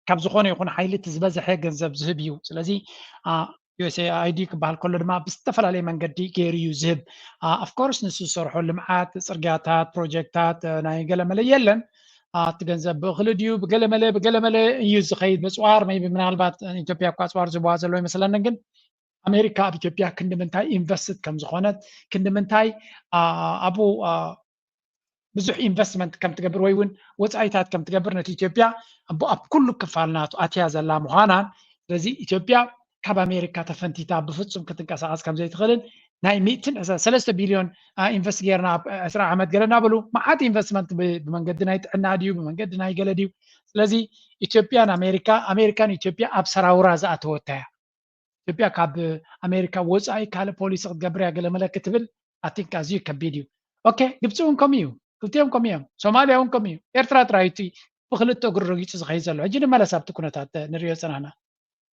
ካብ ዝኾነ ይኹን ሓይሊ እቲ ዝበዝሐ ገንዘብ ዝህብ እዩ። ስለዚ ዩኤስኤይዲ ክበሃል ከሎ ድማ ብዝተፈላለየ መንገዲ ገይሩ እዩ ዝህብ። ኣፍኮርስ ንሱ ዝሰርሖ ልምዓት፣ ፅርግያታት፣ ፕሮጀክታት ናይ ገለመለ የለን። እቲ ገንዘብ ብእኽሊ ድዩ ብገለመለ ብገለመለ እዩ ዝኸይድ። ምፅዋር ቢ ምናልባት ኢትዮጵያ እኳ ኣፅዋር ዝህብዋ ዘሎ ይመስለንን ግን ኣሜሪካ ኣብ ኢትዮጵያ ክንዲ ምንታይ ኢንቨስትድ ከም ዝኾነት ክንዲ ምንታይ ኣብኡ ብዙሕ ኢንቨስትመንት ከም ትገብር ወይ እውን ወፃኢታት ከም ትገብር ነቲ ኢትዮጵያ ኣብ ኩሉ ክፋል ናቱ ኣትያ ዘላ ምዃናን ስለዚ ኢትዮጵያ ካብ ኣሜሪካ ተፈንቲታ ብፍፁም ክትንቀሳቐስ ከም ዘይትኽእልን ናይ ሚእትን ሰለስተ ቢልዮን ኢንቨስት ጌርና ኣብ ዕስራ ዓመት ገለ እናበሉ መዓት ኢንቨስትመንት ብመንገዲ ናይ ጥዕና ድዩ ብመንገዲ ናይ ገለ ድዩ ስለዚ ኢትዮጵያን ኣሜሪካ ኣሜሪካን ኢትዮጵያ ኣብ ሰራውራ ዝኣተወታ እያ ኢትዮጵያ ካብ ኣሜሪካ ወፃኢ ካልእ ፖሊሲ ክትገብር እያ ገለ መለ ክትብል ኣቲንክ ኣዝዩ ከቢድ እዩ ኦኬ ግብፂ እውን ከምኡ እዩ ክልቲኦም ከምኡ እዮም ሶማልያ እውን ከምኡ እዩ ኤርትራ ጥራይ እቲ ብክልተ እግሩ ረጊፁ ዝኸይድ ዘሎ ሕጂ ንመለስ ኣብቲ ኩነታት ንሪኦ ፀናሕና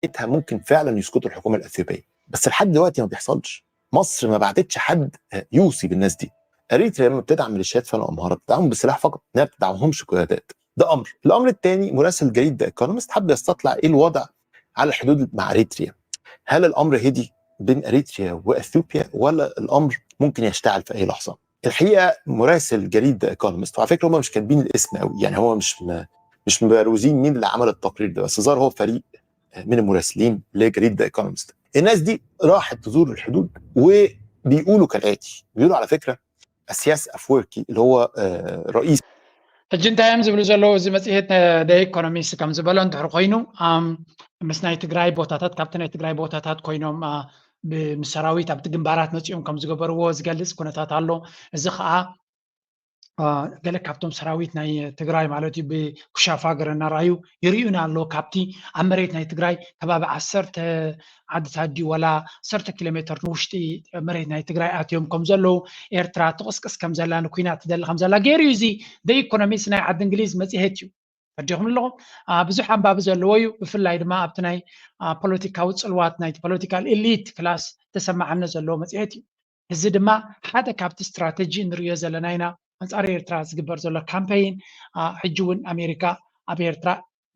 ساعتها ممكن فعلا يسقطوا الحكومه الاثيوبيه بس لحد دلوقتي ما بيحصلش مصر ما بعتتش حد يوصي بالناس دي اريتريا لما بتدعم ميليشيات فن امهارات بتدعمهم بالسلاح فقط انها ما بتدعمهمش قيادات ده امر الامر الثاني مراسل جريد ذا ايكونومست حب يستطلع ايه الوضع على الحدود مع اريتريا هل الامر هدي بين اريتريا واثيوبيا ولا الامر ممكن يشتعل في اي لحظه الحقيقه مراسل جريد ذا ايكونومست وعلى فكره هم مش كاتبين الاسم قوي يعني هو مش م... مش مبروزين مين اللي عمل التقرير ده بس ظهر هو فريق من المراسلين لجريد ذا ايكونومست الناس دي راحت تزور الحدود وبيقولوا كالاتي بيقولوا على فكره اسياس افوركي اللي هو رئيس ሕጂ እንታይ እዮም ዝብሉ ዘለዉ እዚ መፅሄት ደ ኢኮኖሚስት ከም ዝበሎ እንድሕር ኮይኑ ምስ ናይ ትግራይ ቦታታት ካብቲ ናይ ትግራይ ቦታታት ኮይኖም ምስ ሰራዊት ኣብቲ ግንባራት መፂኦም ከም ዝገበርዎ ዝገልፅ ኩነታት ኣሎ እዚ ከዓ ገለ ካብቶም ሰራዊት ናይ ትግራይ ማለት እዩ ብኩሻፋ ገረና ራዩ ይርእዩና ኣሎ ካብቲ ኣብ መሬት ናይ ትግራይ ከባቢ ዓሰርተ ዓድታት ድዩ ወላ ዓሰርተ ኪሎ ሜትር ንውሽጢ መሬት ናይ ትግራይ ኣትዮም ከም ዘለዉ ኤርትራ ትቕስቅስ ከም ዘላ ንኩናት ትደሊ ከም ዘላ ገይሩ እዩ እዚ ኢኮኖሚስት ናይ ዓዲ እንግሊዝ መፅሄት እዩ ፈዲኹም ኣለኹም ብዙሕ ኣንባቢ ዘለዎ እዩ ብፍላይ ድማ ኣብቲ ናይ ፖለቲካዊ ፅልዋት ናይ ፖለቲካል ኤሊት ክላስ ተሰማዓነ ዘለዎ መፅሄት እዩ እዚ ድማ ሓደ ካብቲ ስትራተጂ ንሪኦ ዘለና ኢና ኣንፃር ኤርትራ ዝግበር ዘሎ ካምፔይን ሕጂ እውን ኣሜሪካ ኣብ ኤርትራ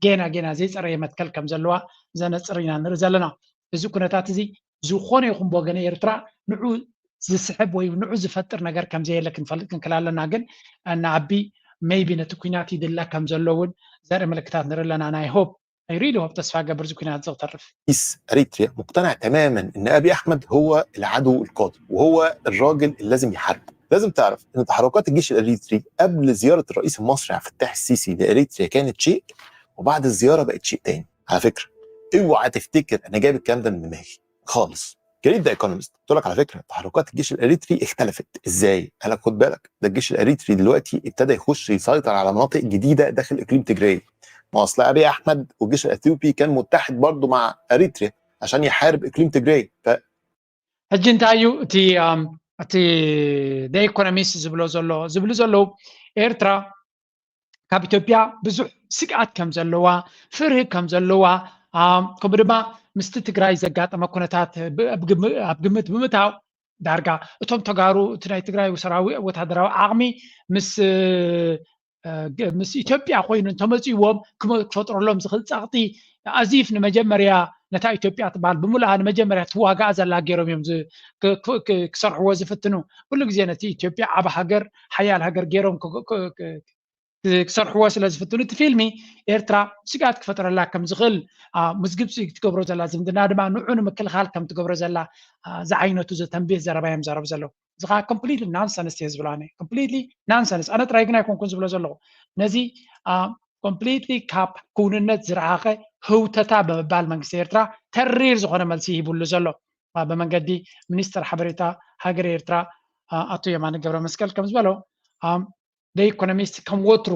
ገና ገና ዘይፀረየ መትከል ከም ዘለዋ ዘነፅር ኢና ንርኢ ዘለና እዚ ኩነታት እዚ ዝኾነ ይኹን ብወገነ ኤርትራ ንዑ ዝስሕብ ወይ ንዑ ዝፈጥር ነገር ከም ዘየለ ክንፈልጥ ክንክል ኣለና ግን ንኣቢ maybe ነቲ ኩናት ይድለ ከም ዘሎ እውን ዘርኢ ምልክታት ንርኢ ኣለና ናይ ሆፕ I really hope ተስፋ ገብር እዚ ኩናት እዚ ክተርፍ رئيس اريتريا مقتنع تماما ان ابي احمد هو العدو القادم وهو الراجل اللي لازم يحاربه لازم تعرف ان تحركات الجيش الاريتري قبل زياره الرئيس المصري عبد الفتاح السيسي لاريتريا كانت شيء وبعد الزياره بقت شيء تاني على فكره اوعى تفتكر انا جايب الكلام ده من دماغي خالص جريد ذا ايكونومست بتقول لك على فكره تحركات الجيش الاريتري اختلفت ازاي؟ قال لك خد بالك ده الجيش الاريتري دلوقتي ابتدى يخش يسيطر على مناطق جديده داخل اقليم تجراي ما اصل ابي احمد والجيش الاثيوبي كان متحد برضه مع اريتريا عشان يحارب اقليم تجراي ف ሕጂ እንታይ እዩ እቲ እቲ ደ ኢኮኖሚስት ዝብሎ ዘሎ ዝብሉ ዘለዉ ኤርትራ ካብ ኢትዮጵያ ብዙሕ ስግኣት ከም ዘለዋ ፍርሂ ከም ዘለዋ ከምኡ ድማ ምስቲ ትግራይ ዘጋጠመ ኩነታት ኣብ ግምት ብምታው ዳርጋ እቶም ተጋሩ እቲ ናይ ትግራይ ሰራዊ ወታደራዊ ዓቕሚ ምስ ምስ ኢትዮጵያ ኮይኑ እንተመፅዎም ክፈጥረሎም ዝኽእል ፀቕጢ ኣዚፍ ንመጀመርያ ነታ ኢትዮጵያ ትበሃል ብምሉኣ ንመጀመርያ ትዋጋኣ ዘላ ገይሮም እዮም ክሰርሕዎ ዝፍትኑ ኩሉ ግዜ ነቲ ኢትዮጵያ ዓብ ሃገር ሓያል ሃገር ገይሮም ክሰርሕዎ ስለ ዝፍትኑ እቲ ፊልሚ ኤርትራ ስግኣት ክፈጥረላ ከም ዝኽእል ምስ ግብፂ ትገብሮ ዘላ ዝምድና ድማ ንዑ ንምክልኻል ከም ትገብሮ ዘላ ዝዓይነቱ ዘተንብየ ዘረባ እዮም ዘረብ ዘለዉ። እዚ ከዓ ኮምፕሊትሊ ናንሰንስ እየ ዝብሎ ኣነ። ኮምፕሊትሊ ናንሰንስ። ኣነ ጥራይ ግን ኣይኮንኩን ዝብሎ ዘለኹ። ነዚ ኮምፕሊትሊ ካብ ክውንነት ዝረሓቐ ህውተታ ብምባል መንግስቲ ኤርትራ ተሪር ዝኾነ መልሲ ይህብሉ ዘሎ። ብመንገዲ ሚኒስትር ሓበሬታ ሃገር ኤርትራ ኣቶ የማነ ገብረ መስቀል ከም ዝበሎ ኢኮኖሚስት ከም ወትሩ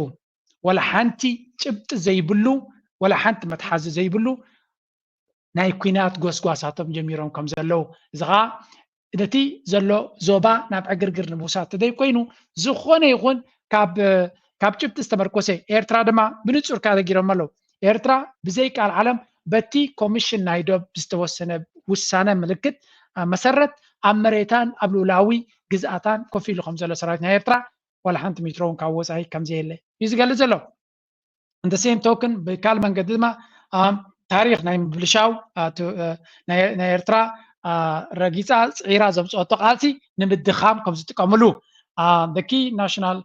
ወላ ሓንቲ ጭብጢ ዘይብሉ ወላ ሓንቲ መትሓዚ ዘይብሉ ናይ ኩናት ጎስጓሳቶም ጀሚሮም ከም ዘለዉ፣ እዚ ከዓ ነቲ ዘሎ ዞባ ናብ ዕግርግር ንምውሳድ ተደይ ኮይኑ ዝኾነ ይኹን ካብ ካብ ጭብጢ ዝተመርኮሰ ኤርትራ ድማ ብንጹር ተነጊሮም ኣለዉ። ኤርትራ ብዘይ ቃል ዓለም በቲ ኮሚሽን ናይ ዶብ ዝተወሰነ ውሳነ ምልክት መሰረት ኣብ መሬታን ኣብ ልኡላዊ ግዝኣታን ኮፍ ኢሉ ከም ዘሎ ሰራዊት ናይ ኤርትራ ዋላ ሓንቲ ሜትሮ እውን ካብ ወፃኢ ከም ዘየለ እዩ ዝገልጽ ዘሎ። እንተ ሴም ቶክን ብካል መንገዲ ድማ ታሪክ ናይ ምብልሻው ናይ ኤርትራ ረጊፃ ፅዒራ ዘምፅኦቶ ቃልሲ ንምድኻም ከም ዝጥቀምሉ the key national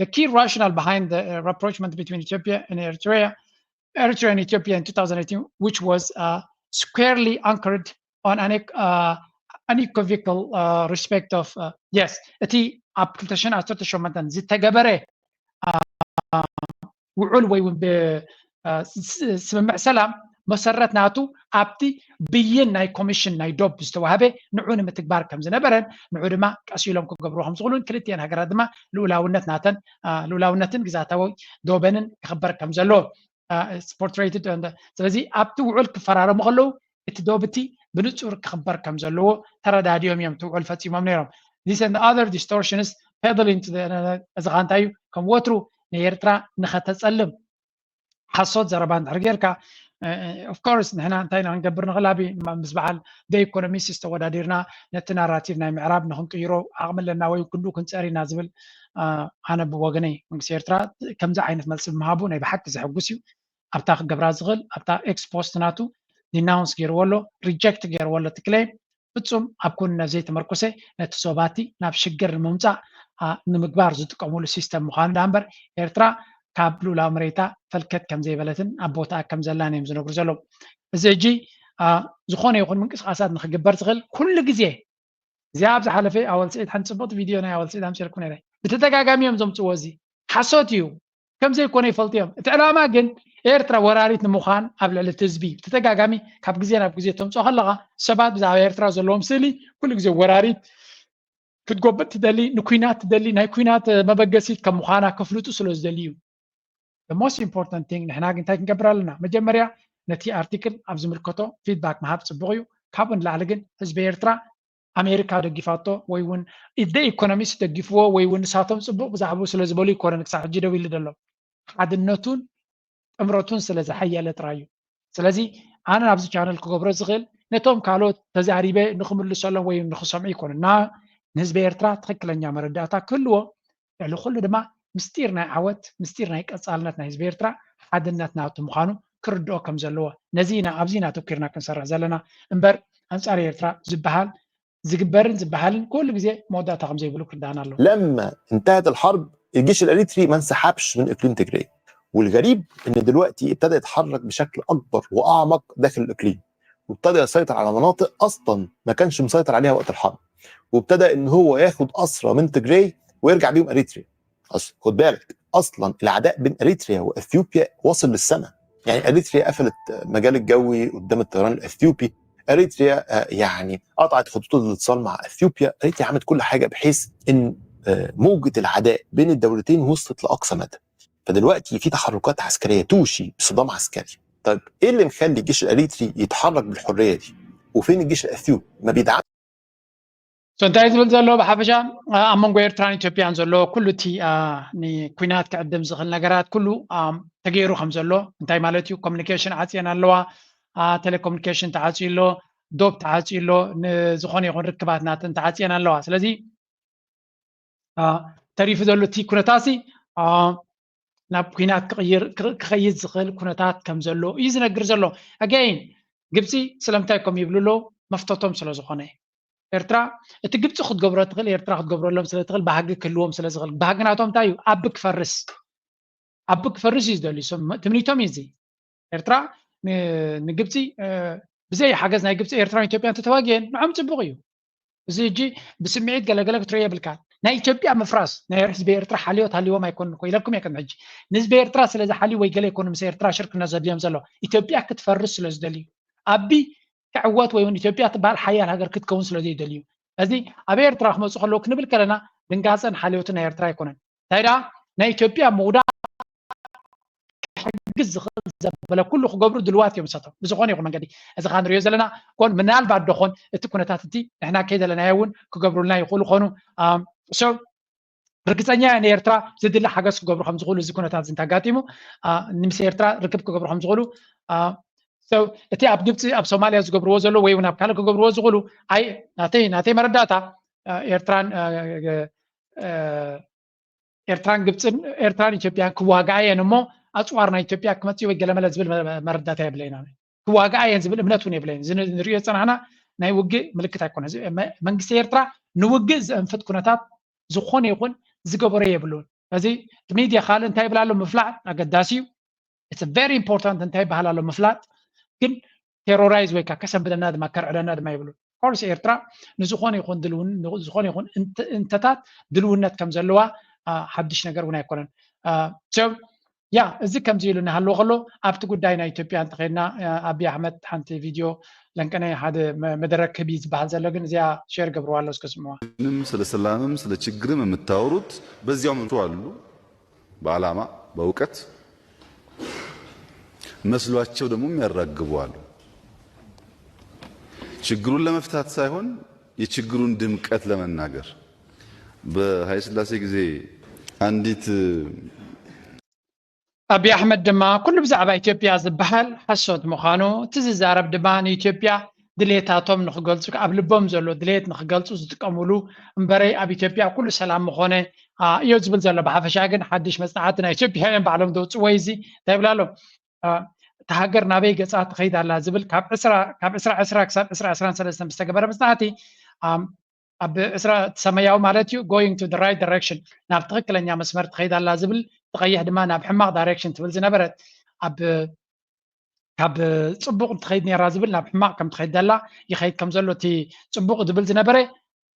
the key rational behind the rapprochement between Ethiopia and Eritrea Eritrea and Ethiopia in two thousand eighteen, which was uh, squarely anchored on an uh, unequivocal uh, respect of uh, yes እቲ ኣብ ክልተ ሽሕን ዓሰርተ ሸሞንተን ዝተገበረ ውዑል ወይ እውን ስምምዕ ሰላም መሰረት ናቱ ኣብቲ ብይን ናይ ኮሚሽን ናይ ዶብ ዝተዋህበ ንዑ ንምትግባር ከም ዝነበረን ንዑ ድማ ቀስ ኢሎም ክገብሩ ከም ዝኽእሉን ክልቲኤን ሃገራት ድማ ልኡላውነት ናተን ልኡላውነትን ግዛታዊ ዶበንን ክኽበር ከም ዘለዎ ፖርትሬትድ ስለዚ ኣብቲ ውዑል ክፈራረሙ ከለዉ እቲ ዶብ እቲ ብንጹር ክኽበር ከም ዘለዎ ተረዳዲኦም እዮም እቲ ውዑል ፈጺሞም ነይሮም። This and other distortions peddling to the እዚ ኻ እንታይ እዩ ከም ወትሩ ንኤርትራ ንኸተጸልም ሓሶት ዘረባ እንድሕር ጌርካ of course ንሕና እንታይ ኢና ክንገብር ንኽእል ኣብ ምስ በዓል the economist ተወዳዲርና ነቲ ናራቲቭ ናይ ምዕራብ ንክንቅይሮ ዓቕሚ ኣለና ወይ ክንዱ ክንጸር ኢና ዝብል ኣነ ብወገነይ መንግስቲ ኤርትራ ከምዚ ዓይነት መልሲ ብምሃቡ ናይ ብሓቂ ዘሐጉስ እዩ። ኣብታ ክገብራ ዝኽእል ኣብታ ኤክስፖስት ናቱ ዲናውንስ ገይርዎ ኣሎ፣ ሪጀክት ገይርዎ ኣሎ እቲ ክሌም። ፍጹም ኣብ ኩንነት ዘይተመርኮሰ ነቲ ሶባቲ ናብ ሽግር ንምምፃእ ንምግባር ዝጥቀሙሉ ሲስተም ምዃኑ ዳ እምበር ኤርትራ ካብ ልኡላዊ መሬታ ፈልከት ከም ዘይበለትን ኣብ ቦታኣ ከም ዘላን እዮም ዝነግሩ ዘለዉ። እዚ ሕጂ ዝኾነ ይኹን ምንቅስቃሳት ንክግበር ዝኽእል ኩሉ ግዜ እዚኣ ኣብ ዝሓለፈ ኣወል ስዒድ ሓንቲ ፅቡቅቲ ቪድዮ ናይ ኣወል ስዒድ ኣምፂልኩም ነረ ብተደጋጋሚ እዮም ዘምፅዎ እዚ ሓሶት እዩ ከም ዘይኮነ ይፈልጡ እዮም። እቲ ዕላማ ግን ኤርትራ ወራሪት ንምዃን ኣብ ልዕሊ እቲ ህዝቢ ብተደጋጋሚ ካብ ግዜ ናብ ግዜ ተምፅኦ ከለኻ ሰባት ብዛዕባ ኤርትራ ዘለዎም ስእሊ ኩሉ ግዜ ወራሪት ክትጎብጥ ትደሊ ንኩናት ትደሊ ናይ ኩናት መበገሲት ከም ምዃና ከፍልጡ ስለ ዝደሊ እዩ። The most important thing ንሕና ግን እንታይ ክንገብር ኣለና? መጀመርያ ነቲ ኣርቲክል ኣብ ዝምልከቶ ፊድባክ ምሃብ ፅቡቅ እዩ። ካብኡ ንላዕሊ ግን ህዝቢ ኤርትራ ኣሜሪካ ደጊፋቶ ወይ እውን the economist ደጊፍዎ ወይ እውን ንሳቶም ፅቡቅ ብዛዕባኡ ስለ ዝበሉ ይኮነን ክሳብ ሕጂ ደው ኢሉ ዘሎ ሓድነቱን ጥምረቱን ስለ ዝሓየለ ጥራይ እዩ። ስለዚ ኣነ ናብዚ ቻነል ክገብሮ ዝኽእል ነቶም ካልኦት ተዛሪበ ንክምልሰሎም ወይ ንክሰምዑ ይኮነን ንህዝቢ ኤርትራ ትክክለኛ መረዳእታ ክህልዎ ልዕሊ ኩሉ ድማ ምስጢር ናይ ዓወት ምስጢር ናይ ቀፃልነት ናይ ህዝቢ ኤርትራ ሓድነት ናቱ ምዃኑ ክርድኦ ከም ዘለዎ ነዚ ኢና ኣብዚ ኢና ኣተኪርና ክንሰርሕ ዘለና እምበር ኣንፃር ኤርትራ ዝበሃል ዝግበርን ዝበሃልን ኩሉ ግዜ መወዳእታ ከም ዘይብሉ ክርዳእና ኣለዎ። لما انتهت الحرب الجيش الاريتري ما انسحبش من اقليم تجري والغريب ان دلوقتي ابتدى يتحرك بشكل اكبر واعمق داخل الاقليم وابتدى يسيطر على مناطق اصلا ما كانش مسيطر عليها وقت الحرب وابتدى ان هو ياخد اسرى من تجري ويرجع بيهم اريتريا. خد بالك اصلا العداء بين اريتريا واثيوبيا واصل للسماء. يعني اريتريا قفلت مجال الجوي قدام الطيران الاثيوبي. اريتريا يعني قطعت خطوط الاتصال مع اثيوبيا. اريتريا عملت كل حاجه بحيث ان موجه العداء بين الدولتين وصلت لاقصى مدى. فدلوقتي في تحركات عسكريه توشي بصدام عسكري. طيب ايه اللي مخلي الجيش الاريتري يتحرك بالحريه دي؟ وفين الجيش الاثيوبي؟ ما بيدعمش እንታይ ዝብል ዘሎ ብሓፈሻ ኣብ መንጎ ኤርትራን ኢትዮጵያን ዘሎ ኩሉ እቲ ንኩናት ክዕድም ዝኽእል ነገራት ኩሉ ተገይሩ ከም ዘሎ እንታይ ማለት እዩ? ኮሚኒኬሽን ዓፅየን ኣለዋ፣ ቴሌኮሚኒኬሽን ተዓፅዩ ኣሎ፣ ዶብ ተዓፅዩ ኣሎ፣ ንዝኾነ ይኹን ርክባት ናተን ተዓፅየን ኣለዋ። ስለዚ ተሪፉ ዘሎ እቲ ኩነታሲ ናብ ኩናት ክቕይር ክኸይድ ዝኽእል ኩነታት ከም ዘሎ እዩ ዝነግር ዘሎ። ኣገይን ግብፂ ስለምንታይ ከም ይብሉ ኣለዉ መፍተቶም ስለ ዝኾነ ኤርትራ እቲ ግብፂ ክትገብሮ ትኽእል ኤርትራ ክትገብረሎም ስለ ትኽእል ባህጊ ክህልዎም ስለ ዝኽእል ባህጊ ናቶም እንታይ እዩ ኣቢ ክፈርስ ኣቢ ክፈርስ እዩ ዝደልዩ። ትምኒቶም እዩ እዚ። ኤርትራ ንግብፂ ብዘይ ሓገዝ ናይ ግብፂ ኤርትራን ኢትዮጵያን ተተዋጊአን ንዖም ፅቡቅ እዩ። እዚ ሕጂ ብስምዒት ገለገለ ክትሪኦ የብልካ። ናይ ኢትዮጵያ ምፍራስ ናይ ህዝቢ ኤርትራ ሓልዮት ሃልዎም ኣይኮኑን እኮ ኢለኩም እየ ቅድሚ ሕጂ። ንህዝቢ ኤርትራ ስለ ዝሓልዩ ወይ ገለ ኣይኮኑ ምስ ኤርትራ ሽርክነት ዘድልዮም ዘሎ፣ ኢትዮጵያ ክትፈርስ ስለ ዝደልዩ። ኣቢ ክዕወት ወይ እውን ኢትዮጵያ ትበሃል ሓያል ሃገር ክትከውን ስለ ዘይደልዩ። እዚ ኣብ ኤርትራ ክመፁ ከለዉ ክንብል ከለና ድንጋፀን ሓልዮትን ናይ ኤርትራ ኣይኮነን። እንታይ ደኣ ናይ ኢትዮጵያ ምውዳቅ ክሕግዝ ዝኽእል ዘበለ ኩሉ ክገብሩ ድልዋት እዮም እሳቶም ብዝኾነ ይኹን መንገዲ። እዚ ካ ንሪኦ ዘለና ኮን ምናልባት ዶኾን እቲ ኩነታት እቲ ንሕና ከይደለናዮ እውን ክገብሩልና ይኽእሉ ኾኑ። ርግፀኛ እየ ንኤርትራ ዝድለ ሓገዝ ክገብሩ ከም ዝኽእሉ እዚ ኩነታት እዚ እንተጋጢሙ ምስ ኤርትራ ርክብ ክገብሩ ከም ዝኽእሉ። እቲ ኣብ ግብፂ ኣብ ሶማልያ ዝገብርዎ ዘሎ ወይ እውን ኣብ ካልእ ክገብርዎ ዝኽእሉ ኣይ ናተይ ናተይ መረዳእታ ኤርትራን ኤርትራን ግብፅን ኤርትራን ኢትዮጵያን ክዋግኣ እየን እሞ ኣፅዋር ናይ ኢትዮጵያ ክመፅእ ወይ ገለመለ ዝብል መረዳእታ የብለይና። ክዋግኣ እየን ዝብል እምነት እውን የብለይን። እዚ ንሪኦ ዝፀናሕና ናይ ውግእ ምልክት ኣይኮነ። መንግስቲ ኤርትራ ንውግእ ዘእንፍት ኩነታት ዝኾነ ይኹን ዝገበሮ የብሉን። እዚ እቲ ሚድያ ካልእ እንታይ ይብል ኣሎ ምፍላጥ ኣገዳሲ እዩ። It's very important እንታይ ይበሃል ኣሎ ምፍላጥ ግን ቴሮራይዝ ወይ ከዓ ከሰንብደና ድማ ከርዕደና ድማ ይብሉ። ኮርስ ኤርትራ ንዝኾነ ይኹን ድልውን ዝኾነ ይኹን እንተታት ድልውነት ከም ዘለዋ ሓድሽ ነገር እውን ኣይኮነን። ያ እዚ ከምዚ ኢሉ እናሃለዎ ከሎ ኣብቲ ጉዳይ ናይ ኢትዮጵያ እንተኸድና ኣብይ ኣሕመድ ሓንቲ ቪድዮ ለንቀነ ሓደ መደረክ ክብ ዝበሃል ዘሎ ግን እዚኣ ሸር ገብርዋ ኣሎ እስከ ስምዋ። ምንም ስለ ሰላምም ስለ ችግርም የምታወሩት በዚያው ምንቱ አሉ። በዓላማ በእውቀት መስሏቸው ደግሞ የሚያራግቡ አሉ። ችግሩን ለመፍታት ሳይሆን የችግሩን ድምቀት ለመናገር። በኃይለ ሥላሴ ጊዜ አንዲት ኣብይ ኣሕመድ ድማ ኩሉ ብዛዕባ ኢትዮጵያ ዝበሃል ሓሶት ምዃኑ እቲ ዝዛረብ ድማ ንኢትዮጵያ ድሌታቶም ንክገልፁ ኣብ ልቦም ዘሎ ድሌት ንክገልፁ ዝጥቀምሉ እምበረይ ኣብ ኢትዮጵያ ኩሉ ሰላም ምኾነ እዮ ዝብል ዘሎ። ብሓፈሻ ግን ሓድሽ መፅናዕቲ ናይ ኢትዮጵያ እዮም ባዕሎም ዘውፅዎ እዚ እንታይ ይብል ኣሎ እቲ ሃገር ናበይ ገፃ ትኸይድ ኣላ ዝብል ካብ ዕስራ ዕስራ ክሳብ ዕስራ ዕስራን ሰለስተን ዝተገበረ መፅናዕቲ ኣብ ዕስራ ሰማያዊ ማለት እዩ going to the right direction ናብ ትኽክለኛ መስመር ትኸይድ ኣላ ዝብል እቲ ቀይሕ ድማ ናብ ሕማቕ direction ትብል ዝነበረት ኣብ ካብ ፅቡቕ ትኸይድ ነራ ዝብል ናብ ሕማቕ ከም ትኸይድ ዘላ ይኸይድ ከም ዘሎ እቲ ፅቡቕ ዝብል ዝነበረ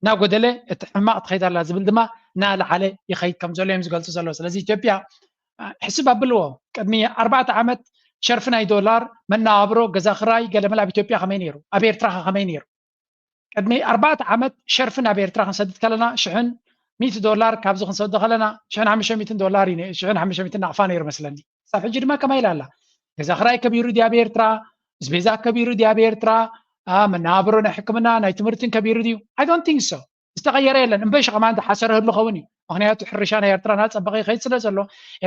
እናጎደለ እቲ ሕማቕ ትኸይድ ኣላ ዝብል ድማ እናለዓለ ይኸይድ ከም ዘሎ እዮም ዝገልፁ ዘለዉ። ስለዚ ኢትዮጵያ ሕስብ ኣብልዎ ቅድሚ ኣርባዕተ ዓመት ሸርፊ ናይ ዶላር መነባብሮ ገዛ ክራይ ገለመለ ኣብ ኢትዮጵያ ከመይ ነይሩ ኣብ ኤርትራ ከ ከመይ ነይሩ? ቅድሚ ኣርባዕተ ዓመት ሸርፊ ናብ ኤርትራ ክንሰድድ ከለና ሽሕን ሚእቲ ዶላር ካብዚ ክንሰዶ ከለና ሽሕን ሓሙሽተ ሚእትን ዶላር እዩ ሽሕን ሓሙሽተ ሚእትን ናቕፋ ነይሩ መስለኒ። ክሳብ ሕጂ ድማ ከማይ ኢላ ኣላ። ገዛ ክራይ ከቢሩ ድዩ ኣብ ኤርትራ? ኣስቤዛ ከቢሩ ድዩ ኣብ ኤርትራ? መነባብሮ ናይ ሕክምና ናይ ትምህርትን ከቢሩ ድዩ? I don't think so። ዝተቐየረ የለን። እምበይ ሸቐማ እንተሓሰረ ህሉ ኸውን እዩ። ምክንያቱ ሕርሻ ናይ ኤርትራ እናፀበቐ ይኸይድ ስለ ዘሎ፣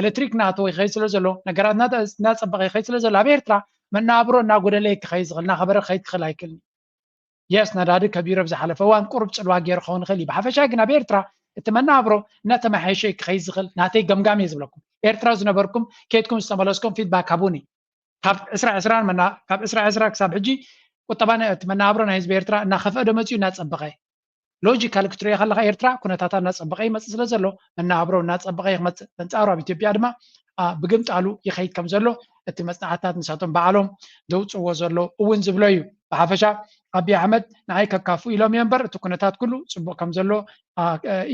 ኤሌክትሪክ እናተወ ይኸይድ ስለ ዘሎ፣ ነገራት እናፀበቐ ይኸይድ ስለ ዘሎ ኣብ ኤርትራ መነባብሮ እናጎደለ ክኸይድ ዝኽእል እናኸበረ ክኸይድ ክኽእል ኣይክእልን። የስ ነዳዲ ከቢሩ ኣብ ዝሓለፈ እዋን ቁሩብ ፅልዋ ገይሩ ክኸውን ይኽእል እዩ። ብሓፈሻ ግን ኣብ ኤርትራ እቲ መነባብሮ እናተመሓየሸ ክኸይድ ዝኽእል ናተይ ገምጋም እየ ዝብለኩም። ኤርትራ ዝነበርኩም ኬድኩም ዝተመለስኩም ፊድባክ ሃቡኒ። ካብ ዕስራ ዕስራን መና ካብ ዕስራ ዕስራ ክሳብ ሕጂ ቁጠባ እቲ መነባብሮ ናይ ህዝቢ ኤርትራ እናኸፍአ ዶ መፅኡ እናፀበቐ? ሎጂካል ክትሪኦ ከለካ ኤርትራ ኩነታታ እናፀበቐ ይመፅእ ስለ ዘሎ መነባብሮ እናፀበቐ ይመፅእ። ኣንፃሩ ኣብ ኢትዮጵያ ድማ ብግምጣሉ ይኸይድ ከም ዘሎ እቲ መፅናዕትታት ንሳቶም ባዕሎም ዘውፅዎ ዘሎ እውን ዝብሎ እዩ። ብሓፈሻ ኣብይ ኣሕመድ ንዓይ ከካፉ ኢሎም እዮም እምበር እቲ ኩነታት ኩሉ ፅቡቅ ከም ዘሎ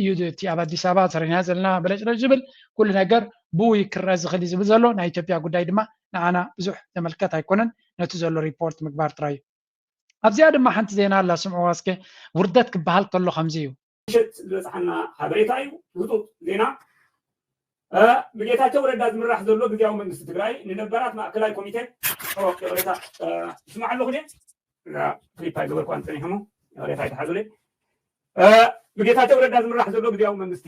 እዩ። እቲ ኣብ ኣዲስ ኣበባ ሰሪሕና ዘለና በለጭለጭ ዝብል ኩሉ ነገር ብኡ ክረአ ዝኽእል እዩ ዝብል ዘሎ ናይ ኢትዮጵያ ጉዳይ ድማ ንዓና ብዙሕ ዘመልከት ኣይኮነን። ነቲ ዘሎ ሪፖርት ምግባር ጥራይ እዩ። ኣብዚኣ ድማ ሓንቲ ዜና ኣላ ስምዕዋ እስከ። ውርደት ክበሃል ከሎ ከምዚ እዩ። ምሽት ዝበፅሓና ሓበሬታ እዩ። ህፁፅ ዜና። ብጌታቸው ረዳ ዝምራሕ ዘሎ ግዝያዊ መንግስቲ ትግራይ ንነባራት ማእከላይ ኮሚቴ ይስማዕ ኣለኹ። ክሊፕ ኣይገበርኳን ፀኒሐሞ። ይቕሬታ ይትሓዙለይ። ብጌታቸው ረዳ ዝምራሕ ዘሎ ግዝያዊ መንግስቲ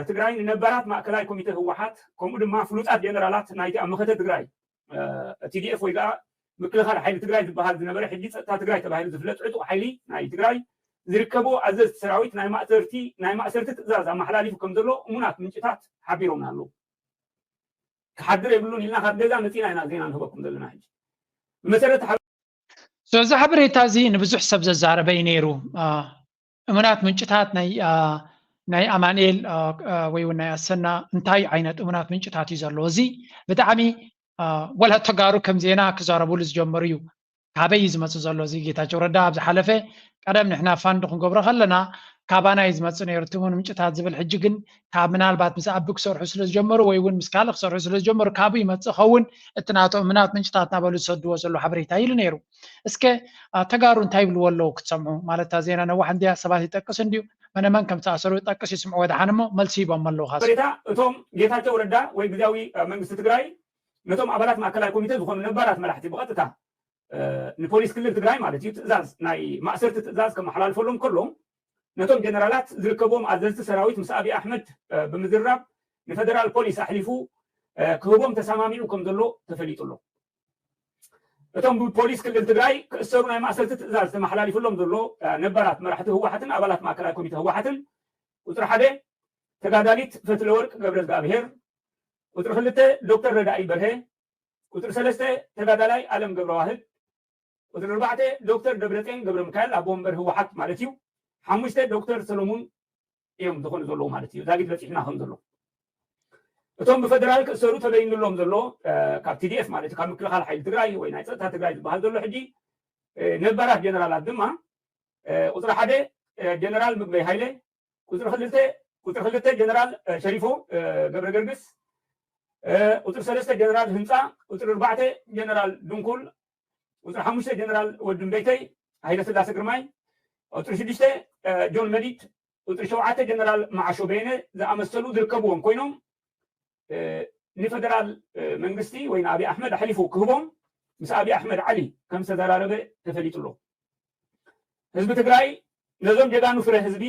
ትግራይ ንነባራት ማእከላይ ኮሚቴ ህወሓት ከምኡ ድማ ፍሉጣት ጀነራላት ናይቲ ኣብ መኸተ ትግራይ ቲዲኤፍ ወይ ከዓ ምክልኻል ሓይሊ ትግራይ ዝበሃል ዝነበረ ሕጂ ፀጥታ ትግራይ ተባሂሉ ዝፍለጥ ዕጡቕ ሓይሊ ናይ ትግራይ ዝርከቡ ኣዘዝቲ ሰራዊት ናይ ማእሰርቲ ናይ ማእሰርቲ ትእዛዝ ኣመሓላሊፉ ከም ዘሎ እሙናት ምንጭታት ሓቢሮምና ኣለዉ። ክሓድር የብሉን ኢልና ካብ ገዛ መፂና ኢና ዜና ንህበኩም ዘለና። ሕጂ ብመሰረት እዚ ሓበሬታ እዚ ንብዙሕ ሰብ ዘዛረበ እዩ ነይሩ። እሙናት ምንጭታት ናይ ናይ ኣማንኤል ወይ እውን ናይ ኣሰና እንታይ ዓይነት እሙናት ምንጭታት እዩ ዘለዎ? እዚ ብጣዕሚ ወላ ተጋሩ ከም ዜና ክዛረብሉ ዝጀመሩ እዩ። ካበይ እዩ ዝመፅእ ዘሎ እዚ ጌታቸው ረዳ? ኣብ ዝሓለፈ ቀደም ንሕና ፋንድ ክንገብሮ ከለና ካባና እዩ ዝመፅእ ነይሩ እቲ እሙን ምንጭታት ዝብል፣ ሕጂ ግን ካብ ምናልባት ምስ ኣቢ ክሰርሑ ስለ ዝጀመሩ ወይ እውን ምስ ካልእ ክሰርሑ ስለ ዝጀመሩ ካብኡ ይመፅእ ኸውን እቲ ናቶም እሙናት ምንጭታት እናበሉ ዝሰድዎ ዘሎ ሓበሬታ ኢሉ ነይሩ። እስከ ተጋሩ እንታይ ይብልዎ ኣለዉ ክትሰምዑ? ማለት እታ ዜና ነዋሕ እንድያ፣ ሰባት ይጠቅስ እንድዩ፣ መነመን ከም ዝተኣሰሩ ይጠቅስ ይስምዑ። ወድሓን እሞ መልሲ ሂቦም ኣለዉ። ካስ ሓበሬታ እቶም ጌታቸው ረዳ ወይ ግዝያዊ መንግስቲ ትግራይ ነቶም ኣባላት ማእከላይ ኮሚቴ ዝኾኑ ነባራት መራሕቲ ብቐጥታ ንፖሊስ ክልል ትግራይ ማለት እዩ ትእዛዝ ናይ ማእሰርቲ ትእዛዝ ከመሓላልፈሎም ከሎ ነቶም ጀነራላት ዝርከብዎም ኣዘዝቲ ሰራዊት ምስ ኣብይ ኣሕመድ ብምዝራብ ንፈደራል ፖሊስ ኣሕሊፉ ክህቦም ተሰማሚዑ ከም ዘሎ ተፈሊጡ ኣሎ። እቶም ብፖሊስ ክልል ትግራይ ክእሰሩ ናይ ማእሰርቲ ትእዛዝ ተመሓላሊፍሎም ዘሎ ነባራት መራሕቲ ህወሓትን ኣባላት ማእከላይ ኮሚቴ ህወሓትን ቁፅሪ ሓደ ተጋዳሊት ፈትለወርቅ ገብረእግዚኣብሄር፣ ቁፅሪ ክልተ ዶክተር ረዳኢ በርሀ፣ ቁፅሪ ሰለስተ ተጋዳላይ ኣለም ገብረዋህድ፣ ቁፅሪ ኣርባዕተ ዶክተር ደብረፅዮን ገብረሚካኤል ኣቦ ወንበር ህወሓት ማለት እዩ። ሓሙሽተ ዶክተር ሰሎሙን እዮም ዝኾኑ ዘለዉ ማለት እዩ። ዛጊት በፂሕና ከም ዘሎ እቶም ብፈደራል ክእሰሩ ተበይኑሎም ዘሎ ካብ ቲዲኤፍ ማለት እዩ ካብ ምክልኻል ሓይሊ ትግራይ ወይ ናይ ፀጥታ ትግራይ ዝበሃል ዘሎ ሕጂ ነባራት ጀነራላት ድማ ቁፅሪ ሓደ ጀነራል ምግበይ ሃይለ፣ ቁፅሪ ክልተ ቁፅሪ ክልተ ጀነራል ሸሪፎ ገብረ ገርግስ፣ ቁፅሪ ሰለስተ ጀነራል ህንፃ፣ ቁፅሪ ኣርባዕተ ጀነራል ድንኩል፣ ቁፅሪ ሓሙሽተ ጀነራል ወዲ እምበይተይ ሃይለ ስላሴ ግርማይ፣ ቁፅሪ ሽዱሽተ ጆን መዲድ፣ ቁፅሪ ሸውዓተ ጀነራል መዓሾ በየነ ዝኣመሰሉ ዝርከብዎም ኮይኖም ንፈደራል መንግስቲ ወይ ንኣብይ ኣሕመድ ኣሕሊፉ ክህቦም ምስ ኣብይ ኣሕመድ ዓሊ ከም ዝተዘራረበ ተፈሊጡ ኣሎ። ህዝቢ ትግራይ ነዞም ጀጋኑ ፍረ ህዝቢ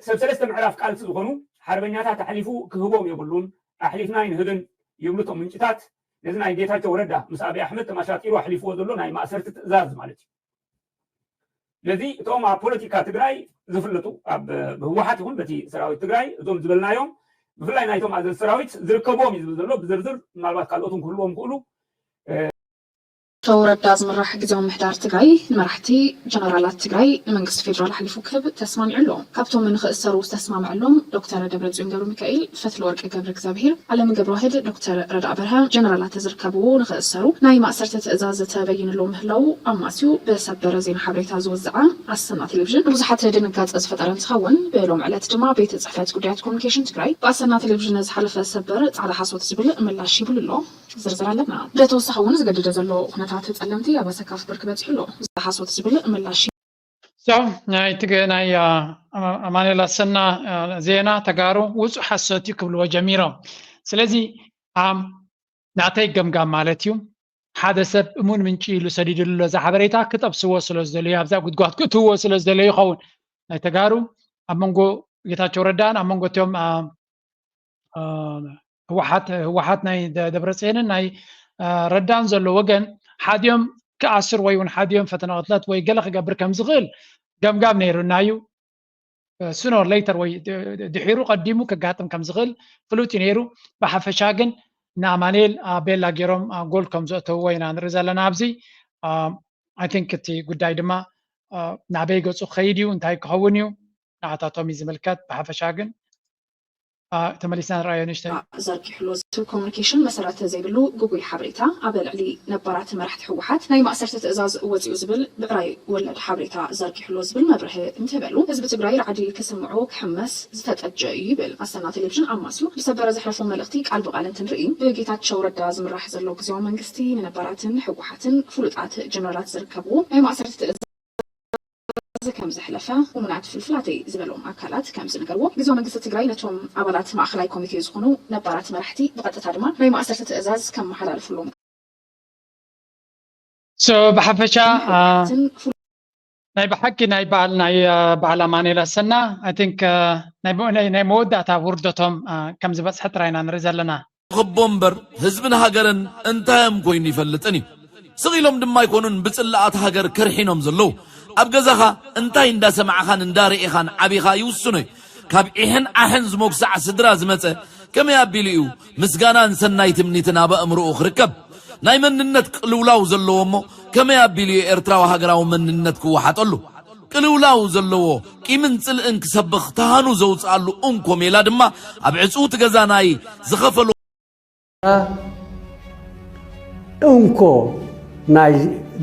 ሰብ ሰለስተ ምዕራፍ ቃልሲ ዝኾኑ ሓርበኛታት ኣሕሊፉ ክህቦም የብሉን፣ ኣሕሊፍና ኣይንህብን ይብሉ እቶም ምንጭታት። ነዚ ናይ ጌታቸው ረዳ ምስ ኣብይ ኣሕመድ ተማሻጢሩ ኣሕሊፍዎ ዘሎ ናይ ማእሰርቲ ትእዛዝ ማለት እዩ። ነዚ እቶም ኣብ ፖለቲካ ትግራይ ዝፍለጡ ኣብ ብህወሓት ይኹን በቲ ሰራዊት ትግራይ እዞም ዝበልናዮም ብፍላይ ናይቶም ኣዘዝ ሰራዊት ዝርከብዎም እዩ ዝብል ዘሎ ብዝርዝር ምናልባት ካልኦትን ክህልዎም ክእሉ ጌታቸው ረዳ ዝምራሕ ግዝያዊ ምምሕዳር ትግራይ ንመራሕቲ ጀነራላት ትግራይ ንመንግስቲ ፌዴራል ኣሕሊፉ ክህብ ተስማሚዑ ኣሎ። ካብቶም ንኽእሰሩ ዝተስማምዐሎም ዶክተር ደብረፅዮን ገብረሚካኤል፣ ፈትለወርቅ ገብረእግዚኣብሄር፣ ኣለም ገብረዋህድ፣ ዶክተር ረዳእ በርሀ ጀነራላት ዝርከብዎ ንኽእሰሩ ናይ ማእሰርቲ ትእዛዝ ተበይንሎም ምህላዉ ኣማስዩ ብሰበር ዜና ሓበሬታ ዝወዝዐ ኣሰና ቴሌቪዥን ንብዙሓት ድንጋፀ ዝፈጠረ እንትኸውን ብሎም ዕለት ድማ ቤት ፅሕፈት ጉዳያት ኮሚኒኬሽን ትግራይ ብኣሰና ቴሌቪዥን ዝሓለፈ ሰበር ፃዕዳ ሓሶት ዝብል ምላሽ ይብሉ ኣሎ። ዝርዝር ኣለና። ብተወሳኺ እውን ዝገደደ ዘሎ ኩነታት ፀለምቲ ኣብ ኣሰካፊ ብርኪ በፂሑ ኣሎ። ዝሓሶት ዝብል ምላሽ ናይ ትግ ናይ ኣማኑኤል ኣሰና ዜና ተጋሩ ውፁእ ሓሶት እዩ ክብልዎ ጀሚሮም። ስለዚ ናተይ ገምጋም ማለት እዩ ሓደ ሰብ እሙን ምንጪ ኢሉ ሰዲድሉ ለዛ ሓበሬታ ክጠብስዎ ስለ ዝደለዩ ኣብዛ ጉድጓድ ክእትውዎ ስለ ዝደለዩ ይኸውን። ናይ ተጋሩ ኣብ መንጎ ጌታቸው ረዳን ኣብ መንጎ እቲኦም ህወሓት ህወሓት ናይ ደብረፅየንን ናይ ረዳን ዘሎ ወገን ሓዲኦም ክኣስር ወይ እውን ሓዲኦም ፈተነ ቅትለት ወይ ገለ ክገብር ከም ዝኽእል ገምጋም ነይሩና እዩ። ስኖር ሌተር ወይ ድሒሩ ቀዲሙ ክጋጥም ከም ዝኽእል ፍሉጥ እዩ ነይሩ። ብሓፈሻ ግን ንኣማንኤል ቤላ ገይሮም ጎል ከም ዘእተውዎ ኢና ንርኢ ዘለና ኣብዚ። ኣይ ቲንክ እቲ ጉዳይ ድማ ናበይ ገፁ ክኸይድ እዩ እንታይ ክኸውን እዩ ንኣታቶም እዩ ዝምልከት። ብሓፈሻ ግን ተመሊስና ንርኣዮ ንእሽተይ። ዘርጊሕሉ ዝብል ኮሙኒኬሽን መሰረት ዘይብሉ ግጉይ ሓበሬታ ኣብ ልዕሊ ነባራት መራሕቲ ህወሓት ናይ ማእሰርቲ ትእዛዝ ወፂኡ ዝብል ብዕራይ ወለድ ሓበሬታ ዘርጊሕሉ ዝብል መብርሂ እንትህበሉ ህዝቢ ትግራይ ራዕዲ ክስምዖ ክሕመስ ዝተጠጀ እዩ ይብል። ኣሰና ቴሌቪዥን ኣማስዩ ብሰበረ ዘሕለፎ መልእኽቲ ቃል ብቃል እንትንርኢ ብጌታቸው ረዳ ዝምራሕ ዘሎ ግዝያዊ መንግስቲ ንነባራትን ህወሓትን ፍሉጣት ጀነራላት ዝርከብዎ ናይ ማእሰርቲ ትእዛዝ ከም ዘሕለፈ እሙናት ፍልፍላተይ ዝበሎም ኣካላት ከም ዝነገርዎ ግዝያዊ መንግስቲ ትግራይ ነቶም ኣባላት ማእኸላይ ኮሚቴ ዝኾኑ ነባራት መራሕቲ ብቐጥታ ድማ ናይ ማእሰርቲ ትእዛዝ ከመሓላልፍሎም ብሓፈሻ ናይ ብሓቂ ናይ በዓል ናይ በዓል ኣማኑኤል ኣሰና ኣይ ቲንክ ናይ መወዳእታ ውርደቶም ከም ዝበፅሐ ጥራይ ኢና ንርኢ ዘለና። ክቦ እምበር ህዝብን ሃገርን እንታይ እዮም ኮይኑ ይፈልጥን እዩ። ስቕ ኢሎም ድማ ኣይኮኑን ብጽላኣት ሃገር ከርሒኖም ዘለዉ። ኣብ ገዛኻ እንታይ እንዳሰማዕኻን እንዳርኤኻን ዓቢኻ ይውስኖ እዩ። ካብ ዒሕን ዓሕን ዝሞግሳዕ ስድራ ዝመጸ ከመይ ኣቢሉ እዩ ምስጋናን ሰናይ ትምኒትን ኣብ ኣእምሮኡ ክርከብ? ናይ መንነት ቅልውላው ዘለዎ እሞ ከመይ ኣቢሉ እዩ ኤርትራዊ ሃገራዊ መንነት ክወሓጠሉ? ቅልውላው ዘለዎ ቂምን ጽልእን ክሰብኽ ተሃኑ ዘውጽኣሉ እንኮ ሜላ ድማ ኣብ ዕጽውቲ ገዛ ናይ ዝኸፈሎ እንኮ ናይ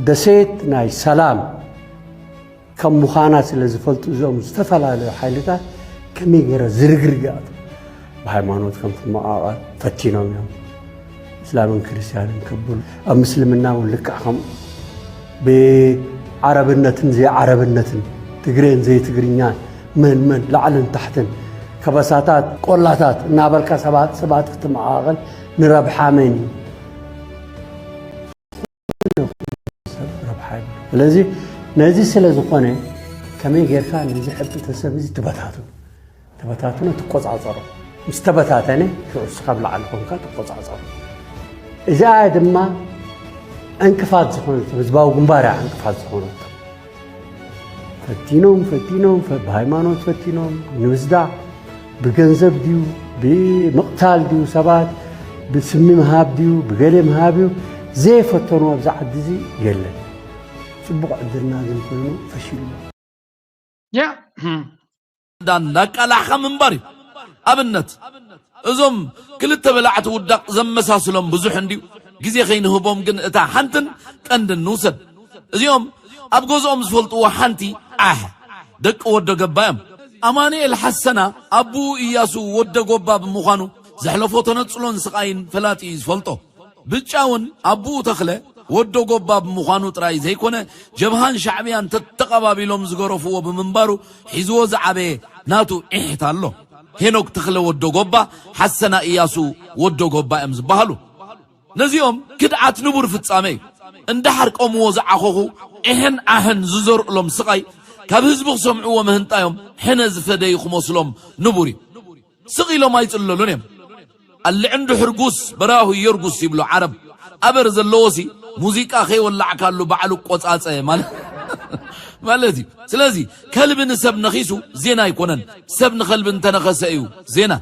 ደሴት ናይ ሰላም ከም ምዃና ስለ ዝፈልጡ እዞም ዝተፈላለዩ ሓይልታት ከመይ ገይረ ዝርግርግ ይኣትዉ። ብሃይማኖት ከም ትመቓቐል ፈቲኖም እዮም። እስላምን ክርስትያንን ከብሉ ኣብ ምስልምና እውን ልክዕ ከምኡ ብዓረብነትን ዘይዓረብነትን ትግሬን ዘይትግርኛን መን መን ላዕልን ታሕትን ከበሳታት ቆላታት እናበልካ ሰባት ሰባት ክትመቓቐል ንረብሓ መን እዩ? ረብሓ እዩ። ስለዚ ነዚ ስለ ዝኾነ ከመይ ጌርካ ነዚ ሕብረተሰብ እዚ ትበታትኖ? ተበታትኖ ትቆጻጸሮ። ምስ ተበታተነ ሽዑ ንስኻ ብላዕሊ ኮንካ ትቆጻጸሮ። እዚኣ ድማ ዕንቅፋት ዝኾነት ህዝባዊ ግንባር እያ ዕንቅፋት ዝኾነቶ። ፈቲኖም ፈቲኖም ፈ- ብሃይማኖት ፈቲኖም ንምዝዳዕ ብገንዘብ ድዩ ብምቕታል ድዩ ሰባት ብስሚ ምሃብ ድዩ ብገሌ ምሃብ እዩ ዘይፈተኑ ኣብዚ ዓዲ እዚ የለን። ጽቡቕ ዕድልና ግን ኮይኑ ፈሺሉ። ያ እንዳቃላሕኻ ምንባር እዩ። ኣብነት እዞም ክልተ በላዕቲ ውዳቕ ዘመሳስሎም ብዙሕ እንድዩ። ግዜ ከይንህቦም ግን እታ ሓንትን ቀንድን ንውሰድ። እዚኦም ኣብ ገዝኦም ዝፈልጥዎ ሓንቲ ዓሕ ደቂ ወዶ ገባ እዮም። ኣማኑኤል ሓሰና ኣቡኡ እያሱ ወዶ ጎባ ብምዃኑ ዘሕለፎ ተነጽሎን ስቓይን ፈላጢ እዩ ዝፈልጦ። ብጫ እውን ኣቡኡ ተኽለ ወዶ ጎባ ብምዃኑ ጥራይ ዘይኮነ ጀብሃን ሻዕብያን ተተቓባቢሎም ዝገረፍዎ ብምንባሩ ሒዝዎ ዝዓበየ ናቱ ዒሕት ኣሎ። ሄኖክ ተኽለ ወዶ ጎባ፣ ሓሰና እያሱ ወዶ ጎባ እዮም ዝበሃሉ። ነዚኦም ክድዓት ንቡር ፍጻመ እዩ። እንዳ ሓርቆምዎ ዝዓኾኹ ዒሕን ዓሕን ዝዘርእሎም ስቓይ ካብ ህዝቢ ክሰምዕዎ ምህንጣዮም ሕነ ዝፈደዩ ክመስሎም ንቡር እዩ። ስቕ ኢሎም ኣይጽለሉን እዮም። ኣልዕንዱ ሕርጉስ በራሁ የርጉስ ይብሉ ዓረብ። ኣበር ዘለዎሲ ሙዚቃ ከይወላዕካሉ ባዕሉ ቆጻጸ ማለት ማለት እዩ። ስለዚ ከልቢ ንሰብ ነኺሱ ዜና ኣይኮነን፣ ሰብ ንኸልቢ እንተነኸሰ እዩ ዜና።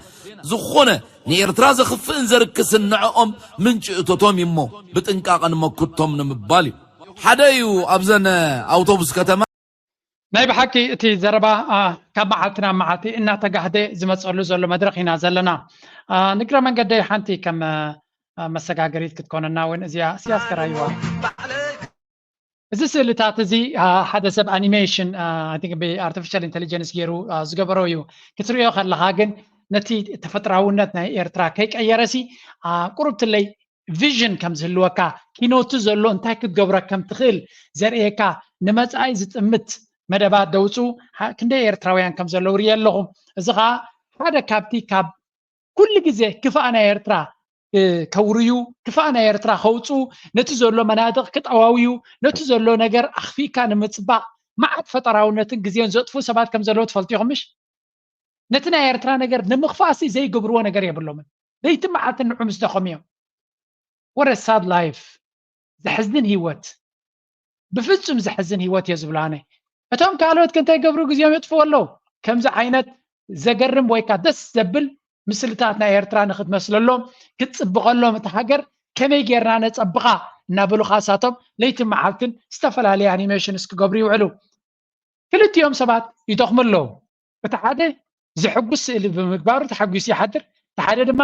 ዝኾነ ንኤርትራ ዘኽፍእን ዘርክስን ንዕኦም ምንጪ እቶቶም እዩ እሞ ብጥንቃቐ ንመክቶም ንምባል እዩ። ሓደ እዩ ኣብዘን ኣውቶቡስ ከተማ ናይ ብሓቂ እቲ ዘረባ ካብ መዓልቲ ናብ መዓልቲ እናተጋህደ ዝመፀሉ ዘሎ መድረክ ኢና ዘለና። ንግረ መንገደይ ሓንቲ ከም መሰጋገሪት ክትኮነና እውን እዚኣ እስኪ ኣስከራይዋ። እዚ ስእልታት እዚ ሓደ ሰብ ኣኒሜሽን ብኣርቲፊሻል ኢንቴሊጀንስ ገይሩ ዝገበሮ እዩ። ክትሪኦ ከለካ ግን ነቲ ተፈጥራውነት ናይ ኤርትራ ከይቀየረሲ ቁሩብ ትለይ ቪዥን ከም ዝህልወካ ኪኖቱ ዘሎ እንታይ ክትገብሮ ከም ትኽእል ዘርእየካ ንመጻኢ ዝጥምት መደባት ደውፁ ክንደይ ኤርትራውያን ከም ዘለዉ ርየ ኣለኹ። እዚ ከዓ ሓደ ካብቲ ካብ ኩሉ ግዜ ክፋእ ናይ ኤርትራ ከውርዩ ክፋእ ናይ ኤርትራ ከውፁ ነቲ ዘሎ መናድቕ ክጠዋውዩ ነቲ ዘሎ ነገር ኣኽፊእካ ንምፅባቕ መዓት ፈጠራውነትን ግዜን ዘጥፉ ሰባት ከም ዘለዉ ትፈልጡ ኢኹም ምሽ? ነቲ ናይ ኤርትራ ነገር ንምኽፋእ ሲ ዘይገብርዎ ነገር የብሎምን። ለይትን መዓልትን ንዑ ምስ ደኸሙ እዮም። What a sad life። ዘሕዝን ህይወት። ብፍጹም ዘሕዝን ህይወት እየ ዝብሎ ኣነ። እቶም ካልኦት ከ እንታይ ይገብሩ ግዜኦም የጥፍኡ ኣለዉ። ከምዚ ዓይነት ዘገርም ወይ ከኣ ደስ ዘብል ምስልታት ናይ ኤርትራ ንኽትመስለሎም ክትጽብቐሎም እታ ሃገር ከመይ ጌርና ነጸብቓ እናበሉ ከኣ እሳቶም ለይትን መዓልትን ዝተፈላለየ ኣኒሜሽንስ ክገብሩ ይውዕሉ። ክልቲኦም ሰባት ይደኽሙ ኣለዉ። እቲ ሓደ ዘሕጉስ ስእሊ ብምግባሩ ተሓጒሱ ይሓድር፣ እቲ ሓደ ድማ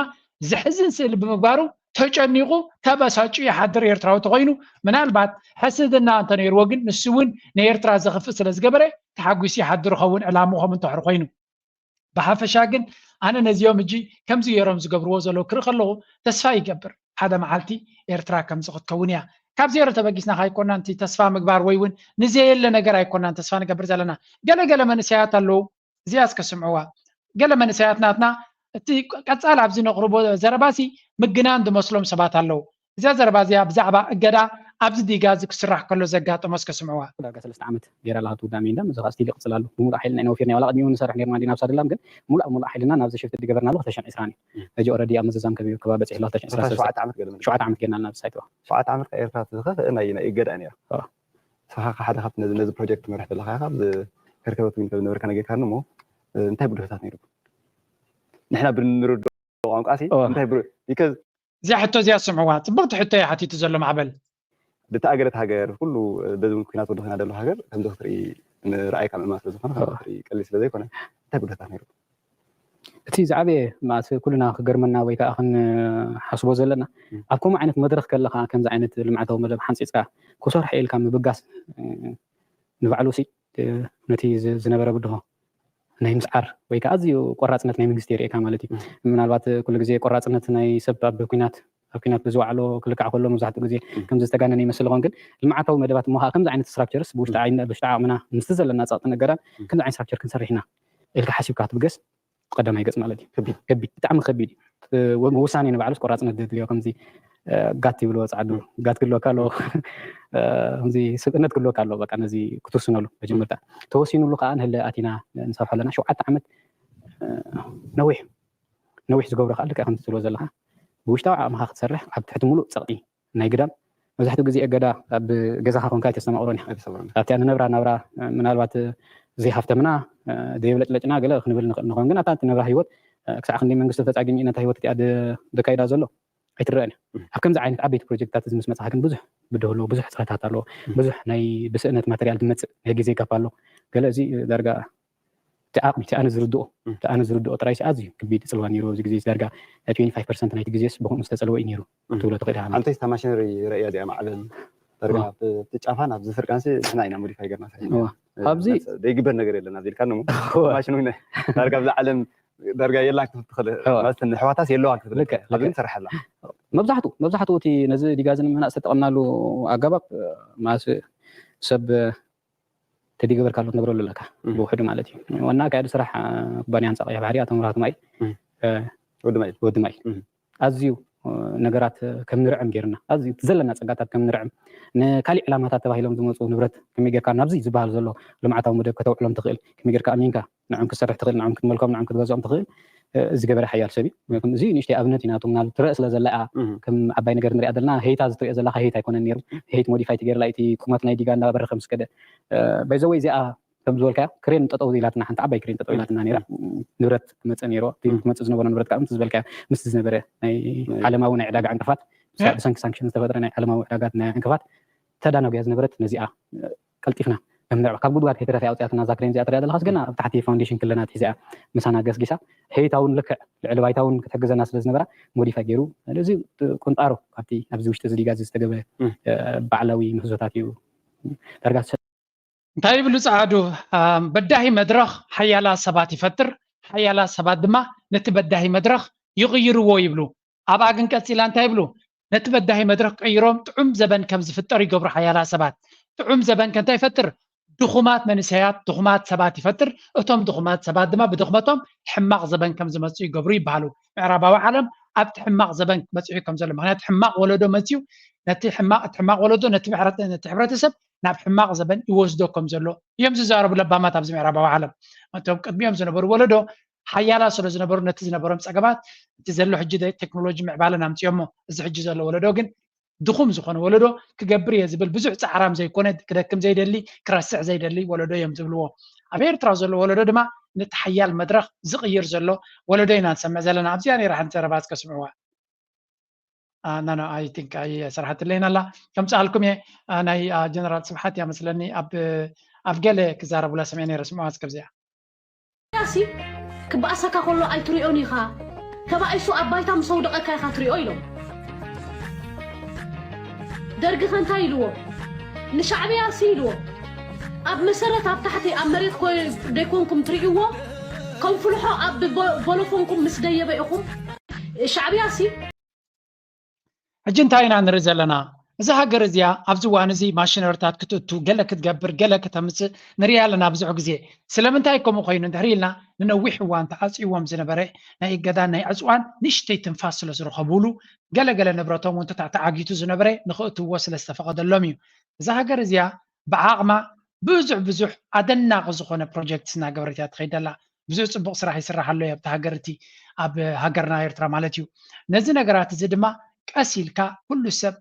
ዘሕዝን ስእሊ ብምግባሩ ተጨኒቑ ተበሳጭዩ ይሓድር። ኤርትራዊ ተኾይኑ ምናልባት ሕስድና እንተነይርዎ ግን ንሱ እውን ንኤርትራ ዘኽፍእ ስለ ዝገበረ ተሓጒሱ ይሓድር ይኸውን ዕላምኡ ከምኡ እንተድሕር ኮይኑ። ብሓፈሻ ግን ኣነ ነዚኦም ሕጂ ከምዚ ገይሮም ዝገብርዎ ዘለዉ ክርኢ ከለኹ ተስፋ ይገብር ሓደ መዓልቲ ኤርትራ ከምዚ ክትከውን እያ። ካብ ዜሮ ተበጊስና ከይኮና ነቲ ተስፋ ምግባር ወይ እውን ንዘየለ ነገር ኣይኮናን ተስፋ ንገብር ዘለና። ገለ ገለ መንእሰያት ኣለዉ እዚኣ እስከ ስምዕዋ። ገለ መንእሰያት ናትና እቲ ቀጻሊ ኣብዚ ነቕርቦ ዘረባሲ ምግናን ዝመስሎም ሰባት ኣለዉ። እዚኣ ዘረባ እዚኣ ብዛዕባ እገዳ ኣብዚ ዲጋ እዚ ክስራሕ ከሎ ዘጋጠሞ እስከ ስምዕዋ። ዳርጋ ሰለስተ ዓመት ገይራ ኣለኻ ትውዳ ሜንዳ እዚ ከዓ ስቲል ይቕፅል ኣሎ። ብሙሉእ ሓይልና ኢና ወፊርና ዋላ ቅድሚኡ ንሰርሕ ነርና እንዲና ኣብ ሳድላም ግን ሙሉእ ሙሉእ ሓይልና ናብዚ ሽፍት ዝገበርናሉ ክልተ ሽሕን ዕስራን እዩ። ሕጂ ኦረዲ ኣብ ምዝዛም ከቢሩ ከባቢ በፂሕሎ ክልተ ሽሕን ዕስራን ሰለስተ። ሸውዓተ ዓመት ገለ ሸውዓተ ዓመት ኤርትራ ዝኸፍእ ናይ እገዳ ነይራ። ንስኻ ሓደ ካብቲ ነዚ ፕሮጀክት ትመርሕ ዘለኻ ኢኻ። ከርከበት ግን ከዝነበርካ ነገርካኒ እሞ እንታይ ብድሆታት ነይሩ? ንሕና ብንርዶ ቋንቋ ሲ እንታይ ብር because እዚኣ ሕቶ እዚኣ ስምዕዋ ጽብቕቲ ሕቶ እያ ሓቲቱ ዘሎ ማዕበል። ብተኣገደት ሃገር ኩሉ በዚ እውን ኩናት ወዲኺና ዘሎ ሃገር ከምዚ ክትርኢ ንረኣይ ካብ ምእማን ስለ ዝኾነ ካብ ቀሊ ስለ ዘይኮነ እንታይ ጉዳታት ነይሩ? እቲ ዝዓበየ ማለት ኩልና ክገርመና ወይ ከዓ ክንሓስቦ ዘለና ኣብ ከምኡ ዓይነት መድረክ ከለካ ከምዚ ዓይነት ልምዓታዊ መደብ ሓንፂፅካ ክሰርሕ ኢልካ ምብጋስ ንባዕሉ ሲ ነቲ ዝነበረ ብድሆ ናይ ምስዓር ወይ ከዓ ኣዝዩ ቆራፅነት ናይ መንግስቲ የርእካ ማለት እዩ። ምናልባት ኩሉ ግዜ ቆራፅነት ናይ ሰብ ኣብ ኩናት ኣብ ኩናት ብዝወዓሎ ክልካዕ ከሎ መብዛሕትኡ ግዜ ከምዚ ዝተጋነነ ይመስል ኾን ግን ልምዓታዊ መደባት እሞ ከምዚ ዓይነት ስትራክቸርስ ብውሽጢ ዓቕምና ምስቲ ዘለና ፀቕጢ ነገራን ከምዚ ዓይነት ስትራክቸር ክንሰርሕ ኢና ኢልካ ሓሲብካ ክትብገስ ቀዳማይ ገፅ ማለት እዩ። ከቢድ ብጣዕሚ ከቢድ እዩ። ውሳኔ ንባዕሉስ ቆራፅነት ዘድልዮ ከምዚ ጋት ይብልዎ ፃዕዱ ጋት ክልወካ ኣለዎ ከምዚ ስብእነት ክልወካ ኣለዎ በቃ ነዚ ክትውስነሉ መጀመርታ ተወሲኑሉ ከዓ ንህለ ኣቲና ንሰርሖ ኣለና ሸውዓተ ዓመት ነዊሕ ነዊሕ ዝገብሮ ከዓ ልክዕ ከምዚ ትብሎ ዘለካ ብውሽጣዊ ዓቕምካ ክትሰርሕ ኣብ ትሕቲ ሙሉእ ፀቕጢ ናይ ግዳም መብዛሕትኡ ግዜ እገዳ ኣብ ገዛኻ ኮንካ ኣይተስተማቕሮን ኢኻ ኣብቲ ንነብራ ናብራ ምናልባት ዘይሃፍተምና ዘይብለጭለጭና ገለ ክንብል ንኽእል ንኸውን ግን ኣታ ነብራ ህይወት ክሳዕ ክንደይ መንግስቲ ተፃጊሙ ነታ ህይወት እቲኣ ዘካይዳ ዘሎ ኣይትረአን እያ ኣብ ከምዚ ዓይነት ዓበይቲ ፕሮጀክትታት እዚ ምስ መፅኻ ግን ብዙሕ ብድህ ኣለዎ ብዙሕ ፅረታት ኣለዎ ብዙሕ ናይ ብስእነት ማተርያል ዝመፅእ ናይ ግዜ ጋፕ ኣሎ ገለ እዚ ዳርጋ እቲ ዓቕሚ እቲ ኣነ ዝርድኦ እቲ ኣነ ዝርድኦ ጥራይ ኣዝዩ ከቢድ ፅልዋ ነይሩ ኣብዚ ግዜ ዳርጋ ትዌንቲ ፋይቭ ፐርሰንት ናይቲ ግዜስ ብከምኡ ዝተፀልወ እዩ ነይሩ ክትብሎ ትኽእል ኢኻ ኣንተ ስታ ማሽነሪ ረእያ እዚኣ ማዕበል ዳርጋ ኣብቲ ጫፋን ኣብዚ ፍርቃንሲ ንሕና ኢና ሞዲፋይ ገርና ኣብዚ ዘይግበር ነገር የለን ኣብዚ ኢልካ ሞ ማሽን ዳርጋ ኣብዚ ዓለም ዳርጋ የላን ክትብል ትኽእል ማለት ንሕዋታስ የለዋን ክትብል ኣብዚ ትሰርሐላ መብዛሕትኡ መብዛሕትኡ እቲ ነዚ ዲጋዝን ምህናፅ ዝተጠቐምናሉ ኣገባብ ማለት ሰብ ተዲገበርካ ኣሎ ትነግረሉ ኣለካ ብውሕዱ ማለት እዩ ዋና ኣካያዲ ስራሕ ኩባንያ ህንፃ ቀይሕ ባሕሪ ኣቶ መብራህቱ ማይ ወዲ ማይ ወዲ ማይ ኣዝዩ ነገራት ከም ንርዕም ጌርና ኣዝዩ እቲ ዘለና ፀጋታት ከም ንርዕም ንካሊእ ዕላማታት ተባሂሎም ዝመፁ ንብረት ከመይ ጌርካ ናብዚ ዝበሃል ዘሎ ልምዓታዊ መደብ ከተውዕሎም ትኽእል ከመይ ጌርካ ኣሚንካ ንዕም ክትሰርሕ ትኽእል ንዕም ክትመልኮም ንዕም ክትገዝኦም ትኽእል ዝገበረ ሓያል ሰብ እዩ እዚ ንእሽተይ ኣብነት እዩ ናቱ ምናል ትረአ ስለ ዘላ እያ ከም ዓባይ ነገር ንሪኣ ዘለና ሄይታ ዝትሪኦ ዘለካ ሄይት ኣይኮነን ነይሩ ሄይት ሞዲፋይ ትገርላ እቲ ቁመት ናይ ዲጋ እንዳበረኸ ምስ ከደ ባይዘወይ እዚኣ ከም ዝበልካያ ክሬን ጠጠው ኢላትና ሓንቲ ዓባይ ክሬን ጠጠው ኢላትና ነራ ንብረት ክመፅእ ነይሮ ክመፅእ ዝነበሮ ንብረት ከዓ ምስ ዝበልካያ ምስ ዝነበረ ናይ ዓለማዊ ናይ ዕዳጋ ዕንቅፋት ብሰንኪ ሳንክሽን ዝተፈጥረ ናይ ዓለማዊ ዕዳጋ ናይ ዕንቅፋት ተዳናጉያ ዝነበረት ነዚኣ ቀልጢፍና ከም ካብ ጉድጓድ ከይተረፈ ኣውፅኣትና እዛ ክሬን እዚኣ ትሪኣ ዘለካስ ገና ኣብ ታሕቲ ፋውንዴሽን ክለና ኣትሒዛ እያ ምሳና ገስጊሳ ሄይታ እውን ልክዕ ልዕሊ ባይታ እውን ክትሕግዘና ስለ ዝነበራ ሞዲፋይ ገይሩ እዚ ቁንጣሮ ካብቲ ኣብዚ ውሽጢ እዚ ዲጋ እዚ ዝተገበረ ባዕላዊ ምህዞታት እዩ ዳርጋ እንታይ ይብሉ ፃዓዱ በዳሂ መድረኽ ሓያላ ሰባት ይፈጥር ሓያላ ሰባት ድማ ነቲ በዳሂ መድረኽ ይቕይርዎ ይብሉ ኣብኣ ግን ቀፂላ እንታይ ይብሉ ነቲ በዳሂ መድረኽ ቀይሮም ጥዑም ዘበን ከም ዝፍጠር ይገብሩ ሓያላ ሰባት ጥዑም ዘበን ከ እንታይ ይፈጥር ድኹማት መንእሰያት ድኹማት ሰባት ይፈጥር እቶም ድኹማት ሰባት ድማ ብድኽመቶም ሕማቕ ዘበን ከም ዝመፅኡ ይገብሩ ይበሃሉ ምዕራባዊ ዓለም ኣብቲ ሕማቕ ዘበን በፂሑ ከም ዘሎ ምክንያቱ ሕማቕ ወለዶ መፅዩ ነቲ ሕማቕ እቲ ሕማቕ ወለዶ ነቲ ሕብረተሰብ ናብ ሕማቕ ዘበን ይወስዶ ከም ዘሎ እዮም ዝዛረቡ ለባማት ኣብዚ ምዕራባዊ ዓለም እቶም ቅድሚኦም ዝነበሩ ወለዶ ሓያላ ስለ ዝነበሩ ነቲ ዝነበሮም ፀገማት እቲ ዘሎ ሕጂ ቴክኖሎጂ ምዕባለን ኣምፅዮሞ እዚ ሕጂ ዘሎ ወለዶ ግን ድኹም ዝኾነ ወለዶ ክገብር እየ ዝብል ብዙሕ ፃዕራም ዘይኮነ ክደክም ዘይደሊ ክረስዕ ዘይደሊ ወለዶ እዮም ዝብልዎ ኣብ ኤርትራ ዘሎ ወለዶ ድማ ነቲ ሓያል መድረኽ ዝቕይር ዘሎ ወለዶ ኢና ንሰምዕ ዘለና ኣብዚኣ ነይራ ሓንቲ ዘረባ እስከ ስምዕዋ ናና ኣይ ቲንክ ኣይ ስራሕትለይን ኣላ ከምፅኣልኩም እየ ናይ ጀነራል ስብሓት እያ መስለኒ ኣብ ገለ ክዛረቡላ ሰሚዐ ነይረ ስምዕዋ እስከ ኣብዚኣ ያሲ ክበኣሰካ ከሎ ኣይትሪኦን ኢኻ ተባኢሱ ኣብ ባይታ ምስ ኣውደቐካ ኢኻ ትሪኦ ኢሎም ደርጊ ከ እንታይ ኢልዎ ንሻዕብያ ሲ ኢልዎ ኣብ መሰረት ኣብ ታሕቲ ኣብ መሬት ደይኮንኩም ትርእይዎ ከም ፍልሖ ኣብ ቦሎፎንኩም ምስ ደየበ ኢኹም ሻዕብያ ሲ ሕጂ እንታይ ኢና ንርኢ ዘለና? እዛ ሃገር እዚኣ ኣብዚ እዋን እዚ ማሽነሪታት ክትእቱ፣ ገለ ክትገብር፣ ገለ ክተምጽእ ንሪኣ ኣለና ብዙሕ ግዜ። ስለምንታይ ከምኡ ኮይኑ እንድሕር ኢልና ንነዊሕ እዋን ተዓጽይዎም ዝነበረ ናይ እገዳን ናይ ዕጽዋን ንእሽተይ ትንፋስ ስለ ዝረኸብሉ ገለ ገለ ንብረቶም እውን ተዓጊቱ ዝነበረ ንኽእትውዎ ስለ ዝተፈቐደሎም እዩ። እዛ ሃገር እዚኣ ብዓቕማ ብዙሕ ብዙሕ ኣደናቒ ዝኾነ ፕሮጀክትስ እናገበረት እያ ትኸይድ ዘላ። ብዙሕ ፅቡቕ ስራሕ ይስራሕ ኣሎ ኣብቲ ሃገር እቲ ኣብ ሃገርና ኤርትራ ማለት እዩ። ነዚ ነገራት እዚ ድማ ቀስ ኢልካ ኩሉ ሰብ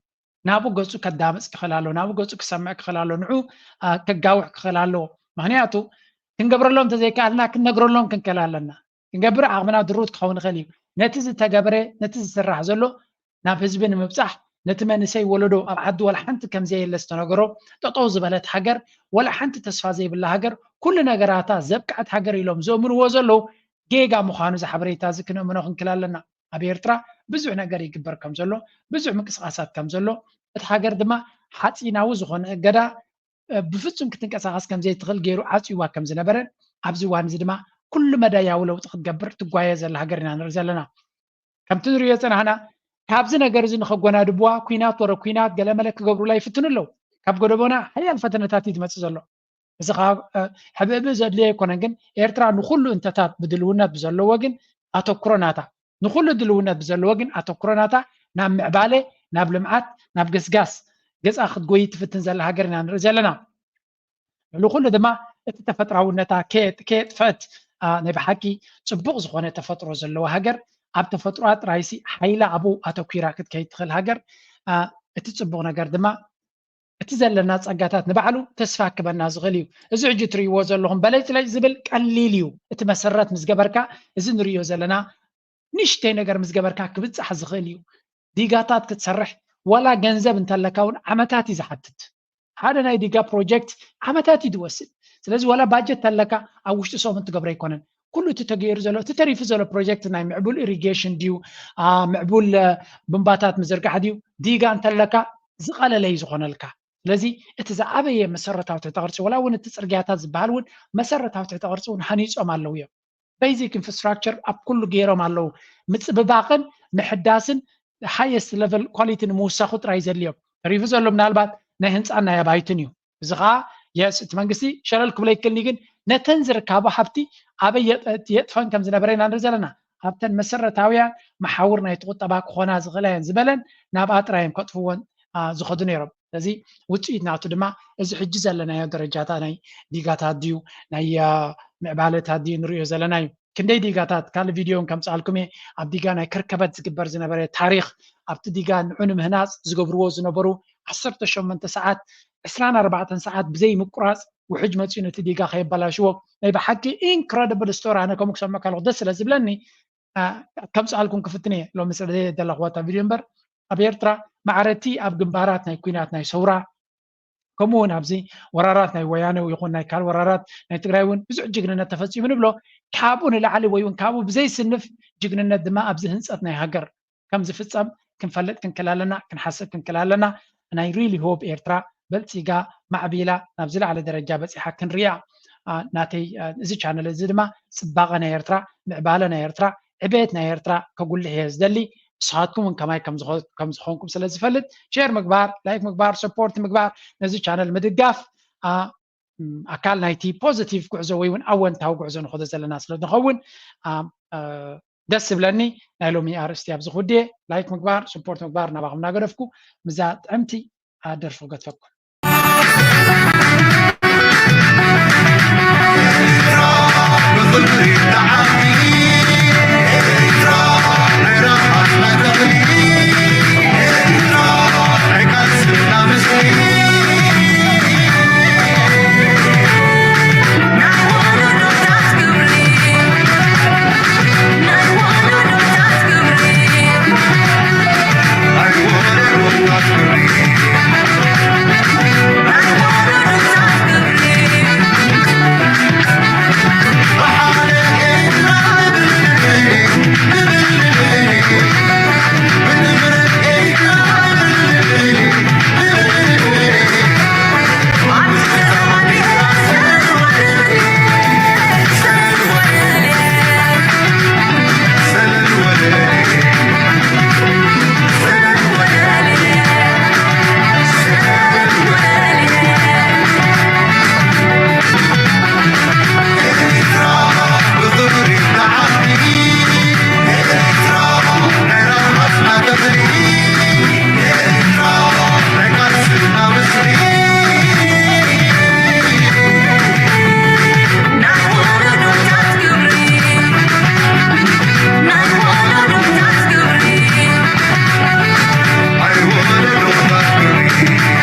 ናብኡ ገፁ ከዳምፅ ክኽእል ኣለዎ፣ ናብኡ ገፁ ክሰምዕ ክኽእል ኣለዎ፣ ንዑ ከጋውሕ ክኽእል ኣለዎ። ምክንያቱ ክንገብረሎም እንተዘይከኣልና ክንነግረሎም ክንክእል ኣለና። ክንገብር ዓቕምና ድሩት ክኸውን ይኽእል እዩ። ነቲ ዝተገበረ ነቲ ዝስራሕ ዘሎ ናብ ህዝቢ ንምብፃሕ ነቲ መንእሰይ ወለዶ ኣብ ዓዲ ወላ ሓንቲ ከም ዘየለ ዝተነገሮ፣ ጠጠው ዝበለት ሃገር፣ ወላ ሓንቲ ተስፋ ዘይብላ ሃገር፣ ኩሉ ነገራታ ዘብቅዐት ሃገር ኢሎም ዘእምንዎ ዘለዉ ጌጋ ምዃኑ እዚ ሓበሬታ እዚ ክነእምኖ ክንክል ኣለና። ኣብ ኤርትራ ብዙሕ ነገር ይግበር ከም ዘሎ፣ ብዙሕ ምንቅስቃሳት ከም ዘሎ፣ እቲ ሃገር ድማ ሓፂናዊ ዝኾነ እገዳ ብፍጹም ክትንቀሳቐስ ከም ዘይትኽእል ገይሩ ዓጽዩዋ ከም ዝነበረ፣ ኣብዚ እዋን እዚ ድማ ኩሉ መዳያዊ ለውጢ ክትገብር ትጓየ ዘላ ሃገር ኢና ንርኢ ዘለና። ከምቲ ንሪኦ ዝጸናሕና፣ ካብዚ ነገር እዚ ንኸጓናድብዋ ኲናት ወረ ኲናት ገለመለ ክገብሩላ ይፍትኑ ኣለዉ። ካብ ጎደቦና ሓያል ፈተነታት እዩ ዝመጽእ ዘሎ። እዚ ከዓ ሕብእብእ ዘድልዮ ኣይኮነን፣ ግን ኤርትራ ንኹሉ እንተታት ብድልውነት ብዘለዎ ግን ኣተኩሮ ናታ ንኹሉ ድልውነት ብዘለዎ ግን ኣተኩሮ ናታ ናብ ምዕባለ፣ ናብ ልምዓት፣ ናብ ገስጋስ ገጻ ክትጎይ ትፍትን ዘላ ሃገር ኢና ንርኢ ዘለና። ንኹሉ ድማ እቲ ተፈጥራውነታ ከየጥፈት ናይ ብሓቂ ጽቡቕ ዝኾነ ተፈጥሮ ዘለዎ ሃገር ኣብ ተፈጥሮኣ ጥራይሲ ሓይላ ኣብኡ ኣተኲራ ክትከይድ ትኽእል ሃገር እቲ ጽቡቕ ነገር ድማ እቲ ዘለና ጸጋታት ንባዕሉ ተስፋ ክበና ዝኽእል እዩ። እዚ ሕጂ ትርእይዎ ዘለኹም በለጭለጭ ዝብል ቀሊል እዩ። እቲ መሰረት ምስ ገበርካ እዚ ንርእዮ ዘለና ንእሽተይ ነገር ምስ ገበርካ ክብጻሕ ዝኽእል እዩ። ዲጋታት ክትሰርሕ ዋላ ገንዘብ እንተለካ እውን ዓመታት እዩ ዝሓትት። ሓደ ናይ ዲጋ ፕሮጀክት ዓመታት እዩ ዝወስድ። ስለዚ ዋላ ባጀት ተለካ ኣብ ውሽጢ ሰሙን ትገብሮ ኣይኮነን። ኩሉ እቲ ተገይሩ ዘሎ እቲ ተሪፉ ዘሎ ፕሮጀክት ናይ ምዕቡል ኢሪጌሽን ድዩ ምዕቡል ቡምባታት ምዝርጋሕ ድዩ ዲጋ እንተለካ ዝቐለለ እዩ ዝኾነልካ። ስለዚ እቲ ዝዓበየ መሰረታዊ ትሕተ ቅርፂ ዋላ እውን እቲ ፅርግያታት ዝበሃል እውን መሰረታዊ ትሕተ ቅርፂ እውን ሃኒፆም ኣለዉ እዮም። ቤዚክ ኢንፍራስትራክቸር ኣብ ኩሉ ገይሮም ኣለዉ። ምፅብባቕን ምሕዳስን ሃየስት ለቨል ኳሊቲ ንምውሳኹ ጥራይ ዘድልዮም ተሪፉ ዘሎ ምናልባት ናይ ህንፃን ናይ ኣባይትን እዩ። እዚ ከዓ የስ እቲ መንግስቲ ሸለል ክብሎ ይክልኒ ግን ነተን ዝርካቦ ሃብቲ ኣበይ የጥፈን ከም ዝነበረ ኢና ንርኢ ዘለና። ኣብተን መሰረታውያን መሓውር ናይቲ ቁጠባ ክኾና ዝኽእላ እየን ዝበለን ናብኣ ጥራይ እዮም ከጥፍዎን ዝኸዱ ነይሮም። ስለዚ ውፅኢት ናቱ ድማ እዚ ሕጂ ዘለናዮ ደረጃታ ናይ ዲጋታት ድዩ ናይ ምዕባለታት ድዩ ንሪኦ ዘለና እዩ። ክንደይ ዲጋታት ካልእ ቪድዮ እውን ከምፅኣልኩም እየ። ኣብ ዲጋ ናይ ከርከበት ዝግበር ዝነበረ ታሪኽ ኣብቲ ዲጋ ንዑ ንምህናፅ ዝገብርዎ ዝነበሩ ዓሰርተ ሸሞንተ ሰዓት ዕስራን ኣርባዕተን ሰዓት ብዘይ ምቁራፅ ውሕጅ መፅኡ ነቲ ዲጋ ከየበላሽዎ ናይ ብሓቂ ኢንክረዲብል ስቶሪ ኣነ ከምኡ ክሰምዕ ከለኹ ደስ ስለ ዝብለኒ ከምፅኣልኩም ክፍትን እየ ሎሚ ስለ ዘለኹዋ እታ ቪድዮ እምበር ኣብ ኤርትራ ማዕረቲ ኣብ ግንባራት ናይ ኩናት ናይ ሰውራ ከምኡ እውን ኣብዚ ወራራት ናይ ወያነ ይኹን ናይ ካል ወራራት ናይ ትግራይ እውን ብዙሕ ጅግንነት ተፈፂሙ ንብሎ ካብኡ ንላዕሊ ወይ እውን ካብኡ ብዘይስንፍ ጅግንነት ድማ ኣብዚ ህንፀት ናይ ሃገር ከም ዝፍፀም ክንፈልጥ ክንክል ኣለና ክንሓስብ ክንክል ኣለና ናይ ሪሊ ሆፕ ኤርትራ በልፂጋ ማዕቢላ ናብ ዝለዓለ ደረጃ በፂሓ ክንሪያ ናተይ እዚ ቻነል እዚ ድማ ፅባቐ ናይ ኤርትራ ምዕባለ ናይ ኤርትራ ዕቤት ናይ ኤርትራ ከጉልሕ እየ ዝደሊ ንስኻትኩም እውን ከማይ ከም ዝኾንኩም ስለ ዝፈልጥ ሼር ምግባር ላይክ ምግባር ሰፖርት ምግባር ነዚ ቻነል ምድጋፍ ኣካል ናይቲ ፖዚቲቭ ጉዕዞ ወይ እውን ኣወንታዊ ጉዕዞ ንኸዶ ዘለና ስለ ንኸውን ደስ ዝብለኒ ናይ ሎሚ ኣርእስቲ ኣብዚ ክውድየ ላይክ ምግባር ስፖርት ምግባር ናባኹም እናገደፍኩ ምዛ ጥዕምቲ ደርፊ ክገድፈኩም